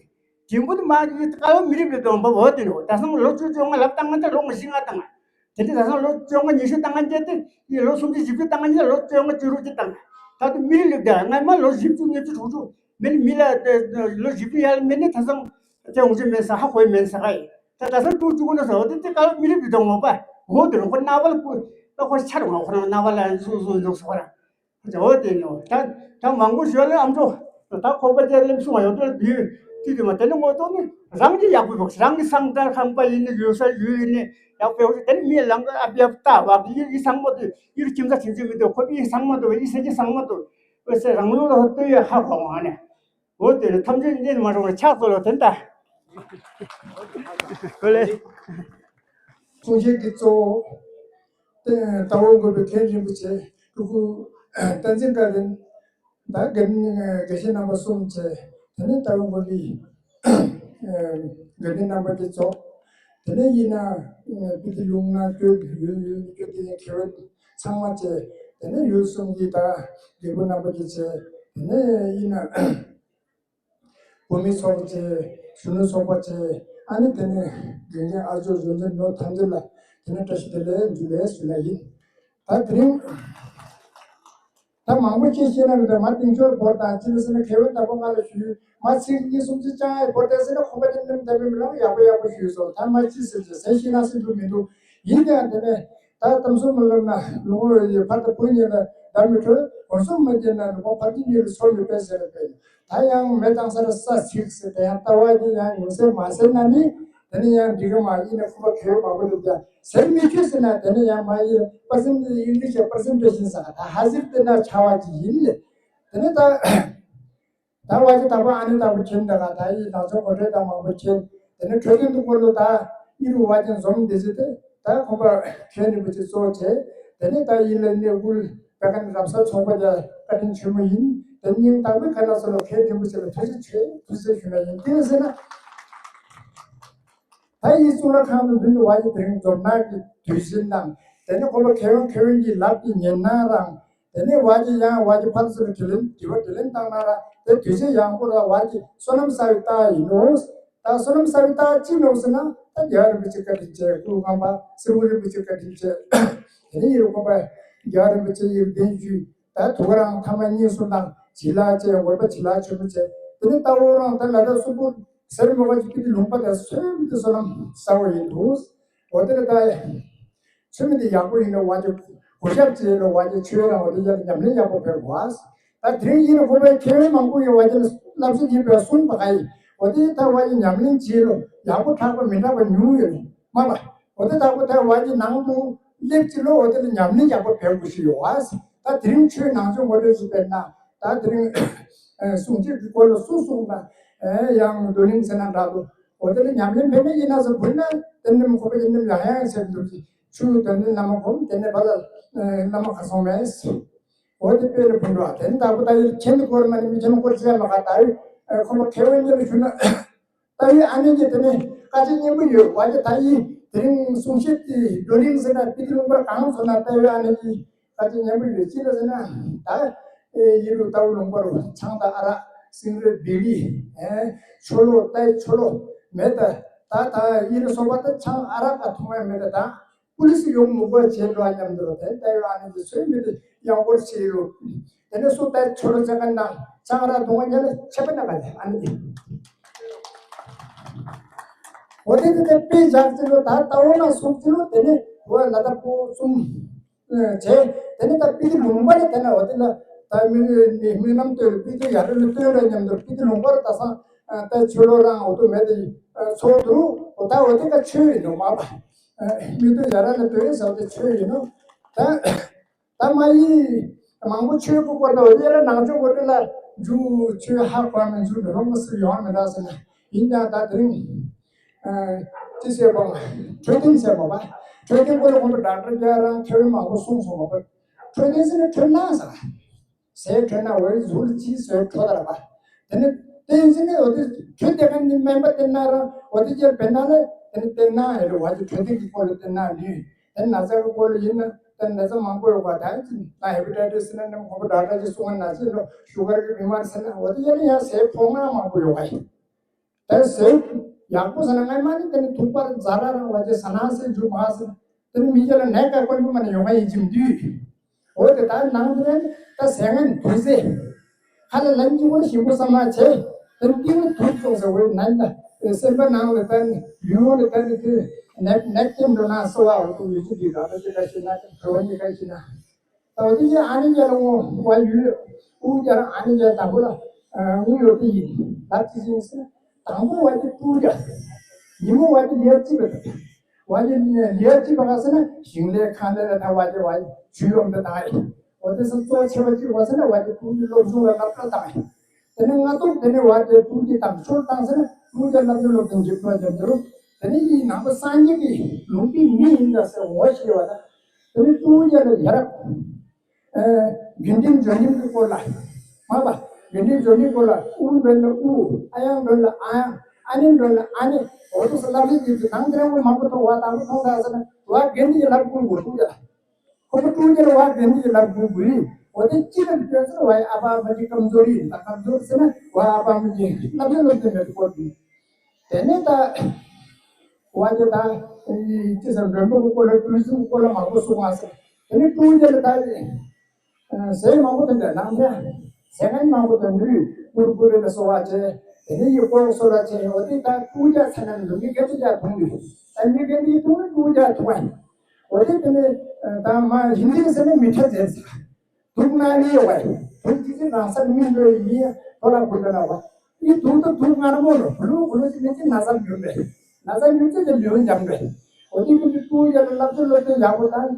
བདེ་མོ་དུ་མ་ཡི་ཀ་ལོ་མི་རིགས་ལས་དོན་པ་འོ་དེ་ནོ་ད་སང་ལོ་བཅུ་བཅོ་ལྔ་ལབ་བཏང་ང་ད་ལོ་ངོ་བཞི་ལྔ་བཏང་ང་། དེ་འདྲ་ད་སང་ལོ་བཅོ་ལྔ་ཉི་ཤུ་བཏང་ང་བརྒྱད་དེ་ཡི་ལོ་སུམ་ཅུ་བཞི་བཅུ་བཏང་ང་ཉི་ལོ་བཅོ་ལྔ་བཅུ་དྲུག་ཅུ་བཏང་། ད་དུ་མི་རིགས་ལུགས་དེ་སྔ་མ་ལོ་བཞི་བཅུ་ཉི་བཅུ་དྲུག་ཅུ་མི་ནི་མི་ལ་ལོ་བཞི་བཅུ་ཡར་ལ་མི་ནི་ད་སང་དེ་འོང་ཅི་མེད་ས་ཧ་གོ་ཡི་མེད་ས་ཧ་ཡི། ད་ད་སང་དྲུག་ཅུ་གོ་ན་ས་འོ་དེ་དེ་ཀ་ལོ་མི་རིགས་དེ་དང་འོ་པ་འོ་དེ་རུ་ཁོ་རྣ་བ་ལ་ཀུ་ད་ཁོ་ཆར་འོ་ཁོ་རང་རྣ་བ་ལ་ཟུག་ཟུག་ཟུག་སོ་ར། འོ་དེ་ནོ། ད་ད་མང་པོ་ཞོལ་ལ་ཨམ་ཅོག་ད་ཁོ་པ་ཅན་ལེམ་སུང་ཡོད་དོ་དུས་དུས་དུས་མ་དེ་ནི་ངོ་ཐོག་ནི་རང་གི་ཡག་པོ་ཡོད་རང་གི་སང་ཏར་ཁང་པ་ཡིན་ནི་ཡོད་ས་ཡོད་ཡིན་ནི་ཡག་པོ་ཡོད་དེ་ནི་མི་ལང་གི་ཨ་བི་ཨ་ཏ་བ་གི་ཡི་སང་མོ་དུ་ཡི་ཁྱིམ་ས་ཆེན་ཆེན་མི་དུ་ཁོ་པི་ཡི་སང་མོ་དུ་ཡི་སེ་ཅི་སང་མོ་དུ་བས་སེ་རང་ལུགས་ལ་ཧོ་ཏུ་ཡི་ཧ་གོ་བ་ནི། འོ་དེ་ནི་ཐམས་ཅད་གཉེན་མ་རུང་བ་ཆགས་ཚོ་ལ་དེ་ལྟ། ཨོ་ལེ། གསུང་བཤད་ཀྱི་གཙོ་བོ་ཏེ་ཟླ་བ་འགོ་པའི་མཁན་རིན་པོ་ཆེ་སྤྲུལ་སྐུ་བསྟན་འཛིན་བཀའ་དྲིན། ད་དགེ་དགེ་བཤེས་རྣམ་པ་གསུམ་བྱས། དེ་ནས་ལྟ་བའི་མགོན་པོ་དགེ་འདུན་རྣམ་པ་གཉིས་ཚོགས། དེ་ནས་ཡིན་ན་སྤི་ཏི་ལུང་ན་སྐྱོད་ཡུལ་ཡུལ་སྐྱོད་དེ་མཁས་པ་ཚང་མ་བྱས། དེ་ནས་ཡུལ་གསུམ་གྱི་ད་རྒྱལ་པོ་རྣམ་པ་གཉིས་བྱས། དེ་ནས་ཡིན་ན་བོད་མི་ཚོགས་བྱས། གཞོན་ནུ་ཚོགས་པ་བྱས། ཨ་ནི་དེ་ནས་དགེ་རྒན་ཨ་ཇོ་གཞོན་ནུ་ནོར་ཐམས་ཅད་ལ་དེ་ནས་བཀྲ་ཤིས་བདེ་ལེགས་འཇུ་ལེ་ཞུ་ལེ་ཡིན། ད་དེ་རིང་ད་མང་པོ་ཅིག་བཤད་ན་མི་འདུག་མ་གཏིང་ཟབ་པོ་དང་ཅི་ལ་ཟེར་ན་མཁས་པའི་བདག་པོ་ང་ལ་ཞུས། མ་ཚིག་གཉིས་གསུམ་ཅིག་ཅང་ཡང་བོར་ཏེ་ཟེར་ན་ཁོང་པ་ཅན་རྣམས་འདྲ་མིན་མི་ལ་ཡག་པོ་ཡག་པོ་ཞུས་སོང་། ད་མ་ཅི་ཟེར་ཅི་ཟེར་ཤེས་ན་ཟེར་རྒྱུ་མི་འདུག་ཡིན་ཀྱང་དེ་ནས་ད་གཏམ་སྲོལ་མི་ལབ་ན་ལུང་བ་ཡི་ཕར་དང་བུ་གཉིས་ལ་བརྡ་མི་འཕྲོད། གོམ་སྲོལ་མི་བརྒྱབ་ན་ལུང་བ་ཕར་གྱི་གཉིས་ལ་སྲོལ་ཡོད་པས་ཟེར་བས། ད་ཡང་མེ་བཏང་སར་ས་ཚིག་ཟེར། དེ་ཡང་ལྟ་བ་གྱི་ཡང་ཡོད་ཟེར་མ་ཟེར་ན་ནི་དེ་ནི་ཡང་འགྲིག་གི་མ་ཡིན་ན་ཁུ་བ་ཁེ་བ་མ་གོ་ལུགས་ཀྱང་ཟེར་མི་ཆོད་ཟེར་ན་དེ་ནི་ཡང་མ་ཡིན། པར་སེན་ཊི་ཨིང་ལིཤ་པར་སེན་ཊེ་ཤན་ཟེར་ག་ད་ཧ་ཟིར་དེ་ན་ཆ་བ་གྱི་ཡིན་ལེ། དེ་ནི་ད། ད་བ་ཅི་དག་པ་ཨ་ནི་དག་པོ་མཁྱེན་ད་ག་ད་ཡི་ནང་ཚོ་གོ་ཁྲེལ་དང་མང་པོ་མཁྱེན། དེ་ནི་འཕྲོད་བསྟེན་དུ་སྐོར་ལོ་ད་ཨི་རུ་བ་ཅན་འཛོམས་འདི་ཟེར་ཏེ་ད་ཁོང་པ་མཁན་རིན་པོ་ཆེ་གཙོ་བྱས། དེ་ནི་ད་ཡི་ལ་གནས་སྐུལ་པད་ཁ་ནི་རབ་གསལ་ཚོགས་པ་རྒྱ་བཀའ་དྲིན་ཆེན་མོ་ཡིན། དེ་སྙིང་དག་པའི་ཁ་ན་སོ་ལོ་མཁན་རིན་པོ་ཆེ་ལ་ཐུགས་རྗེ་ཆེ་ཐུགས་རྗེ་ཞུ་ན་ཡིན། དེ་ཟེར་ན། ད་ཡིན་གཙུག་ལག་ཁང་དུ་མདུན་དུ་བ་ཡི་དེ་རིང་འཛོམས་ནག་གི་དུས་ཆེན་དང་། དེ་ནི་ཁོ་པ་མཁས་དབང་མཁས་དབང་གི་ལབ་ཀྱི་ཉན་ན་རང་། དེ་ནས་བ་ཅི་ཡང་བ་ཅི་ཕར་ཚུར་དྲི་ལན་དྲི་བ་དྲི་ལན་བཏང་ན་ར་དེ་དུས་ཆེན་ཡང་པོ་ར་བ་ཅི་བསོད་ནམས་བསགས་པའི་རྟགས་ཡིན་ནོ། ད་བསོད་ནམས་བསགས་པའི་རྟགས་ཅི་ནོ་ཟེར་ན་ད་རྒྱལ་བ་རིན་པོ་ཆེ་བཀའ་དྲིན་ཆེ། སྐུ་ངོ་པ་སེར་པོ་རིན་པོ་ཆེ་བཀའ་དྲིན་ཆེ། དེ་ནས་ཡིན་རུང་ཁོ་པ་རྒྱལ་བ་རིན་པོ་ཆེ་ཡི་གདན་ཞུས། ད་དུ་ག་རང་ཐ་མ་གཉིས་གསུམ་དང་བྱི་ལ་བཅས་འོལ་པ་བྱི་ལ་ཆེན་པོ་བཅས། དེ་ནས་རྟ་བོ་རང་ད་ལ་ད་སུ་པོ་སེར་མོ་བ་ཅི་ཀི་ཏི་ལུང་པ་དང་སོན་མི་དེ་བསོད་ནམས་བསགས་པ་ཡིན་འདུག་འོ་དེ་ལ་ད། ཚུལ་མིན་དེ་ཡག་པོ་ཡིན་ན་བ་ཅི་གུ་ཞབས་བྱས་ལ་བ་ཅི་ཆོས་རང་འོ་དེ་ཡར་ཉམས་ལེན་ཡག་པོ་ཕེབས་དགོས། ད་དེ་རིང་ཡིན་ན་ཁོ་པའི་མཁས་དབང་མང་པོ་ཡོད་བ་ཅི་ལ་བསླབ་གསོ་བྱེད་པའི་གསུང་པ་ག་ཡིན། འོ་དེ་ད་བ་ཅི་ཉམས་ལེན་བྱས་ལོ་ཡག་པོ་དྲག་པ་མི་དྲག་པ་ཉུང་ཡོད་མ་ལ། འོ་དེ་ད་ཁོ་ད་བ་ཅི་ནང་དུ་སླེབས་ཅི་ལོ་འོ་དེ་ལ་ཉམས་ལེན་ཡག་པོ་ཕེབས་དགོས་ཞིག་ཡོད་བ། ད་དེ་རིང་ཆོས་ནང་ཆོས་ངོ་སྤྲོད་ཞིག་དཔེར་ན་ད་དེ་རིང་གསུང་ཆོས་ཀྱི་སྐོར་ལ་སུ་གསུངས་ན་ཡང་རྡོར་གླིང་ཚེ་ན་འདྲ་འདུག་འོ་དེ་ལ་ཉམས་ལེན་ཕན་ན་ཡིན་ན་ཟེར་བུ་ན་དེ་ནི་ཁོ་པ་ཡིན་ནམ་ཡང་ཡང་ཟེར་འདུག་ཅིག་ཆུ་དོན་ནི་བླ་མ་སྒོམ་དེ་ནས་བ་ལ་བླ་མ་ག་སོང་མེད། འོ་དེ་དཔེ་ལ་བུ་འགྲོ་དེ་ནི་ད་བུ་ད་ཡིར་མཁྱེན་དུ་གོར་མ་ནི་མི་མཁྱེན་གོར་ཟེར་མ་ག་ད་ཡི་ཁོ་པ་མཁས་དབང་གཉིས་ལ་ཞུ་ན། ད་ཡི་ཨ་ནེ་གྱི་དེ་ནི་དཀའ་སྤྱད་སྙན་པོ་ཡོད་བ་ཅི་ད་ཡི་དེ་རིང་གསུང་བཤད་དེ་བགྲོ་གླེང་ཟེར་ན་སྤི་ཏི་ལུང་པར་གང་སོང་ན་ད་ཡི་ཨ་ནེ་གྱི་དཀའ་སྤྱད་སྙན་པོ་ཡོད་ཅི་ལ་ཟེར་ན་ད་ཡི་རུ་ལྟ་བུ་ལུང་པ་རུ་ཆང་དང་ཨ་རག་སིང་རེ་བི་ལི་ཆོ་ལོ་ཏའི་ཆོ་ལོ་མེད་ད། ད་ད་ཡི་རུ་སོང་བ་ད་ཆང་ཨ་རག་ག་འཐུང་བ་མེད་ད། ད་པུ་ལི་སི་ཡོང་མི་དགོས་བྱེད་འགྲོ་བ་མཉམ་དུ་དེ་ལྟ་ཡོད་ཨ་ནི་དེ་ཚོའི་མི་དེ་ཡང་སྐོར་བྱེད་ཡོད། དེ་ནས་སུ་ལྟ་ཆོ་རོ་བྱེད་མཁན་དང་ཆང་རག་འཐུང་མཁན་ལ་ཁྱད་པར་ན་ག་ནས་ཨ་ནི་དེ། འོ་དེ་དེ་དེ་དཔེ་བཞག་ཅི་ལོ་ད་ལྟ་འོ་ན་སུ་ཅི་ལོ་དེ་ནས་འོ་ལ་ད་པོ་གསུམ་བྱས། དེ་ནས་ད་སྤི་ཏི་ལུང་པ་ལ་དེ་ནས་འོ་དེ་ལ་ད་མི་མི་རྣམས་སྟོན་སྤི་ཏི་ཡ་ར་ལ་སྟོན་ར་མཉམ་དུ་སྤི་ཏི་ལུང་པ་ལ་ད་སང་ད་ཆོ་ལོ་རང་འོ་དུ་མེད་དེ་ཚོགས་འདུག་འོ་ད་འོ་དེ་ཀ་ཆོས་ཡིན་འདུག་མ་པ། མི་དུ་ཡ་ར་ལ་དོན་ཟབ་དེ་ཆོས་ཡིན་ནོ། ད་ད་མ་ཡིན། མང་པོ་ཆོས་ཀྱི་སྐོར་དང་འོ་དེ་ལ་ནང་ཆོས་སྐོར་དེ་ལ་འཇུ་ཆོས་ཧ་གོ་མི་འཇུ་འདི་རོང་གི་སུ་ཡོང་མི་འདྲ་ཟེར་ན་ཡིན་ཀྱང་ད་དེ་རིང་ཅི་ཟེར་བ་འཕྲོད་བསྟེན་ཟེར་བ་པ། འཕྲོད་བསྟེན་སྐོར་ལ་ཁོང་ཚོ་ཌོག་ཊར་རྒྱ་རང་ཐེ་བའི་མང་པོ་གསུངས་སོང་བ་པ། འཕྲོད་བསྟེན་ཟེར་ན་འཕྲོད་སྣང་ཟེར། ཟས་འཕྲོད་ན་འོད་ཟུར་གྱིས་ཟས་འཕྲོད་དར་བ། དེ་ནི་བསྟན་འཛིན་ནི་འོ་དེ་འཕྲོད་དེ་ག་ནི་སྨན་པ་བསྟེན་ན་རང་འོ་དེ་ཅེར་བེད་ན་ལེ་དེ་ནི་བསྟེན་ན་ཡོད་རེད་བ། དེ་འཕྲོད་བསྟེན་གྱི་སྐོར་ལ་བསྟེན་ན་ནི་དེ་ནི་ན་ཚ་གི་སྐོར་ལ་ཡིན་ན་དེ་ནི་ན་ཚ་མང་པོ་ཡོད་པ་ད་ཡིན་ན་ཧེ་པ་ཊའི་ཊི་སི་ན་ནི་ཁོ་པ་ཌོག་ཊར་གྱིས་གསུང་བ་ན་ཚེ་ལོ་ཤུ་གར་གྱི་བི་མ་རི་ཟེར་ན་འོ་དེ་ཡིན་ན་ཡང་ཟས་ཕོག་ན་མང་པོ་ཡོད་པ་ཡིན། དེ་ཟས་ཡག་པོ་ཟ་ན་ངས་མ་ནི་དེ་ནི་ཐུག་པར་ཛ་ར་རང་བ་ཅེ་ཟ་ན་ཟེར་རྒྱུ་མ་ཟེར། དེ་ནི་མི་སྐྱ་ལ་ནད་ཀ་དཀོན་པོ་མ་ནི་ཡོང་ང་ཡིན་གྱི་མི་འདུག་འོ་དེ་ལྟར་ནང་དུ་ནི་ད་ཟས་ངན་དུས་ཚེ་ཁ་ལ་ལན་གྱི་བོ་ཞིམ་པོ་བསམ་ན་བྱེད། དེ་ནི་ཏིང་ལ་དུག་སོང་ཟེར་བའི་ནད་ད་སེམས་པ་ནང་ལ་ད་ནི་ཡུལ་ལ་ད་ནི་དེ་ནད་ནད་ཀྱི་འགྲོ་ན་གསོ་བ་འོ་དུ་ཡོད་ཀྱི་འདུག་ད་ད་ཅི་ད་ཤི་ན་གྲོ་བ་ཉི་ཀ་ཤི་ན། ད་འོ་དེ་ཡང་ཨ་ནི་རྒྱལ་ལ་འོ་བ་ཡུལ་ཨུ་རྒྱལ་ཨ་ནི་རྒྱལ་དང་པོ་ལ་ཨུ་ཡོད་དེ་ཡིན་ད་ཅི་ཟིན་ཟེར། དང་པོ་བ་ཅི་ཏུ་རྒྱལ། ཉི་མོ་བ་ཅི་ལེར་ཅི་བ་བ་ཅི་ལེར་ཅི་བ་ག་ཟེར་ན་ཞིང་ལས་ཁང་ལས་ལ་ད་བ་ཅི་བ་ཇུས་ཡོང་དུ་དང་ཨེ། འོ་དེ་སུ་གཙོ་ཆེ་བ་ཅི་བ་ཟེར་ན་བ་ཅི་ཏུ་རྒྱལ་སློབ་སྦྱོང་ལ་ལབ་ལ་དང་ཨེ། དེ་ནས་ང་ཏོག་དེ་ནས་བ་དེ་ཀུན་གྱི་དང་ཤོར་བཏང་ཟེར་ན་ཀུན་གྱི་བསླབ་བྱ་སློབ་དང་འཇིགས་པ་དེ་འདུག་དེ་ནས་ཡིན་ནང་པ་སངས་རྒྱས་ཀྱི་ལུང་པའི་མི་ཡིན་ད་ཟེར་ངོ་ཤེས་པ་དང་། དེ་ནས་ཀུན་གྱི་ལ་ཡ་རབས་རྒྱུན་ལྡན་འབྱོར་འབྱམས་ཀྱི་སྐོར་ལ་ མ་པ། དགེ་འདུན་འབྱོར་འབྲིང་སྐོར་ལ་ཨུ་འདྲ་ལ་ཨུ། ཨ་ཡང་འདྲ་ལ་ཨ་ཡང་། ཨ་ནི་འདྲ་ལ་ཨ་ནི། འོ་དུ་སུ་ལབ་རེས་ཀྱི་ནང་དེ་རང་མང་པོ་མཐོང་བ་དང་པོ་མཐོང་ད་ཟེར་ན་བ་དགེ་འདུན་གྱི་ལབ་དགོས་དགོས་དུ་ཡ། ཁོ་མོ་ཀྲུང་རྒྱལ་བ་དགེ་འདུན་གྱི་ལབ་དགོས་དགོས་ཡིན། འོ་དེ་ཅི་ལབ་སྐྱོན་ཟེར་བ་ཡི་ཨ་པ་མ་ཅི་ཀམ་ཛོ་རི་ཡིན་ད་ཀམ་ཛོ་རི་ཟེར་ན་བ་ཨ་པ་མ་ཅི་ལབ་ཡ་ལབ་དེ་མེད་དུ་སྐོར་དུ། དེ་ནས་ད་བ་ཅི་ད་ཅི་ཟེར་མགྲོན་པོ་གི་སྐོར་ལ་ཀྲུང་སུ་གི་སྐོར་ལ་མང་པོ་གསུང་བ་ཟེར། དེ་ནས་ཀྲུང་རྒྱལ་ད། ཟས་མང་པོ་དེ་འདྲ་ནང་ནས་ཟས་ངན་མང་པོ་དེ་འདྲ་ཀུར་ཀུ་རེ་ལ་གསོལ་བ་བྱས། དེ་ནས་ཡི་གོ་གསོལ་བ་བྱས། འོ་དེ་ད་ཀྲུང་རྒྱལ་ཚ་ན་ལུག་མི་སྐད་དུ་རྒྱ་ཐུང་དུས་ད་མི་སྐད་དུ་ཐུང་ན་ཀྲུང་རྒྱལ་ཐུང་བ་ཡིན། འོ་དེ་དེ་ནས་ད་མ་ཧིན་དི་ཟེར་ན་མི་ཁྲ་ཟེར་ཟེར། དུག་ན་ལི་ཡོད་བ་ཡིན། དུག་ཅི་ཅི་རང་སར་མི་འགྲོ་ཡི་མི་ཐོ་ལ་གུ་འདྲ་ན་བ་ཡི་དུག་ད་དུག་ངར་མོ་ལོ་ལུ་གུ་ལུ་ཅི་མི་ཅི་ན་ས་འགྱུར་རེད། ན་ས་འགྱུར་ཅི་ཅི་ལུས་འཇམ་རེད། འོ་དེ་ཀུན་གྱི་ཀྲུང་རྒྱལ་ལ་བསླབ་བྱ་སློབ་སྟོན་ཡག་པོ་དང་།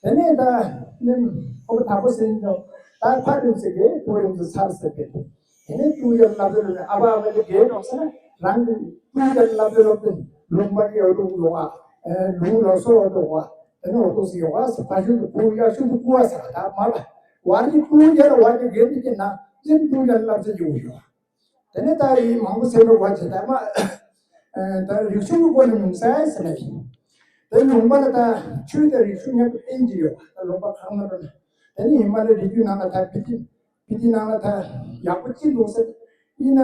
དེ་ནས་ད་ནི་ཁོ་བོ་དག་པོ་ཟིན་ཀྱང་ད་ཕ་རིམ་ཟེར་གི་ཕོ་རིམ་ཟེར་ཚར་ཟེར་བས། དེ་ནས་ཀྲུང་རྒྱལ་བསླབ་བྱ་སློབ་ནས་ཨ་ཕ་ཨ་ཕ་དེ་དགེ་རོགས་ཟེར་ན་རང་གི་ཀྲུང་རྒྱལ་བསླབ་བྱ་སློབ་སྟོན་ལུང་པ་གི་འོ་ལུང་ལོ་བ་ལུང་ལོ་སོ་འོ་ལོ་བ་དེ་ནས་འོ་ལུང་ཟེར་ཡོད་བ་ཟེར་ཕ་ཤུལ་དུ་ཕུ་ཡ་ཤུལ་དུ་ཀུ་བ་ཟེར་ད་མ་ལ་བར་གྱི་ཀྲུང་རྒྱལ་བ་གི་དགེ་འདུན་གྱི་ནང་ཅན་ཀྲུང་རྒྱལ་བསླབ་བྱ་ཡོད་ཡོད། དེ་ནས་ད་ཡིན་མང་པོ་ཟེར་འགྲོ་བ་བྱེད་ད་མ། ད་རིག་གཞུང་གི་སྒོ་ནས་ལུང་ཟེར་ཟེར་ནས་ཡིན། དེ་ལུང་པ་ལ་ད་ཆོས་དང་རིག་གཞུང་མཉམ་དུ་བསྟན་གྱི་ཡོད་པ་ད་ལུང་པ་ཁག་མ་འགྲོ་ན། དེ་ནས་ཡིན་མ་ལ་རིག་རྒྱུད་ནང་ལ་ད་སྤི་ཏི་སྤི་ཏི་ནང་ལ་ད་ཡག་པོ་ཅི་འདུག་ཟེར། ཡིན་ན་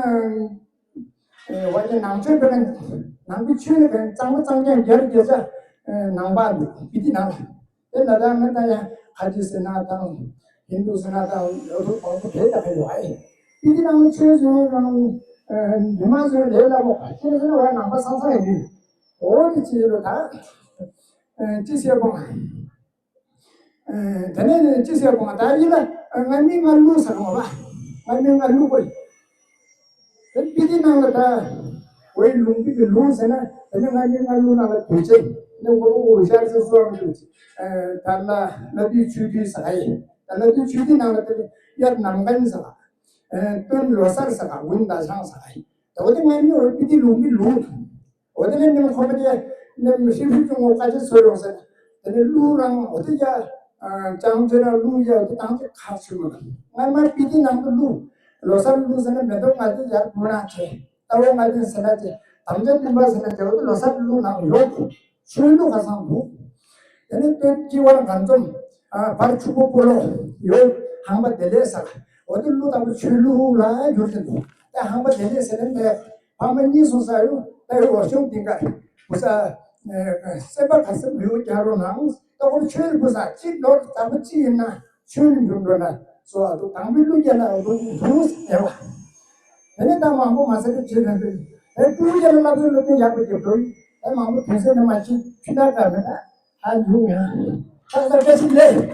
བ་ཅན་ནང་ཆོས་པའི་ནང་གི་ཆོས་ནི་གང་གཙང་མ་གཙང་རྐྱང་རྒྱལ་རྒྱལ་ས་ནང་པ་འདུག་སྤི་ཏི་ནང་ལ། དེ་ལ་དྭགས་ནི་ད་ཡང་ཁ་ཆེ་ཟེར་ན་དང་། ཧིན་དུ་ཟེར་ན་དང་ཡོད་དོ་གོང་དུ་དེ་ལྟ་བུ་ཡོད་ཨེ། དེ་དེ་རང་ཆོས་ཟེར་རང་། འདི་མ་ཟེར་ལས་སླ་པོ་ཁ་ཆེ་ཟེར་ན་བ་ནང་པ་སང་སང་ཡིན་དུས། འོ་དེ་ཅི་ལོ་ད། ཅི་ཟེར་བོ། དེ་ནས་ཅི་ཟེར་བོ་ད་ཡིན་ལ་ང་མི་ང་ལུ་ཟེར་བོ་བ། ང་མི་ང་ལུ་བོ་ཡིན། དེ་སྤི་ཏི་ནང་ལ་ད་བའི་ལུང་པའི་གི་ལུང་ཟེར་ན་དེ་ནི་ང་གཉིས་ང་ལུང་ནང་ལ་དུས་ཆེན་ནི་འོ་འོ་ཤར་ཟེར་སོ་རང་དུས་ཆེན་ད་ལ་ལ་དུས་ཆུ་དུས་ཟེར་ཡིན། ད་ལ་དུས་ཆུ་དུས་ནང་ལ་དེ་ནི་དབྱར་གནམ་དགུན་ཟེར་སྟོན་ལོ་གསར་ཟེར་དགུན་ཟླ་བཟང་ཟེར་ཡིན། ད་འོ་དེ་ང་གཉིས་འོ་སྤི་ཏི་ལུང་པའི་ལུང་། འོ་དེ་ནས་ནི་ཁོ་པ་ཅེ་ནི་ཧྲི་ཕུ་ཅུང་འོ་ཀ་ཅེ་སོ་རང་ཟེར། དེ་ནས་ལུ་རང་འོ་དེ་ཡ། ཅང་ཅེ་ར་ལུ་ཡ་འོ་དེ་དང་དེ་ཁ་ཆུ་མ་ང་མ་སྤི་ཏི་ནང་དུ་ལུ། ལོ་གསར་ལུ་ཟེར་ན་མེ་ཏོག་ང་དེ་ཡར་བུ་ན་ཆེ། ལྟ་བ་ང་དེ་ཟེར་ན་ཆེ། དམ་བཅའ་བདུན་པ་ཟེར་ན་དེ་འོ་དེ་ལོ་གསར་ལུ་ནང་ཡོད། ཆོས་ལུ་ཁ་སང་འདུག་དེ་ནས་སྟོད་སྤྱི་བར་གར་འཛོམས། བར་ཕྱུག་པོ་སྤོ་ལོ། ཡོད། ཧང་པ་བདེ་ལེགས་ཟེར། འོ་དེ་ལུ་དང་པོ་ཆོས་ལུ་ལ་འགྱུར་ཏེ་འདུག་ད་ཧང་པ་བདེ་ལེགས་ཟེར་ནས་ནས་ཕ་མ་གཉིས་སུ་ས་ཡོད་ད་ཡོད་བ་ཤོང་དེ་གར་བུ་ས། སེམས་པ་ག་སེམས་ལུས་རྒྱ་རོ་ནང་ད་ཁོ་ཆོས་ལུ་བུ་ས་གཅིག་ལོར་དང་པོ་གཅིག་ཡིན་ན་ཆོས་ལུ་འགྱུར་འགྲོ་ན་སོ་བ་འདུག་དང་པོའི་ལུ་རྒྱ་ན་འདུག་འདུག་ཟེར་བ། དེ་ནས་ད་མང་པོ་མ་ཟེར་གྱི་བྱེད་ན་འདུག་དེ་ཀྲུང་རྒྱལ་ལ་སློབ་དཔོན་སློབ་དཔོན་ཡག་པོ་རྒྱབ་འགྲོ་ཡིན། དེ་མང་པོ་དུས་ཚོད་ནས་མ་ཤི་ཆུ་ད་ག་མེད་ད་ཧ་འཇུག་ཡང་ཁ་ས་བཀྲ་ཤིས་ལེགས།